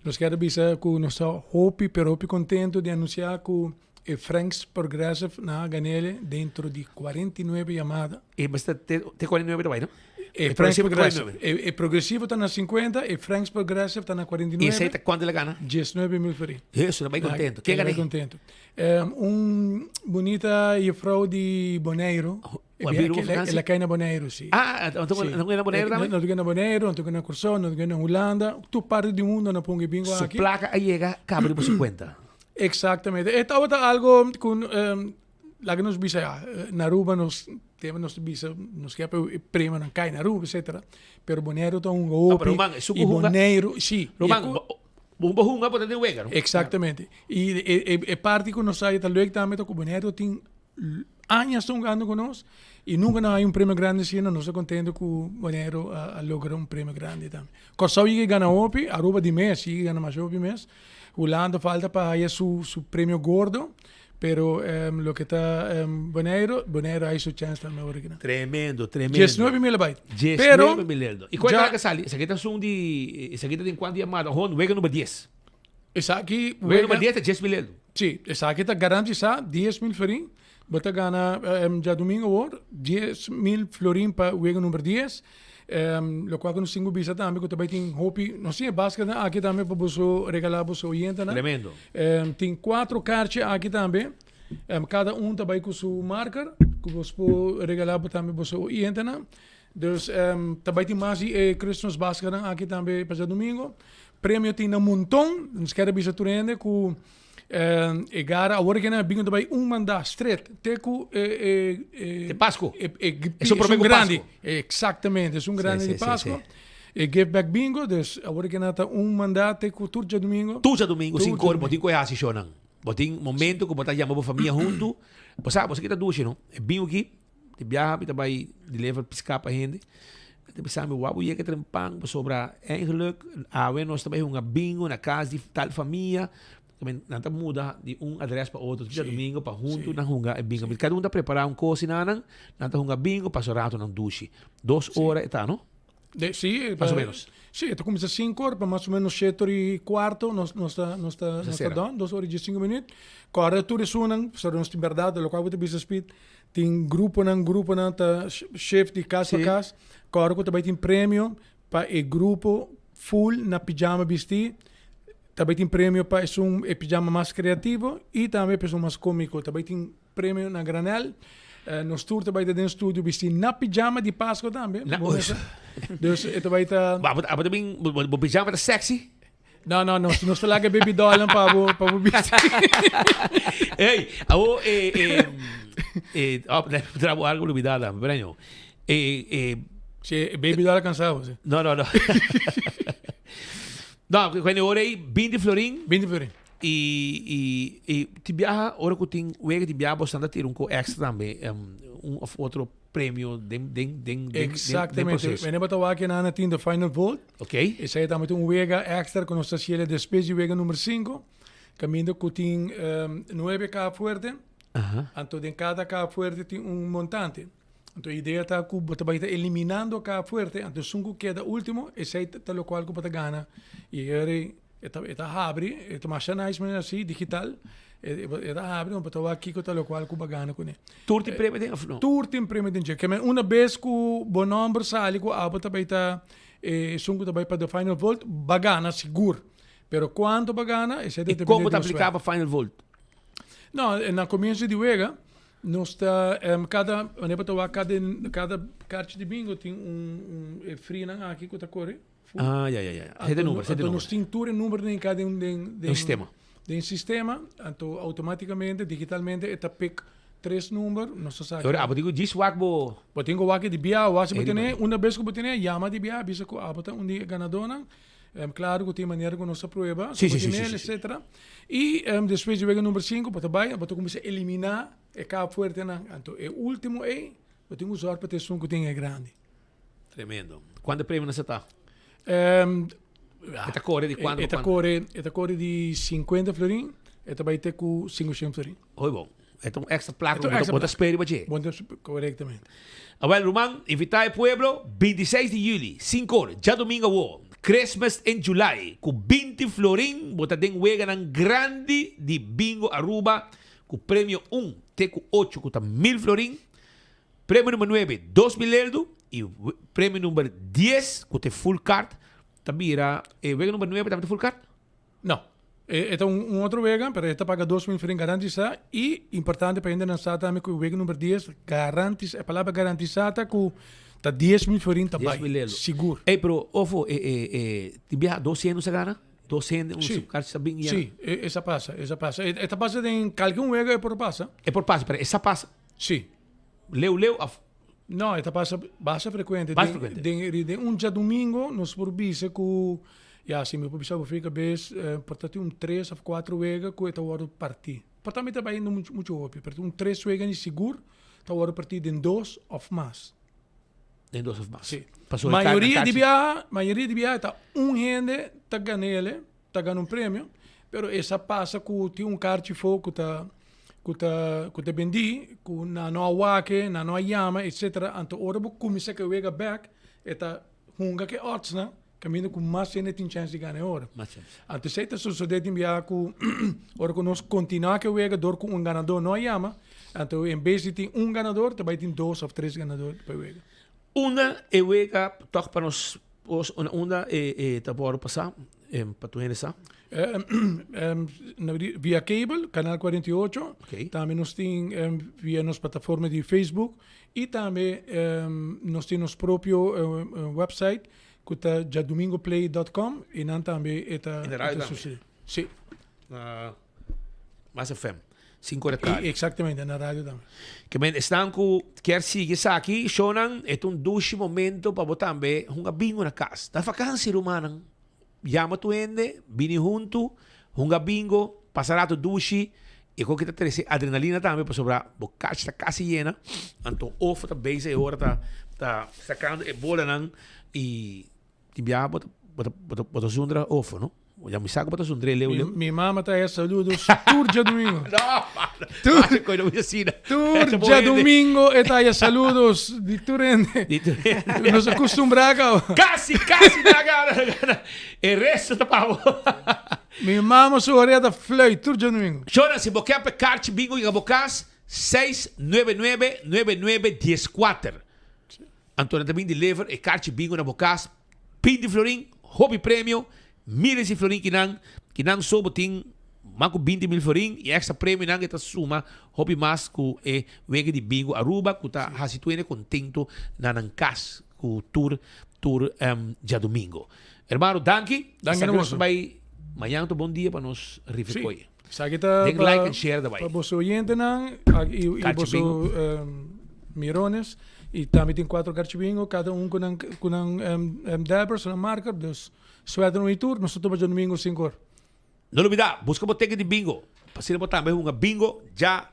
nos kier a bisa ku nos ta hopi pero hopi kontento di anunsiá ku E Franks Progressive na ganele dentro di 49 yamada. E mester te te 49 ta bai, no? E Franks Progressive. E, e progresivo ta na 50, e Franks Progressive ta na 49. E esei ta kuantu el a gana? 19 mil florin. Hesu, el a bai contento. Ken gana? Contento. Um, un bunita juffrouw di Bonaire. Oh, el a kai na Bonaire, si. Ah, no na Bonaire tambe? No na Bonaire, no na Curaçao, no na Hulanda. Tur parte di mundo na ponga bingo aki. Su placa a yega caba riba su cuenta. Exactamente. E tabata algo cu um, laga nos bisa ya, na Aruba nos tema nos bisa nos ke pa e premionan kai na Aruba etcetera, pero Boneiru ta hunga Ah, hopi pero Ruman, esun y ku hunga Boneiru si. Ruman, bo bo hunga bo ta den wega, no? Exactamente. Y e e e parti cu nos sa ta leuk tambe ta cu Boneiru tin añas ta hungando cu nos y nunca nan hay un premio grandi asina, nos ta contento cu Boneiru a a logra un premio grandi tambe. Corsou yega gana hopi, Aruba di mes yega gana masha hopi mes. Hulanda falta pa haya su su premio gordo, pero um, loke ta um, Bonaire, Bonaire hay su chance tambe ora kinan. Tremendo, tremendo. 19 mil bai. 19 Pero, mil eldo. Y cuál ja, que sali? Esaki ta sun di, esaki ta den cuanto llamada? Hon, wega number 10. Esaki wega number 10 ta 10 mil eldo. Sí, esaki ta garantisa 10 mil florin. Bo ta gana um, djadomingo awor 10 mil florin pa wega number 10. Um, lokual ku nos tin ku bisa tambe ku ta bai tin hopi, nos tin e basketnan aki tambe pa boso regalá boso oyentenan. Tremendo. Um, tin kuatro karchi aki tambe. Um, kada un ta bai ku su marker ku bos por regalá bo tambe boso oyentenan. Dus um, ta bai tin mas di e Christmas basketnan aki tambe pa djadomingo. Premio tin na monton. Nos kier a bisa tur hende ku E gara awor ke nan bin ta bai un mandá stret te ku e e e Te Pasku. E e Esun promé ku grandi. Pasku. Exactamente, esun grandi Sí, di sí, sí, Pasku. sí. E give back bingo, dus awor ke nan ta un mandá te ku tur djadumingo. Tur djadumingo Tur sin kor bo djadumingo. tin ku e hasi shownan. Bo tin momento ku bo ta yama bo famia huntu. Bo sa, bo sa ki ta dushi no? E bingo aki, di biaha mi ta bai deliver piská pa hende. Mi ta bisa mi wou bo yega trempan pasobra eigenlijk awe nos ta bai hunga bingo na kas di tal famia. Nan ta muda di un adres pa otro djadumingo pa huntu nan hunga e bingo. Kada un ta prepara un kos na nan, nan ta hunga bingo pasa rato nan dushi. Dos ora e ta no? De, sí, Mas o menos. Sí, e ta kuminsá sinku ora pa mas o menos shete ora i kuarto nos nos ta nos ta nos ta done, dos ora i diesinku minüt. Kòrda tur esunnan, pasobra nos tin bèrdat lokual bo ta bisa Speed, Tin gruponan, gruponan ta shift di kas pa kas. Kòrda ku ta bai tin premio pa e grupo full na pijama bistí. Ta bai tin premio pa esun e pijama mas kreativo i tambe pa esun mas kómiko. Ta bai tin premio na granèl. Nos tur ta bai ta den studio bistí na pijama di Pasko tambe. Na Dus e ta bai ta. Bo ta bin, bo pijama ta sexy? No, no, nos, nos ta laga baby doll pa bo, pa bo bisti. Hey, awo, eh, eh, eh, oh, trabo algo olvidada, pero eh, eh, Sí, baby doll cansado, sí. No, no, no. no, cuando ora aí, 20 florin. 20 florin. E, e, e ti viaja, ora que tin, wega ti viaja, bo standa tira un co extra tambe, um, un of otro premio den, den, den, den, Exactamente. den proceso. Wanneer we wak na tin de final vote. Ok. Esei tambe un wega extra ku nos ta hasié despues di wega number 5. Kaminda ku tin um, 9 kaha fuerte. Anto den kada kaha fuerte tin un montante. Anto e idea ta ku bo ta bai ta eliminando kaha fuerte. Anto esun ku keda ultimo, esei ta lokual ku bo ta gana. I eri e ta e ta habri, e ta masha nice manera asi, digital. E e ta habri, bo ta wak kiko ta lokual ku bo a gana kuné. Tur tin premio den of no? Tur tin premio den dje. Ke men una bes ku bo nomber sali ku abo ta bai ta esun ku ta bai pa the final vote, ba gana sigur. Pero kuantu ba gana, esei ta I depende kon bo di ta nos aplika suerte. pa final vote? No, na komienso di wega, nos ta kada, wanneer bo ta wak kada kada karchi di bingo tin un un e frinan aki ku ta kore. Ah, ya, ya, ya. Sete number, sete Anto number. nos tin tur e number den cada den den Den sistema. Den sistema, anto automaticamente, digitalmente e ta pick tres number, nos ta saca. Ora abo tin cu djis wak bo. Bo tin cu wak di bia, wak si bo Eri tene, bo. una bes cu bo tene, yama di bia, bisa cu abo ta un di e ganadonan. Claro cu tin manera cu nos ta prueba, Si, cu bo si, si, tene, si, si. etcetera. Y despues di wega number cinco, bo ta bay, bo ta cuminsa elimina e kaap fuertenan. Anto e ultimo ey, bo tin cu zorg pa ta esun cu tin e grandi. Tremendo. Cuanto premio nan sa ta? Um, e ta core di cuanto? E ta core, e ta core di 50 florin, e ta bai te cu 500 florin. Hoi bon. E ta un extra placa cu bo ta spera riba dje. Bo ta correctamente. Awel ruman, invita e pueblo 26 di juli, 5 or, djadomingo awo, Christmas in July, cu 20 florin bo ta den weganan grandi di Bingo Aruba cu premio un te cu ocho cu ta mil florin. Premio number nuebe, 2000 eldo y premio number dies cu ta e full card ta bira, e wega number nuebe tambe ta full card? No, e ta un otro wega, pero e ta paga 2000 florin garantisa y importante pa hendenan sa tambe cu e wega number dies garantisa, e palabra garantisa ta cu ta 10000 florin ta bay, sigur. Ey, pero ofo e e e tin biaha dos hende sa gana? Dos hende un Sí. card sa bin yena? Sí, esa pasa, esa pasa. E ta pasa den kalke un wega e por pasa. E por pasa, pero esa pasa? Sí. Leu leu of? No, e ta pasa basta frecuente. Basta frecuente. Den, den, den un djadumingo nos por bisa ku, ya, si mi por bisa bo fika bes, eh, por ta tin un tres of cuatro wega ku e ta wòrdu partí. Por ta mi ta bai mucho, mucho hopi, pero un tres wega ni sigur ta wòrdu partí den dos of mas. Den dos of mas. Sí. Pasobra e ka- Mayoria di kachi- biaha, mayoria di biaha ta un hende ta gan'ele, ta gana un premio, pero esa pasa ku tin un karchi fo ku ta ku ta ku ta bendí, ku nan no a wak-e, nan no a yama, etcetera. Anto ora bo kuminsá ku e wega bèk, e ta hunga ku e òdsnan, kaminda ku mas hende tin chèns di gana e ora. Mas chèns. Anto esei ta sosodé tin biaha ku ora ku nos kontinuá ku e wega dor ku un ganadó no a yama, anto en bes di tin un ganador ta bai tin dos òf tres ganador pa e wega. Unda e wega tòg pa nos unda e ta wòrdu pasá pa tur hende sa? Via cable, Canal 48. Tambe nos tin via nos plataforma di Facebook y tambe nos tin nos propio website cu ta djadomingoplay dot com y nan tambe e ta En de radio tambe? sucede. Si. Na Mas FM, 5 ora tardi. Exactamente, na radio tambe. Ke men esnan ku kier sigui esaki, shownan, e ta un dushi momento pa bo tambe hunga bingo na kas. Ta vakansi rumannan. Yama tur hende, bini huntu, hunga bingo, pasa rato dushi. E koki ta trese adrenalina tambe pasobra bo kach ta kasi yena. Anto ofo ta bezig e ora ta ta sakando e bolanan i tin biaha bo ta bo ta bo ta bo ta zundra ofo no. Ya mi sa ku bo ta zundr'é leu leu. Mi mama ta haya saludos tur djadumingo. No, tur koe no bisa asina. Tur djadumingo e ta haya saludos di tur hende. Di tur hende. Nos a kustumbrá kaba. Kasi, kasi na gana, gana. E resto ta pa bo. Mi mama su orea ta fluit tur djadumingo. Shona, si bo ke pa e karchi bingo yega bo kas, 699 99 14. Anto nan ta bin deliver e karchi bingo na bo kas, 20 florin, hopi premio. Miles di florin ki nan, ki nan so bo tin mas ku 20 mil florin y extra premionan e ta suma hopi mas ku e wega di bingo Aruba ku ta hasi tur hende kontento na nan kas ku tur tur djadumingo. Hermano danki. Danki na boso. Bai. Mañan ta un bon dia pa nos rifa Sí. koe. Esaki ta Den pa, like and share daarbij. pa boso oyentenan ak- y, y Karchi boso bingo. mirones. Y tambe tin cuatro karchi bingo, cada un cu nan, cu nan dabbers, nan marker. Dus suerte no y tur, nos ta topa djadomingo cinco or. No lubida, busca bo teken di bingo. Pa asina bo tambe hunga bingo dja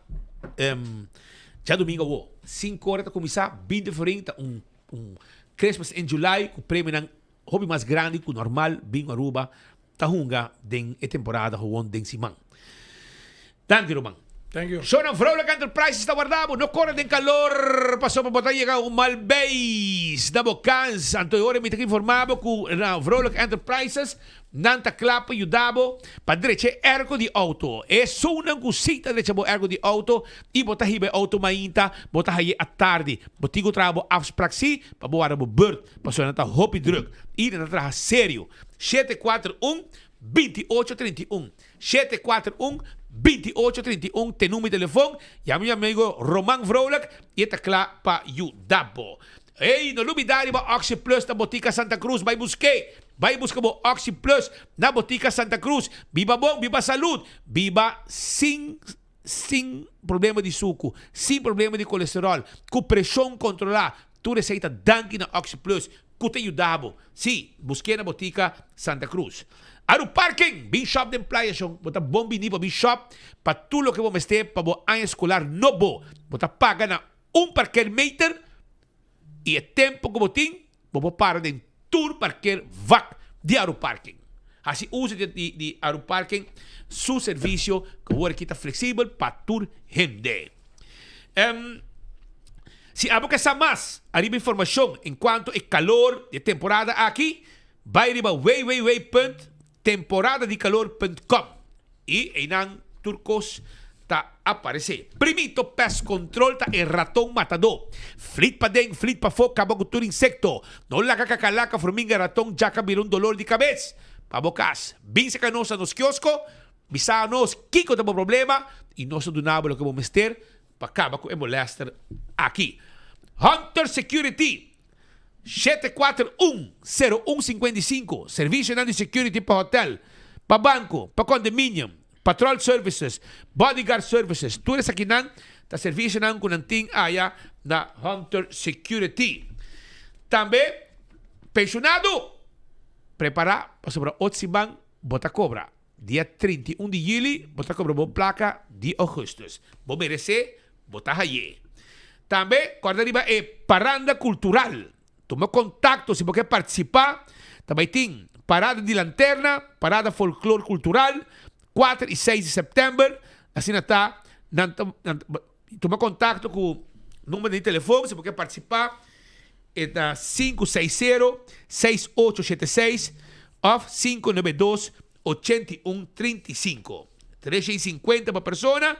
djadomingo awo. Cinco ora ta cuminsa, binti florin ta un un Christmas in July cu premionan hopi mas grandi cu normal Bingo Aruba ta hunga den e temporada gewoon den siman. Danki ruman. Thank you. Shownan Vrolijk Enterprises ta warda bo. No kore den kalor pasobra bo ta yega un mal beis na bo kans. Anto e ora mi ta informa bo ku na Vrolijk Enterprises nan ta kla pa yuda bo pa drecha e erko di outo. Esunnan ku si ta drecha bo erko di outo i bo ta hiba e outo mainta, bo ta haye atardi. Bo tin ku traha bo afsprak si pa bo warda bo beurt pasobra nan ta hopi druk i nan ta traha serio. 741 28 31 741 28 31 te number di telefon, yama mi amigo Roman Vrolijk y e ta kla pa yuda bo. Ey, no lubida riba Oxi Plus na Botica Santa Cruz, bay busk'é! Bay buska bo Oxi Plus na Botica Santa Cruz. Biba bon, biba salud, biba sin sin problema di suku, sin problema di kolesterol, ku preshon kontrolá. Tur esei ta danki na Oxi Plus Ku ta yuda bo? Sí, busk'é na Botica Santa Cruz. Aru Parking! Bin shop den Playa Shon. Bo ta bon bini pa bin shop pa tur loke bo mester pa bo aña skolar nobo. Bo ta paga na un parkeermeter i e tempo ku bo tin bo por para den tur parkeer vak di Aru Parking. Hasi uso di di Aru Parking su servisio ku awor aki ta fleksibel pa tur hende. Si abo ke sa mas ariba informashon en kuanto e kalor di e temporada aki, bai riba www.temporadadikalor.com i einan tur kos ta aparesé. Primito Pest Control ta e raton matadó. Flit paden, flit pafó, kaba ku tur insekto. No laga kakalaka, furminga, raton, djaka bira un dolor di kabes pa bo kas. Bin seka nos na nos kiosko, bisa nos kiko ta bo problema i nos ta duna bo loke bo mester Pa kaba ku e molester aki. Hunter Security, 741 01 55, Servisionan di security pa hotel, pa banko, pa condominium, patrol services, bodyguard services, tur esakinan ta servisionan ku nan tin aya na Hunter Security. Tambe pensionado, prepara pasobra ot siman bo ta kobra. Dia 31 di juli bo ta cobra bo placa di augustus. Bo merece, bo ta haye. Tambe corda riba e Paranda Cultural. Tuma contacto si bo ke participa. Ta bay tin Parada di Lanterna, Parada Folklor Cultural, 4 y 6 di september. Asina ta, nan ta, nan ta, tuma contacto cu number di telefon si bo ke participa. E ta 560 6876 of 592 81 35. 350 pa persona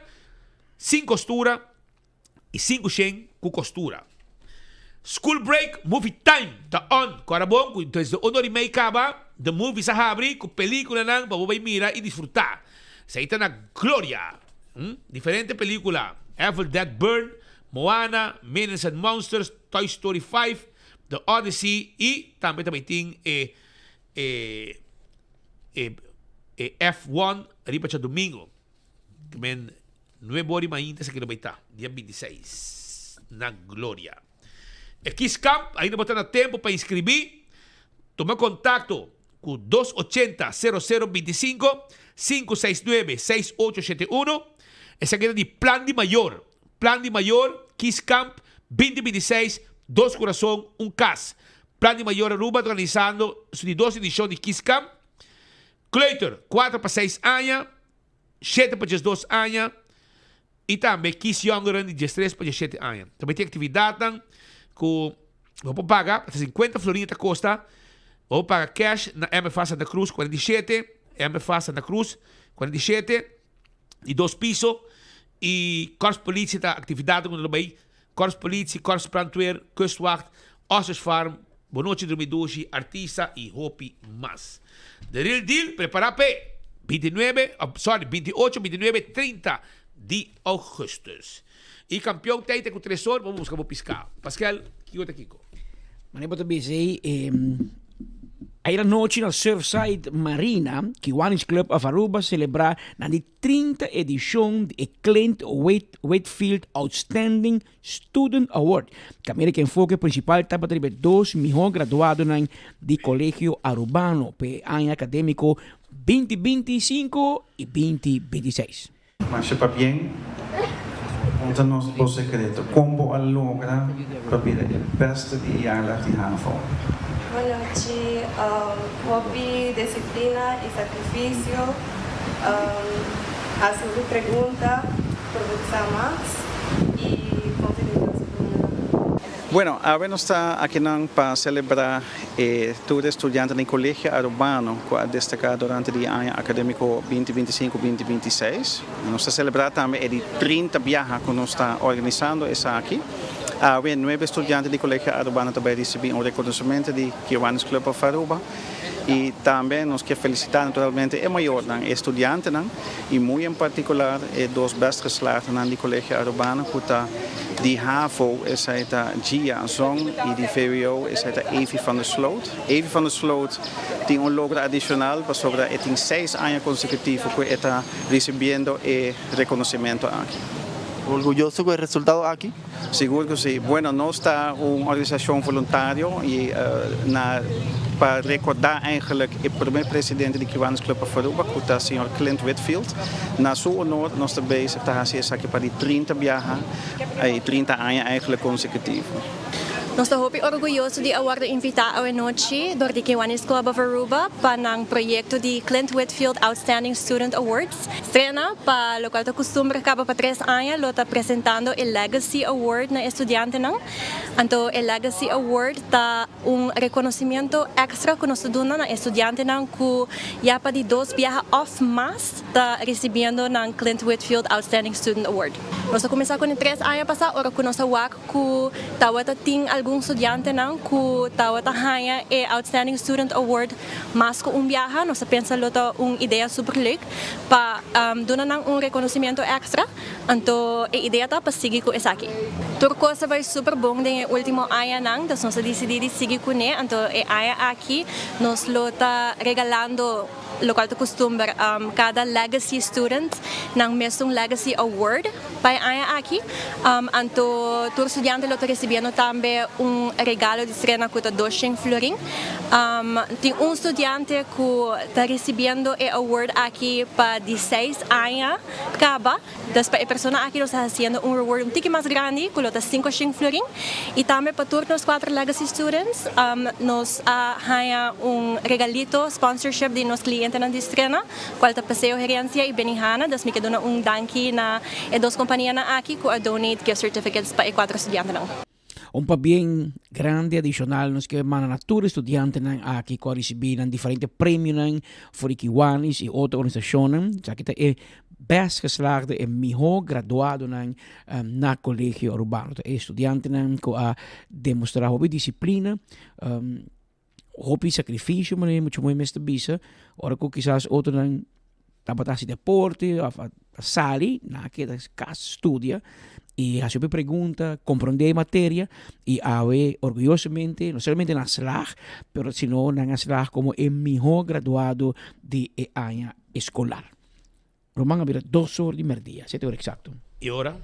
sin costura y 500 cu costura. School break movie time ta on. Cora bon cu desde un ora y mei caba the movies a habri cu peliculanan pa bo bay mira y disfruta. Esey ta na Gloria. Diferente pelicula, Evil Dead Burn, Moana, Minions and Monsters, Toy Story 5, The Odyssey y tambe ta bay tin e e e e F1 riba djadomingo. Ke men nuebe ora y mainta esaki lo bay ta, dia 26 na Gloria. E Kiss Camp ainda bo ta na tempo pa inscribi. Tuma contacto cu dos ochenta sero sero bintisinco, sinku seis nuebe seis ocho shete uno. Esaki ta di Plan di Mayor. Plan di Mayor, Kiss Camp, binti 26, Dos Curason, Un Cas. Plan di Mayor Aruba ta organisando su di dos edicion di Kiss Camp. Kleuter, 4 pa 6 aña, 7 pa 12 aña y tambe Kiss Jongeren di 13 pa 17 aña. Tambe tin actividadnan cu bo por paga, ta 50 florin ta costa, bo por paga cash na MFA Santa Cruz 47, MFA Santa Cruz 47. di dos piso y Korps Politie ta actividad cu lo bay Korps Politie, Korps Brandweer, Kustwacht, Ostrich Farm, Bonochi Drumi Dushi, Artista y hopi mas. The Real Deal prepara p'e 29, sorry, 28, 29, 30 di augustus. Y campeon tey ta cu tresor pa bo busca bo pisca. Pascal, kico ta kico? Mane bo ta bisa ey. Ayera nochi na Surfside Marina, Kiwanis Club of Aruba celebra nan di 30 edicion di e Clint Whitfield Outstanding Student Award. Caminda cu enfoke principal tabata riba e dos miho graduadonan di Colegio Arubano p'e aña academico 2025 y 2026. Masha pabien, konta nos bo sekreto. Kon bo a logra pa bira e beste di e jaarles di havo? Bonochi, hopi disiplina y sacrificio, haci hopi pregunta, probecha mas y confia den Dios y duna nan. Bueno, awe nos ta akinan pa celebra e tur estudiantenan di Colegio Arubano cu a destaca durante di aña academico binti binti sinku, binti binti seis. Nos ta celebra tambe e di 30 biaha cu nos ta organisando esaki. Awe nuebe estudiante di Colegio Arubano ta bay ricibi un reconocimento di Kiwanis Club of Aruba y tambe nos kier felicita naturalmente e mayornan, e estudiantenan y muy en particular e dos best geslaagdenan di Colegio Arubano cu ta di havo esai ta Gia Zong y di vwo esai ta Evie van der Sloot. Evie van der Sloot tin un logro adicional pasobra e tin seis aña consecutivo cu e ta ricibiendo e reconocimento aki. Orguyoso cu e resultado aki? Sigur cu si. Bueno, nos ta un organisacion voluntario y na pa recorda eigenlijk e prome presidente di Kiwanis Club of Aruba cu ta señor Clint Whitfield. Na su honor nos ta bezig ta haci esaki pa di 30 biaha y 30 aña eigenlijk consecutivo. Nos ta hopi orguyoso di a wordo invita awe nochi dor di Kiwanis Club of Aruba pa nan proyecto di Clint Whitfield Outstanding Student Awards. Strena, pa locual ta custumber caba pa tres aña lo ta presentando e Legacy Award na e studiantenan. Anto e Legacy Award ta un reconocimiento extra cu nos ta duna na e studiantenan cu ya pa di dos biaha of mas ta ricibiendo nan Clint Whitfield Outstanding Student Award. Nos a cuminsa cu e tres aña pasa ora cu nos a wak cu tawata tin algun studiantenan cu tawata haña e Outstanding Student Award mas cu un biaha. Nos a pensa lo ta un idea super leuk pa duna nan un reconocimiento extra. Anto e idea ta pa sigui cu esaki. Tur cos a bay super bon den e ultimo añanan, dus nos a dicidi di sigui cune. Anto e aña aki nos lo ta regalando. Locual ta custumber cada legacy student nan mes un legacy award pa e aña aki. Anto tur studiante lo ta recibiendo tambe un regalo di strena cu ta 200 florin. Tin un studiante cu ta recibiendo e award aki pa di seis aña caba. Dus pa e persona aki nos ta haciendo un reward un tiki mas grandi cu lo ta 500 florin. Y tambe pa tur nos cuatro legacy students nos a haña un regalito sponsorship di nos clientenan di Strena cual ta Paseo Herencia y Benihana. Dus mi ke duna un danki na e dos companianan aki cu a donate gift certificates pa e cuatro studiantenan. Un pabien grandi adishonal nos ke manda na tur e studiantenan aki ku a risibí nan diferente premionan for di Kiwanis i otro organisashonnan. Esaki ta e best geslaagde, e mihó graduadonan na Kolegio Arubano. Ta e studiantenan ku a demostrá hopi disiplina, hopi sakrifisio manera mucha muhé mester bisa, ora ku kisas otronan tabata hasi deporte òf a sali, nan a keda kas studia i hasi hopi pregunta, komprondé e materia i awe orguyosamente no solamente nan a slag, pero sino nan a slag komo e mihó graduado di e aña eskolar. Roman a bira dos or di merdia, sete ora eksakto. E ora?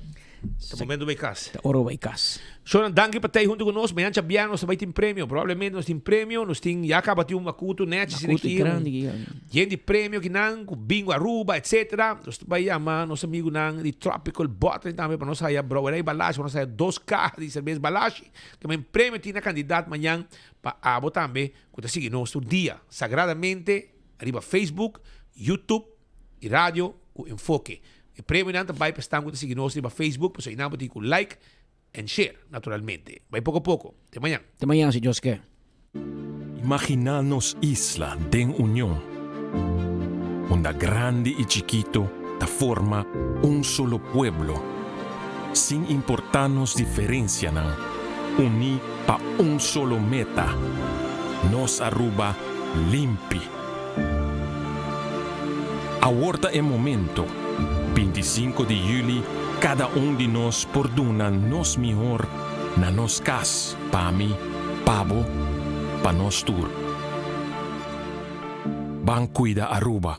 Ta momento bai kas. Ta ora bai kas. Shornan, danki pa tei huntu ku nos. Mañan djabièrnè nos ta bai tin premio. Probablemente nos tin premio. Nos tin, ya kaba tin un makutu nèchi asina Makutu aki. grandi ki ya. Yen di premio kinan, ku bingo Aruba, etcetera. Nos ta bai yama nos amigunan di Tropical Bottling tambe pa nos haya Brouwerij Balashi, pa nos haya dos kaha di serbes Balashi. Tamen premio tin na kandidat mañan pa abo tambe ku ta sigui nos tur dia sagradamente riba Facebook, YouTube y radio cu Enfoke. E premionan ta bay pa esnan cu ta sigui nos riba Facebook, pasobra einan bo tin cu like and share, naturalmente. Bay poco poco. Te mañan. Te mañan si Dios ke. Imaginá nos isla den union, unda grandi i chikito ta forma un solo pueblo, sin importá nos diferensianan, uní pa un solo meta, nos Aruba limpi. Awor ta e momento, 25 di juli kada un di nos por duna nos mihor na nos kas, pa mi, pa bo, pa nos tur. Ban cuida Aruba.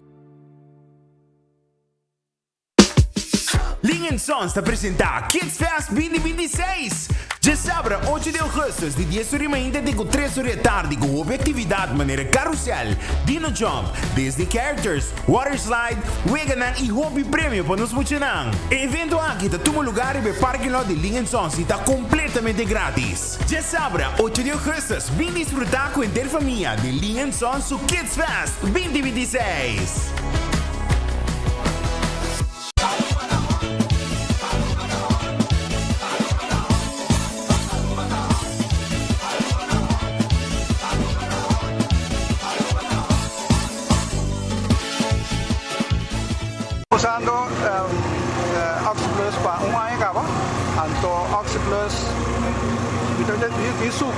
Ling and Sons ta presenta Kids Fest 2026! Djasabra ocho di augustus di dies ora di mainta te ku tres ora di atardi ku hopi aktividat manera karusel, dino jump, Disney characters, water slide, weganan i hopi premio pa nos muchanan. E evento aki ta tuma lugar riba e parking lot di Ling and Sons i ta kompletamente gratis. Djasabra ocho di augustus bin disfruta ku henter famia di Ling and Sons su Kids Fest 2026! Usando Oxyplus pa un aña caba, anto Oxyplus mi ta di sucu,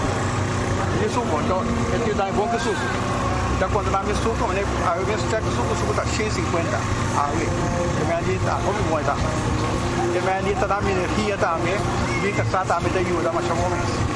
di sucu, anto e tin dai bon cu sucu. Mi ta controla mi sucu, mi awe mes check sucu, sucu ta shen cincuenta awe. E men di ta hopi bon e ta. E men di ta da mi energia tambe, mi casa tambe ta yuda masha bon mes.